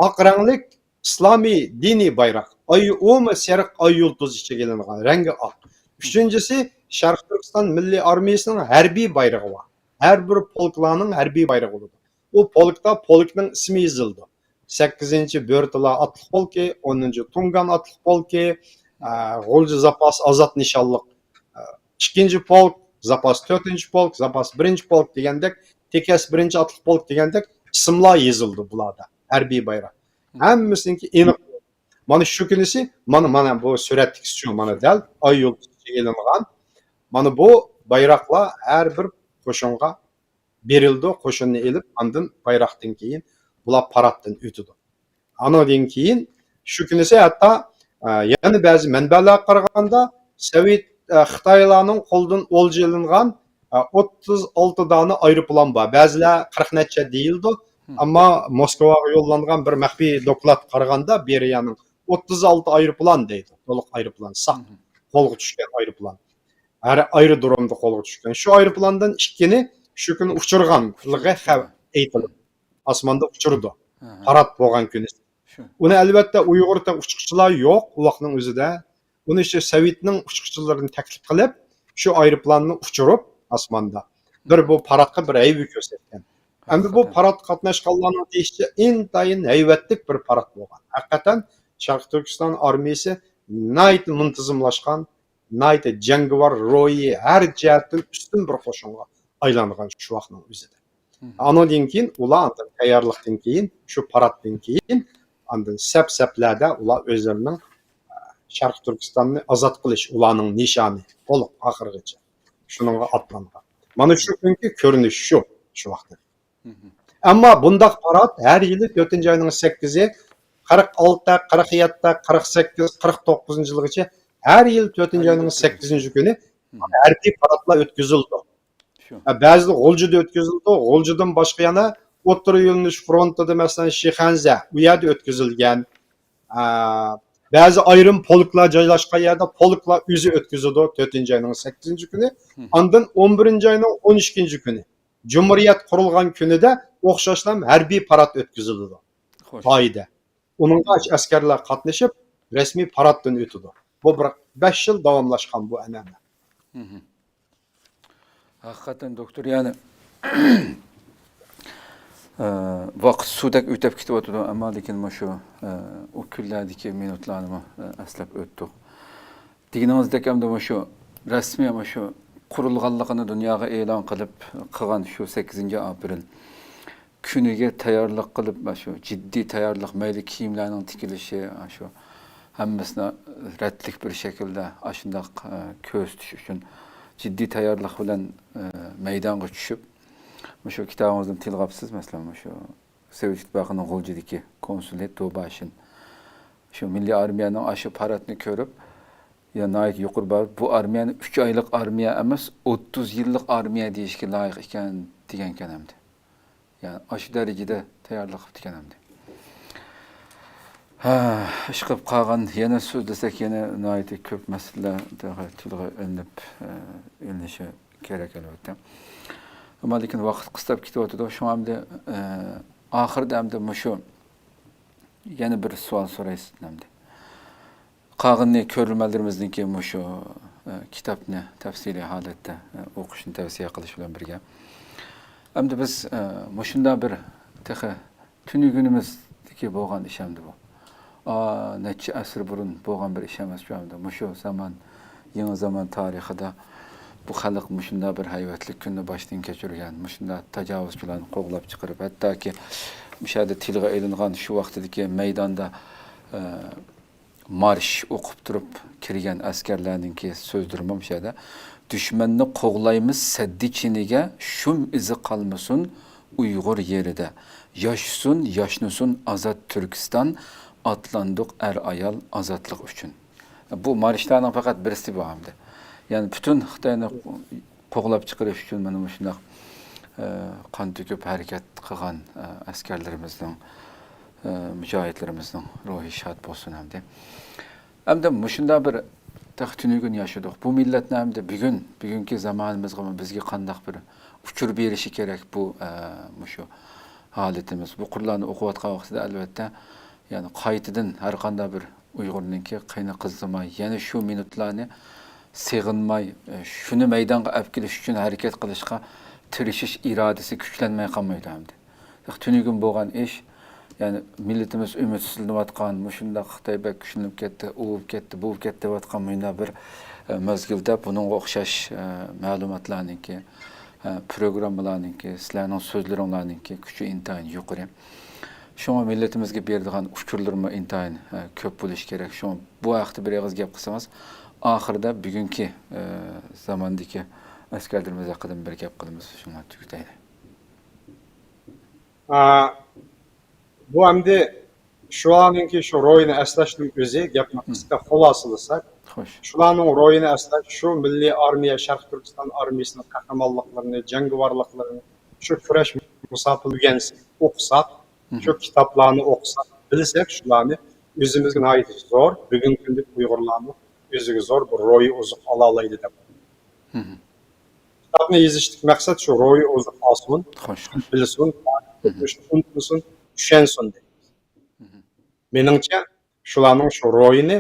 ئاق رەڭلىك ئىسلامىي دىنىي بايراق. ئاي، ئۇمۇ سېرىق ئاي يۇلتۇز ئىچىگە ئېلىنغان، رەڭگى ئاق. ئۈچىنچىسى، شەرقىي تۈركىستان مىللىي ئارمىيىسىنىڭ ھەربىي بايرىقى بار. ھەر بىر پولكلارنىڭ ھەربىي بايرىقى بولىدۇ. ئۇ پولكتا پولكنىڭ ئىسمى يېزىلىدۇ. سەككىزىنچى بۆرتالا ئاتلىق پولكى، ئونىنچى تۇڭگان ئاتلىق پولكى، ئە، غۇلجا زاپاس ئازاد نىشانلىق، ئە، ئىككىنچى پولك، زاپاس تۆتىنچى پولك، زاپاس بىرىنچى پولك دېگەندەك، تېكەس بىرىنچى ئاتلىق پولك دېگەندەك ئىسىملار يېزىلىدۇ بۇلاردا، ھەربىي بايراق. ھەممىسىنىڭكى ئېنىق. مانا شۇ كۈنىسى، مانا، مانا بۇ سۈرەتتىكىسى شۇ، مانا دەل ئاي يۇلتۇزىغا ئېلىنغان. مانا بۇ بايراقلار ھەر بىر قوشۇنغا بېرىلىدۇ، قوشۇننى ئېلىپ، ئاندىن بايراقتىن كېيىن بۇلار پاراتتىن ئۆتىدۇ. ئانىڭدىن كېيىن شۇ كۈنىسى ھەتتا، ئە، يەنە بەزى مەنبەلەرگە قارىغاندا، سوۋېت، ئە، خىتايلارنىڭ قولىدىن ئولجا ئېلىنغان، ئە، ئوتتۇز ئالتە دانە ئايروپىلان بار. بەزىلەر قىرىق نەچچە دېيىلىدۇ. ئەمما موسكۋاغا يوللانغان بىر مەخپىي دوكلاتقا قارىغاندا، بېرىيەنىڭ ئوتتۇز ئالتە ئايروپىلان دەيدۇ. تولۇق ئايروپىلان، ساق قولغا چۈشكەن ئايروپىلان. ھەر ئايرودرومدا قولغا چۈشكەن. شۇ ئايروپىلاندىن ئىككىنى شۇ كۈنى ئۇچۇرغانلىقى خەۋ-، ئېيتىلىدۇ. ئاسماندا ئۇچۇرىدۇ. پارات بولغان كۈنى. ئۇنى ئەلۋەتتە ئۇيغۇر تە-، ئۇچقۇچىلار يوق ئۇ ۋاقىتنىڭ ئۆزىدە. ئۇنى شۇ سوۋېتنىڭ ئۇچقۇچىلىرىنى تەكلىپ قىلىپ، شۇ ئايروپىلاننى ئۇچۇرۇپ ئاسماندا. بىر بۇ پاراتقا بىر ھەيۋە كۆرسەتكەن. ئەمدى بۇ پاراتقا قاتناشقانلارنىڭ دېيىشىچە ئىنتايىن ھەيۋەتلىك بىر پارات بولغان. ھەقىقەتەن شەرقىي تۈركىستان ئارمىيىسى ناھايىتى مۇنتىزىملاشقان، ناھايىتى جەڭگىۋار، روھى ھەر جەھەتتىن ئۈستۈن بىر قوشۇنغا ئايلانغان شۇ ۋاقىتنىڭ ئۆزىدە. ئانىڭدىن كېيىن ئۇلار ئاندىن تەييارلىقتىن كېيىن، شۇ پاراتتىن كېيىن ئاندىن سەپ-سەپلەردە ئۇلار ئۆزلىرىنىڭ، ئە، شەرقىي تۈركىستاننى ئازاد قىلىش ئۇلارنىڭ نىشانى تولۇق ئاخىرغىچە. شۇنىڭغا ئاتلانغان. مانا شۇ كۈنكى كۆرۈنۈش شۇ، شۇ ۋاقىتتا. ئەمما بۇنداق پارات ھەر يىلى تۆتىنچى ئاينىڭ سەككىزى، قىرىق ئالتە، قىرىق يەتتە، قىرىق سەككىز، قىرىق توققۇزىنچى يىلغىچە ھەر يىلى تۆتىنچى ئاينىڭ سەككىزىنچى كۈنى ھەربىي پاراتلار ئۆتكۈزۈلىدۇ. ھە، بەزىدە غۇلجىدا ئۆتكۈزۈلىدۇ. غۇلجىدىن باشقا يەنە ئوتتۇرا يۆنىلىش فرونتىدا، مەسىلەن، شىخەنزە، ئۇ يەردە ئۆتكۈزۈلگەن. ئە، بەزى ئايرىم پولكلار جايلاشقان يەردە پولكلار ئۆزى ئۆتكۈزىدۇ تۆتىنچى ئاينىڭ سەككىزىنچى كۈنى. ئاندىن ئون بىرىنچى ئاينىڭ ئون ئىككىنچى كۈنى، جۇمھۇرىيەت قۇرۇلغان كۈنىدە ئوخشاشلا ھەربىي پارات ئۆتكۈزۈلىدۇ. پايىدە. ئۇنىڭغا ئەسكەرلەر قاتنىشىپ، رەسمىي پاراتتىن ئۆتىدۇ. بۇ بىر بەش يىل داۋاملاشقان بۇ ئەنئەنە. ھەقىقەتەن، دوكتور، يەنى، ئە، ۋاقىت سۇدەك ئۆتۈپ كېتىۋاتىدۇ، ئەمما لېكىن مۇشۇ، ئە، ئۇ كۈنلەردىكى مىنۇتلارنىمۇ، ئە، ئەسلەپ ئۆتتۇق. دېگىنىڭىزدەك، ئەمدى مۇشۇ رەسمىي مۇشۇ قۇرۇلغانلىقىنى دۇنياغا ئېلان قىلىپ قىلغان شۇ سەككىزىنچى ئاپرېل كۈنىگە تەييارلىق قىلىپ، مۇشۇ جىددىي تەييارلىق، مەيلى كىيىملەرنىڭ تىكىلىشى، شۇ ھەممىسىنى رەتلىك بىر شەكىلدە ئاشۇنداق، ئە، كۆرسىتىش ئۈچۈن جىددىي تەييارلىق بىلەن، ئە، مەيدانغا چۈشۈپ، مۇشۇ كىتابىڭىزدىن تىلغاپسىز، مەسىلەن، مۇشۇ سوۋېت ئىتتىپاقىنىڭ غۇلجىدىكى كونسۇلى دوباشىن شۇ مىللىي ئارمىيەنىڭ ئاشۇ پاراتنى كۆرۈپ، يا ناھايىتى يۇقىرى باھا، بۇ ئارمىيەنى ئۈچ ئايلىق ئارمىيە ئەمەس، ئوتتۇز يىللىق ئارمىيە دېيىشكە لايىق ئىكەن، دېگەنكەن ئەمدى. يەنى ئاشۇ دەرىجىدە تەييارلىق قىپتىكەن ئەمدى. ھە، ئىشقىلىپ قالغان يەنە سۆزلىسەك، يەنە ناھايىتى كۆپ مەسىلىلەر تېخى تىلغا ئېلىنىپ، ئە، ئېلىنىشى كېرەك، ئەلۋەتتە. ئەمما لېكىن ۋاقىت قىستاپ كېتىۋاتىدۇ. شۇڭا ئەمدى، ئە، ئاخىرىدا ئەمدى مۇشۇ يەنە بىر سوئال سوراي سىزدىن ئەمدى. قالغىنى كۆرۈرمەنلىرىمىزنىڭكى مۇشۇ، ئە، كىتابنى تەپسىلىي ھالەتتە، ئە، ئوقۇشنى تەۋسىيە قىلىش بىلەن بىرگە، ئەمدى بىز، ئە، مۇشۇنداق بىر تېخى تۈنۈگۈنىمىزدىكى بولغان ئىش ئەمدى بۇ. ئا، نەچچە ئەسىر بۇرۇن بولغان بىر ئىش ئەمەس شۇ ئەمدى. مۇشۇ زامان، يېڭى زامان تارىخىدا بۇ خەلق مۇشۇنداق بىر ھەيۋەتلىك كۈننى باشتىن كەچۈرگەن، مۇشۇنداق تاجاۋۇزچىلارنى قوغلاپ چىقىرىپ، ھەتتاكى مۇشۇ يەردە تىلغا ئېلىنغان شۇ ۋاقتىدىكى مەيداندا، ئە، مارش ئوقۇپ تۇرۇپ كىرگەن ئەسكەرلەرنىڭكى سۆزلىرىمۇ مۇشۇ يەردە، دۈشمەننى قوغلايمىز سەددى چېنىگە، شۇم ئىزى قالمىسۇن ئۇيغۇر يېرىدە. ياشىسۇن، ياشنىسۇن ئازاد تۈركىستان، ئاتلاندۇق ئەر-ئايال ئازادلىق ئۈچۈن. بۇ مارشلارنىڭ پەقەت بىرسى بۇ ئەمدى. يەنى پۈتۈن خىتاينى قوغلاپ چىقىرىش ئۈچۈن مانا مۇشۇنداق، ئە، قان تۆكۈپ ھەرىكەت قىلغان، ئە، ئەسكەرلىرىمىزنىڭ، ئە، مۇجاھىدلىرىمىزنىڭ روھى شاد بولسۇن ئەمدى. ئەمدى مۇشۇنداق بىر تېخى تۈنۈگۈن ياشىدۇق. بۇ مىللەتنى ئەمدى بۈگۈن، بۈگۈنكى زامانىمىزغىمۇ بىزگە قانداق بىر ئۇچۇر بېرىشى كېرەك بۇ، ئە، مۇشۇ ھالىتىمىز. بۇ قۇرلارنى ئوقۇۋاتقان ۋاقتىدا ئەلۋەتتە، يەنى قايتىدىن ھەر قانداق بىر ئۇيغۇرنىڭكى قېنى قىزىماي، يەنە شۇ مىنۇتلارنى سېغىنماي، ئە، شۇنى مەيدانغا ئەپ كېلىش ئۈچۈن ھەرىكەت قىلىشقا تىرىشىش ئىرادىسى كۈچلەنمەي قالمايدۇ ئەمدى. تۈنۈگۈن بولغان ئىش، يەنى مىللىتىمىز ئۈمىدسىزلىنىۋاتقان، مۇشۇنداق خىتاي بەك كۈچلىنىپ كەتتى، ئۇ بولۇپ كەتتى، بۇ بولۇپ كەتتى دەۋاتقان مۇنداق بىر، ئە، مەزگىلدە بۇنىڭغا ئوخشاش، ئە، مەلۇماتلارنىڭكى، ئە، پروگراممىلارنىڭكى، سىلەرنىڭ سۆزلىرىڭلارنىڭكى كۈچى ئىنتايىن يۇقىرى. شۇڭا مىللىتىمىزگە بېرىدىغان ئۇچۇرلىرىمۇ ئىنتايىن، ئە، كۆپ بولۇشى كېرەك. شۇڭا بۇ ھەقتە بىر ئېغىز گەپ قىلسىڭىز، ئاخىرىدا بۈگۈنكى، ئە، زاماندىكى ئەسكەرلىرىمىز ھەققىدىمۇ بىر گەپ قىلىمىز. شۇڭا تۈگىتەيلى. ئا، بۇ ئەمدى شۇلارنىڭكى شۇ روھىنى ئەسلەشنىڭ ئۆزى، گەپنى قىسقا خۇلاسىلىساق، خوش. شۇلارنىڭ روھىنى ئەسلەش، شۇ مىللىي ئارمىيە، شەرقىي تۈركىستان ئارمىيىسىنىڭ قەھرىمانلىقلىرىنى، جەڭگىۋارلىقلىرىنى، شۇ كۈرەش مۇساپىنى ئۆگەنسەك، ئوقۇساق، شۇ كىتابلارنى ئوقۇساق، بىلسەك، شۇلارنى ئۆزىمىزگە ناھايىتى زور، بۈگۈنكى كۈندىكى ئۇيغۇرلارنىڭ ئۆزىگە زور بىر روھىي ئوزۇق ئالالايدۇ دەپ. كىتابنى يېزىشتىكى مەقسەت شۇ، روھىي ئوزۇق ئالسۇن، خوش، خوش. بىلسۇن، ئۆتمۈشنى ئۇنتۇمىسۇن، چۈشەنسۇن دەيمىز. مېنىڭچە، شۇلارنىڭ شۇ روھىنى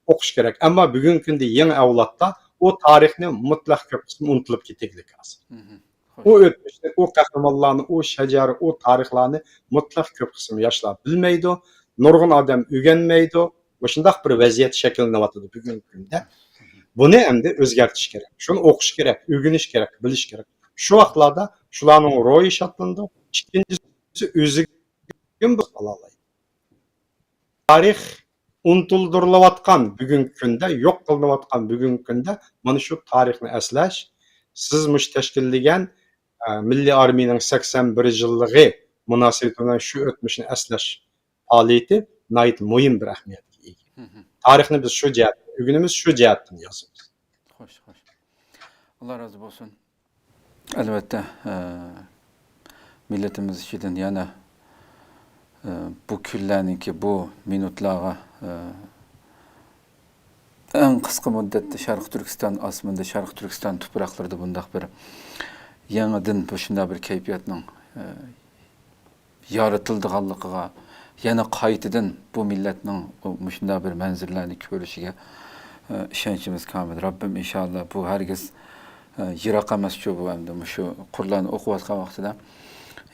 ئوقۇش كېرەك. ئەمما بۈگۈنكى كۈندە يېڭى ئەۋلادتا ئۇ تارىخنى مۇتلەق كۆپ قىسمى ئۇنتۇلۇپ كېتىگلىك ھازىر. خوش. ئۇ ئۆتمۈشنى، ئۇ قەھرىمانلارنى، ئۇ شەجەرە، ئۇ تارىخلارنى مۇتلەق كۆپ قىسىم ياشلار بىلمەيدۇ، نۇرغۇن ئادەم ئۆگەنمەيدۇ. مۇشۇنداق بىر ۋەزىيەت شەكىللىنىۋاتىدۇ بۈگۈنكى كۈندە. بۇنى ئەمدى ئۆزگەرتىش كېرەك. شۇنى ئوقۇش كېرەك، ئۆگىنىش كېرەك، بىلىش كېرەك. شۇ ۋاقىتلاردا شۇلارنىڭ روھى شادلىنىدۇ. ئىككىنچىسى، ئۆزىگە بىر ئالالايدۇ. تارىخ ئۇنتۇلدۇرۇلۇۋاتقان بۈگۈنكى كۈندە، يوق قىلىنىۋاتقان بۈگۈنكى كۈندە مانا شۇ تارىخنى ئەسلەش، سىز مۇشۇ تەشكىللىگەن، ئە، مىللىي ئارمىيەنىڭ سەكسەن بىر يىللىقى مۇناسىۋىتى بىلەن شۇ ئۆتمۈشنى ئەسلەش پائالىيىتى ناھايىتى مۇھىم بىر ئەھمىيەتكە ئىگە. تارىخنى بىز شۇ جەھەتتىن ئۆگىنىمىز، شۇ جەھەتتىن يازىمىز. خوش، خوش. ئاللا رازى بولسۇن. ئەلۋەتتە، ئە، مىللىتىمىز ئىچىدىن يەنە، ئە، بۇ كۈنلەرنىڭكى بۇ مىنۇتلارغا، ئە، ئەڭ قىسقا مۇددەتتە شەرقىي تۈركىستان ئاسمىنىدا، شەرقىي تۈركىستان تۇپراقلىرىدا بۇنداق بىر يېڭىدىن بۇ شۇنداق بىر كەيپىياتنىڭ، ئە، يارىتىلىدىغانلىقىغا، يەنە قايتىدىن بۇ مىللەتنىڭ مۇشۇنداق بىر مەنزىرىلەرنى كۆرۈشىگە، ئە، ئىشەنچىمىز كامىل. رەببىم ئىنشاللا بۇ ھەرگىز، ئە، يىراق ئەمەسچۇ بۇ ئەمدى مۇشۇ قۇرلارنى ئوقۇۋاتقان ۋاقتىدا.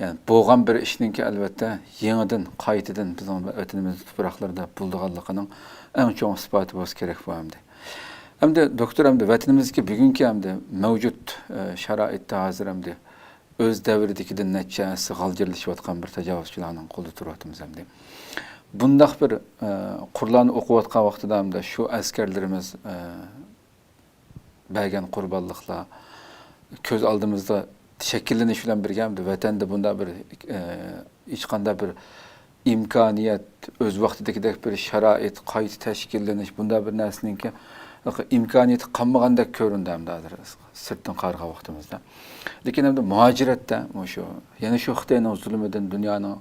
يەنى بولغان بىر ئىشنىڭكى ئەلۋەتتە يېڭىدىن، قايتىدىن بىزنىڭ ۋەتىنىمىز تۇپراقلىرىدا بولىدىغانلىقىنىڭ ئەڭ چوڭ ئىسپاتى بولسا كېرەك بۇ ئەمدى. ئەمدى دوكتور ئەمدى ۋەتىنىمىزدىكى بۈگۈنكى ئەمدى مەۋجۇت، ئە، شارائىتتا ھازىر ئەمدى ئۆز دەۋرىدىكىدىن نەچچە ھەسسە غالجىرلىشىۋاتقان بىر تاجاۋۇزچىلارنىڭ قولىدا تۇرۇۋاتىمىز ئەمدى. بۇنداق بىر، ئە، قۇرلارنى ئوقۇۋاتقان ۋاقتىدا ئەمدى شۇ ئەسكەرلىرىمىز، ئە، بەرگەن قۇربانلىقلار كۆز ئالدىمىزدا شەكىللىنىش بىلەن بىرگە، ئەمدى ۋەتەندە بۇنداق بىر، ئە، ھېچقانداق بىر ئىمكانىيەت، ئۆز ۋاقتىدىكىدەك بىر شارائىت، قايتا تەشكىللىنىش، بۇنداق بىر نەرسىنىڭكى ئىمكانىيىتى قالمىغاندەك كۆرۈندى ئەمدى ھازىر سىرتتىن قارىغان ۋاقتىمىزدا. لېكىن ئەمدى مۇھاجىرەتتە مۇشۇ، يەنە شۇ خىتاينىڭ زۇلۇمىدىن دۇنيانىڭ،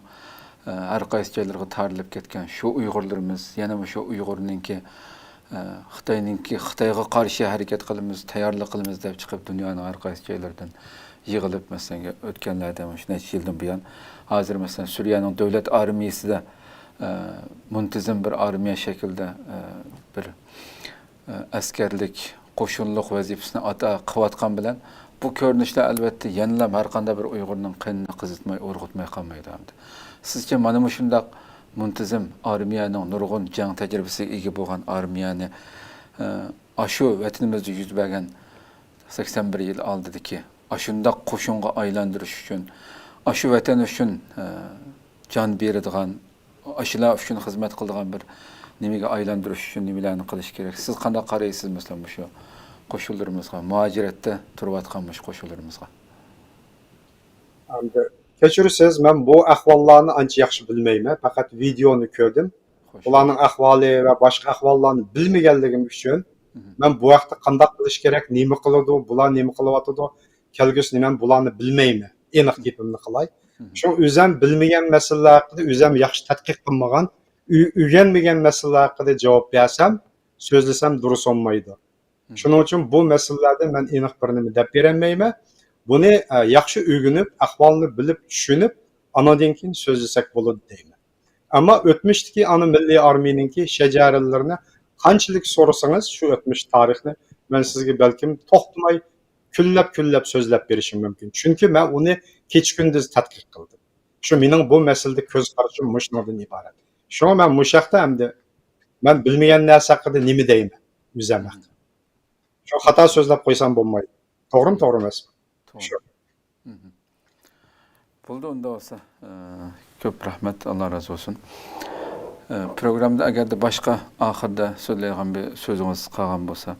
ئە، ھەر قايسى جايلىرىغا تارىلىپ كەتكەن شۇ ئۇيغۇرلىرىمىز، يەنە مۇشۇ ئۇيغۇرنىڭكى، ئە، خىتاينىڭكى، خىتايغا قارشى ھەرىكەت قىلىمىز، تەييارلىق قىلىمىز دەپ چىقىپ دۇنيانىڭ ھەر قايسى جايلىرىدىن يىغىلىپ، مەسىلەن، ئۆتكەنلەردە مۇشۇ نەچچە يىلدىن بۇيان، ھازىر، مەسىلەن، سۈرىيەنىڭ دۆلەت ئارمىيىسىدە، ئە، مۇنتىزىم بىر ئارمىيە شەكلىدە، ئە، بىر، ئە، ئەسكەرلىك، قوشۇنلۇق ۋەزىپىسىنى ئادا قىلىۋاتقان بىلەن، بۇ كۆرۈنۈشلەر، ئەلۋەتتە، يەنىلا ھەر قانداق بىر ئۇيغۇرنىڭ قېنىنى قىزىتماي، ئۇرغۇتماي قالمايدۇ ئەمدى. سىزچە، مانا مۇشۇنداق مۇنتىزىم ئارمىيەنىڭ، نۇرغۇن جەڭ تەجرىبىسىگە ئىگە بولغان ئارمىيەنى، ئە، ئاشۇ ۋەتىنىمىزدە يۈز بەرگەن سەكسەن بىر يىل ئالدىدىكى ئاشۇنداق قوشۇنغا ئايلاندۇرۇش ئۈچۈن، ئاشۇ ۋەتەن ئۈچۈن، ئە، جان بېرىدىغان، ئاشۇلار ئۈچۈن خىزمەت قىلىدىغان بىر نېمىگە ئايلاندۇرۇش ئۈچۈن نېمىلەرنى قىلىش كېرەك؟ سىز قانداق قارايسىز، مەسىلەن، مۇشۇ قوشۇنلىرىمىزغا، مۇھاجىرەتتە تۇرۇۋاتقان مۇشۇ قوشۇنلىرىمىزغا؟ ئەمدى كەچۈرىسىز، مەن بۇ ئەھۋاللارنى ئانچە ياخشى بىلمەيمەن، پەقەت ۋىدېئونى كۆردۈم. خوش. بۇلارنىڭ ئەھۋالى ۋە باشقا ئەھۋاللارنى بىلمىگەنلىكىم ئۈچۈن، مەن بۇ ھەقتە قانداق قىلىش كېرەك، نېمە قىلىدۇ، بۇلار نېمە قىلىۋاتىدۇ، كەلگۈسىنى مەن بۇلارنى بىلمەيمەن، ئېنىق گېپىمنى قىلاي. شۇڭا ئۆزەم بىلمىگەن مەسىلىلەر ھەققىدە ئۆزەم ياخشى تەتقىق قىلمىغان، ئۆ-، ئۆگەنمىگەن مەسىلىلەر ھەققىدە جاۋاب بەرسەم، سۆزلىسەم دۇرۇس بولمايدۇ. شۇنىڭ ئۈچۈن بۇ مەسىلىلەردە مەن ئېنىق بىر نېمە دەپ بېرەلمەيمەن. بۇنى، ئە، ياخشى ئۆگىنىپ، ئەھۋالنى بىلىپ، چۈشىنىپ، ئانىڭدىن كېيىن سۆزلىسەك بولىدۇ دەيمەن. ئەمما ئۆتمۈشتىكى ئانا مىللىي ئارمىيەنىڭكى شەجەرىلىرىنى قانچىلىك سورىسىڭىز، شۇ ئۆتمۈش تارىخنى مەن سىزگە بەلكىم توختىماي كۈنلەپ، كۈنلەپ سۆزلەپ بېرىشىم مۇمكىن. چۈنكى مەن ئۇنى كېچە-كۈندۈز تەتقىق قىلدىم. شۇ مېنىڭ بۇ مەسىلىدە كۆز قارىشىم مۇشۇنىڭدىن ئىبارەت. شۇڭا مەن مۇشۇ ھەقتە ئەمدى مەن بىلمىگەن نەرسە ھەققىدە نېمە دەيمەن ئۆزۈم ھەققىدە. شۇ خاتا سۆزلەپ قويسام بولمايدۇ. توغرىمۇ، توغرا ئەمەسمۇ؟ توغرا. شۇ. مهم. بولدى، ئۇندا بولسا، ئە، كۆپ رەھمەت، ئاللا رازى بولسۇن. ئە، پروگراممىدا ئەگەردە باشقا ئاخىردا سۆزلەيدىغان بىر سۆزىڭىز قالغان بولسا،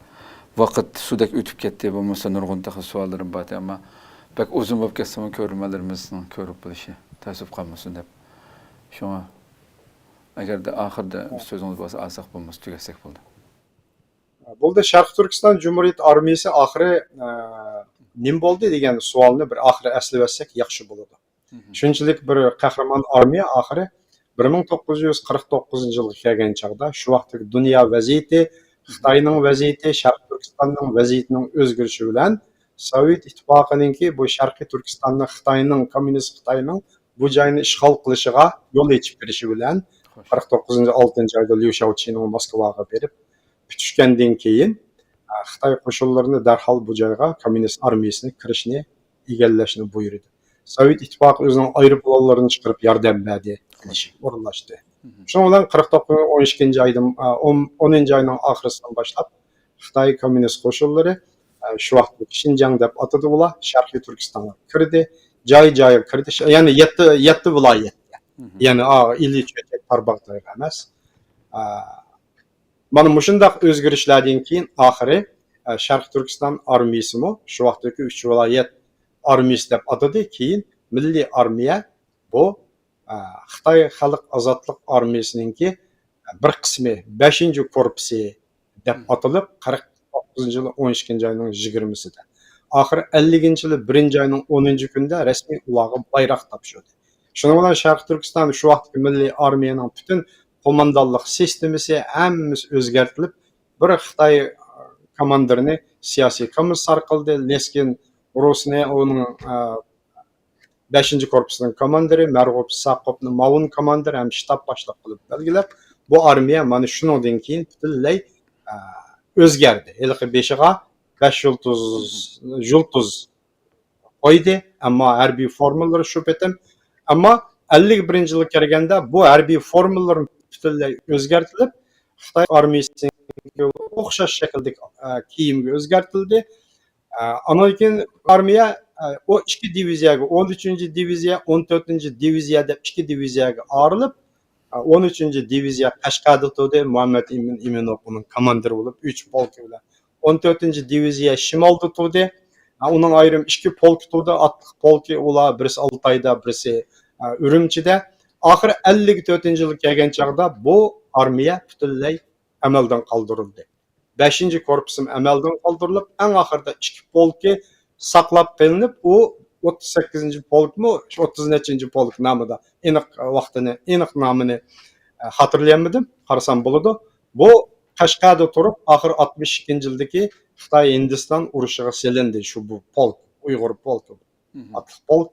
ۋاقىت سۇدەك ئۆتۈپ كەتتى، بولمىسا نۇرغۇن تېخى سوئاللىرىم بار ئىدى، ئەمما بەك ئۇزۇن بولۇپ كەتسىمۇ كۆرۈرمەنلىرىمىزنىڭ كۆرۈپ بولۇشى تەسىپ قالمىسۇن دەپ. شۇڭا ئەگەردە ئاخىردا بىر سۆزىڭىز بولسا، ئالساق بولمىسا تۈگەتسەك بولدى. بولدى، شەرقىي تۈركىستان جۇمھۇرىيىتى ئارمىيىسى ئاخىرى، ئە، نېمە بولدى دېگەن سوئالنى بىر ئاخىرى ئەسلىۋەتسەك ياخشى بولىدۇ. مهم. شۇنچىلىك بىر قەھرىمان ئارمىيە ئاخىرى بىر مىڭ توققۇز يۈز قىرىق توققۇزىنچى يىلغا كەلگەن چاغدا شۇ ۋاقىتتىكى دۇنيا ۋەزىيىتى، خىتاينىڭ ۋەزىيىتى، شەرقىي تۈركىستاننىڭ ۋەزىيىتىنىڭ ئۆزگىرىشى بىلەن سوۋېت ئىتتىپاقىنىڭكى بۇ شەرقىي تۈركىستاننى خىتاينىڭ، كوممۇنىست خىتاينىڭ بۇ جاينى ئىشغال قىلىشىغا يول ئېچىپ بېرىشى بىلەن خوش. قىرىق توققۇزىنچى ئالتىنچى ئايدا ليۇ شياۋچىنىڭ موسكۋاغا بېرىپ پۈتۈشكەندىن كېيىن، ئە، خىتاي قوشۇنلىرىنى دەرھال بۇ جايغا كوممۇنىست ئارمىيىسىنى كىرىشنى، ئىگىلەشنى بۇيرۇدى. سوۋېت ئىتتىپاقى ئۆزىنىڭ ئايروپىلانلىرىنى چىقىرىپ ياردەم بەردى، قىلىشى ئورۇنلاشتى. مهم. شۇنىڭ بىلەن قىرىق توققۇزىنچى ئون ئىككىنچى ئايدىن، ئە، ئون، ئونىنچى ئاينىڭ ئاخىرىسىدىن باشلاپ خىتاي كوممۇنىست قوشۇنلىرى، ئە، شۇ ۋاقىتتىكى شىنجاڭ دەپ ئاتىدى ئۇلار، شەرقىي تۈركىستانغا كىردى، جاي-جايىغا كىردى. ش-، يەنى يەتتە، يەتتە ۋىلايەتكە. مهم. يەنى، ئا، ئىلى، چۆچەك، تارباغاتايغا ئەمەس. ئا، مانا مۇشۇنداق ئۆزگىرىشلەردىن كېيىن ئاخىرى، ئە، شەرقىي تۈركىستان ئارمىيىسىمۇ شۇ ۋاقىتتىكى ئۈچ ۋىلايەت ئارمىيىسى دەپ ئاتىدى. كېيىن مىللىي ئارمىيە بۇ، ئە، خىتاي خەلق ئازادلىق ئارمىيىسىنىڭكى بىر قىسمى، بەشىنچى كورپۇسى دەپ مم. ئاتىلىپ، قىرىق توققۇزىنچى يىل ئون ئىككىنچى ئاينىڭ يىگىرمىسىدە. ئاخىرى ئەللىكىنچى يىلى بىرىنچى ئاينىڭ ئونىنچى كۈنىدە رەسمىي ئۇلارغا بايراق تاپشۇردى. شۇنىڭ بىلەن شەرقىي تۈركىستان شۇ ۋاقىتتىكى مىللىي ئارمىيەنىڭ پۈتۈن قوماندانلىق سىستېمىسى، ھەممىسى ئۆزگەرتىلىپ، بىر خىتاي كوماندىرىنى سىياسىي كومىسسار قىلدى. لېسكىن رۇسنى ئۇنىڭ، ئە، بەشىنچى كورپۇسنىڭ كوماندىرى، مەرغۇپ ئىساقوفنى مۇئاۋىن كوماندىر ھەم شتاب باشلىقى قىلىپ بەلگىلەپ، بۇ ئارمىيە مانا شۇنىڭدىن كېيىن پۈتۈنلەي، ئە، ئۆزگەردى. ھېلىقى بېشىغا بەش يۇلتۇز، يۇلتۇز قويدى، ئەمما ھەربىي فورمىلىرى شۇ پېتىم. ئەمما ئەللىك بىرىنچى يىلغا كەلگەندە بۇ ھەربىي فورمىلىرى پۈتۈنلەي ئۆزگەرتىلىپ، خىتاي ئارمىيىسىنىڭكى ئوخشاش شەكىلدىكى، ئە، كىيىمگە ئۆزگەرتىلدى. ئە، ئاندىن كېيىن ئارمىيە، ئە، ئۇ ئىككى دىۋىزىيەگە، ئون ئۈچىنچى دىۋىزىيە، ئون تۆتىنچى دىۋىزىيە دەپ ئىككى دىۋىزىيەگە ئايرىلىپ، ئە، ئون ئۈچىنچى دىۋىزىيە قەشقەردە تۇردى. مۇھەممەد ئىمىن ئىمىنوف ئۇنىڭ كوماندىرى بولۇپ، ئۈچ پولكى بىلەن. ئون تۆتىنچى دىۋىزىيە شىمالدا تۇردى. ئە، ئۇنىڭ ئايرىم ئىككى پولكى تۇردى. ئاتلىق پولكى ئۇلار، بىرسى ئالتايدا، بىرسى، ئە، ئۈرۈمچىدە. ئاخىرى ئەللىك تۆتىنچى يىلغا كەلگەن چاغدا بۇ ئارمىيە پۈتۈنلەي ئەمەلدىن قالدۇرۇلدى. بەشىنچى كورپۇسمۇ ئەمەلدىن قالدۇرۇلۇپ، ئەڭ ئاخىرىدا ئىككى پولكى ساقلاپ قېلىنىپ، ئۇ ئوتتۇز سەككىزىنچى پولكمۇ، شۇ ئوتتۇز نەچچىنچى پولك نامىدا، ئېنىق ۋاقتىنى، ئېنىق نامىنى، ئە، خاتىرىلىيەلمىدىم، قارىسام بولىدۇ. بۇ قەشقەردە تۇرۇپ، ئاخىر ئاتمىش ئىككىنچى يىلدىكى خىتاي ھىندىستان ئۇرۇشىغا سېلىندى شۇ بۇ پولك، ئۇيغۇر پولكى. مهم. ئاتلىق پولك.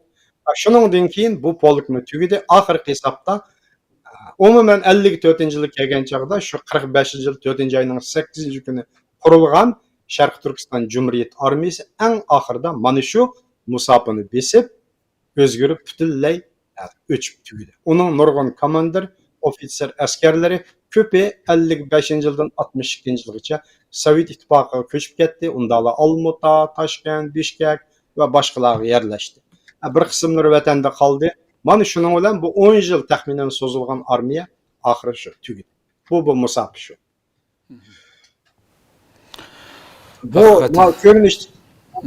شۇنىڭدىن كېيىن بۇ پولكمۇ تۈگىدى. ئاخىرقى ھېسابتا، ئومۇمەن، ئەللىك تۆتىنچى يىلى كەلگەن چاغدا شۇ قىرىق بەشىنچى يىل تۆتىنچى ئاينىڭ سەككىزىنچى كۈنى قۇرۇلغان شەرقىي تۈركىستان جۇمھۇرىيىتى ئارمىيىسى ئەڭ ئاخىرىدا مانا شۇ مۇساپىنى بېسىپ، ئۆزگىرىپ، پۈتۈنلەي ئۆچۈپ تۈگىدى. ئۇنىڭ نۇرغۇن كوماندىر، ئوفىتسېر، ئەسكەرلىرى كۆپى ئەللىك بەشىنچى يىلدىن ئاتمىش ئىككىنچى يىلغىچە سوۋېت ئىتتىپاقىغا كۆچۈپ كەتتى. ئۇنداقلا ئالمۇتا، تاشكەنت، بىشكەك ۋە باشقىلارغا يەرلەشتى. بىر قىسىملىرى ۋەتەندە قالدى. مانا شۇنىڭ بىلەن بۇ ئون يىل تەخمىنەن سوزۇلغان ئارمىيە ئاخىرى شۇ تۈگىدى. بۇ، بۇ مۇساپە شۇ. بۇ، ھەقىقەتەن. ما كۆرۈنۈش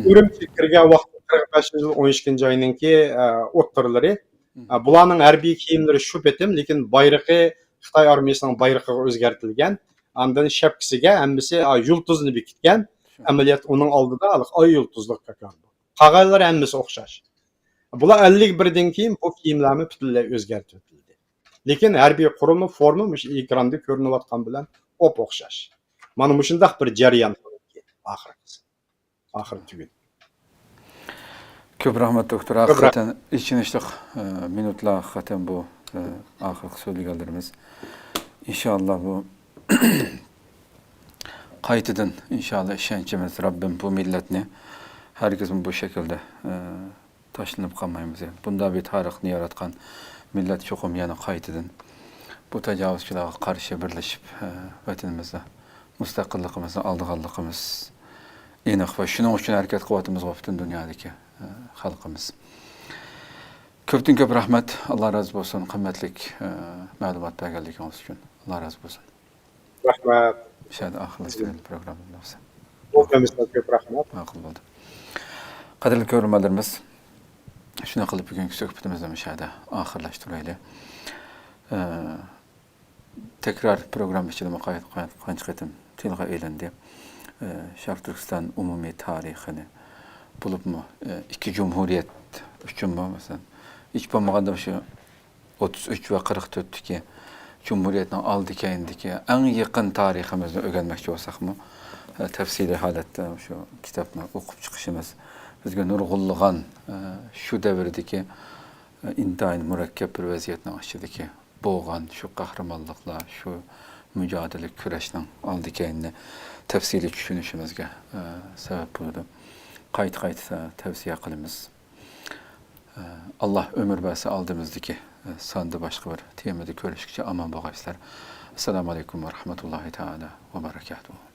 ئۈرۈمچىگە كىرگەن ۋاقتى قىرىق بەشىنچى يىل ئون ئىككىنچى ئاينىڭكى، ئە، ئوتتۇرىلىرى. ئە، بۇلارنىڭ ھەربىي كىيىملىرى شۇ پېتىم، لېكىن بايرىقى خىتاي ئارمىيىسىنىڭ بايرىقىغا ئۆزگەرتىلگەن. ئاندىن شەپكىسىگە ھەممىسى، ئا، يۇلتۇزنى بېكىتكەن. شۇ. ئەمەلىيەتتە ئۇنىڭ ئالدىدا ھېلىقى ئاي يۇلتۇزلۇق كاكار بۇ. قالغانلىرى ھەممىسى ئوخشاش. بۇلار ئەللىك بىردىن كېيىن بۇ كىيىملەرمۇ پۈتۈنلەي ئۆزگەرتىۋېتىلدى. لېكىن ھەربىي قۇرۇلما، فورما مۇشۇ ئېكراندا كۆرۈنۈۋاتقان بىلەن ئوپئوخشاش. مانا مۇشۇنداق بىر جەريان ئاخىرقىسى. ئاخىر تۈگۈن. كۆپ رەھمەت، دوكتور. كۆپ رەھمەت. ھەقىقەتەن ئېچىنىشلىق، ئە، مىنۇتلار ھەقىقەتەن بۇ، ئە، ئاخىرقى سۆزلىگەنلىرىمىز. ئىنشائاللا بۇ قايتىدىن، ئىنشائاللا، ئىشەنچىمىز، رەببىم بۇ مىللەتنى ھەرگىزمۇ بۇ شەكىلدە، ئە، تاشلىنىپ قالمايمىز. بۇنداق بىر تارىخنى ياراتقان مىللەت چوقۇم يەنە قايتىدىن بۇ تاجاۋۇزچىلارغا قارشى بىرلىشىپ، ئە، ۋەتىنىمىزنى، مۇستەقىللىقىمىزنى ئالىدىغانلىقىمىز ئېنىق ۋە شۇنىڭ ئۈچۈن ھەرىكەت قىلىۋاتىمىزغۇ پۈتۈن دۇنيادىكى، ئە، خەلقىمىز. كۆپتىن كۆپ رەھمەت. ئاللا رازى بولسۇن قىممەتلىك، ئە، مەلۇمات بەرگەنلىكىڭىز ئۈچۈن. ئاللا رازى بولسۇن. رەھمەت. شايەت ئاخىرلاشتۇرىيلى پروگراممىنى. بولسا. بولدى، ماقۇل بولدى. قەدىرلىك كۆرۈرمەنلىرىمىز، شۇنداق قىلىپ بۈگۈنكى سۆھبىتىمىزنى مۇشۇ يەردە ئاخىرلاشتۇرايلى. ئە، تەكرار پروگرامما ئىچىدىمۇ قاي-، قاي-، قانچە قېتىم تىلغا ئېلىندى. ئە، شەرقىي تۈركىستان ئومۇمىي تارىخىنى، بولۇپمۇ، ئە، ئىككى جۇمھۇرىيەت ئۈچۈنمۇ، مەسىلەن، ھېچ بولمىغاندا مۇشۇ ئوتتۇز ئۈچ ۋە قىرىق تۆتتىكى جۇمھۇرىيەتنىڭ ئالدى كەينىدىكى ئەڭ يېقىن تارىخىمىزنى ئۆگەنمەكچى بولساقمۇ، ئە، تەپسىلىي ھالەتتە شۇ كىتابنى ئوقۇپ چىقىشىمىز بىزگە نۇرغۇنلىغان، ئە، شۇ دەۋردىكى، ئە، ئىنتايىن مۇرەككەپ بىر ۋەزىيەتنىڭ ئىچىدىكى بولغان شۇ قەھرىمانلىقلار، شۇ مۇجادىلە كۈرەشنىڭ ئالدى كەينىنى تەپسىلىي چۈشىنىشىمىزگە، ئە، سەۋەب بولىدۇ. قايتا-قايتا تەۋسىيە قىلىمىز. ئاللا ئۆمۈر بەرسە، ئالدىمىزدىكى ساندا باشقا بىر تېمىدا كۆرۈشكىچە ئامان بولغايسىلەر. ئەسسالامۇ ئەلەيكۇم ۋە رەھمەتۇللاھى تائالا ۋە بەرەكاتۇھۇ.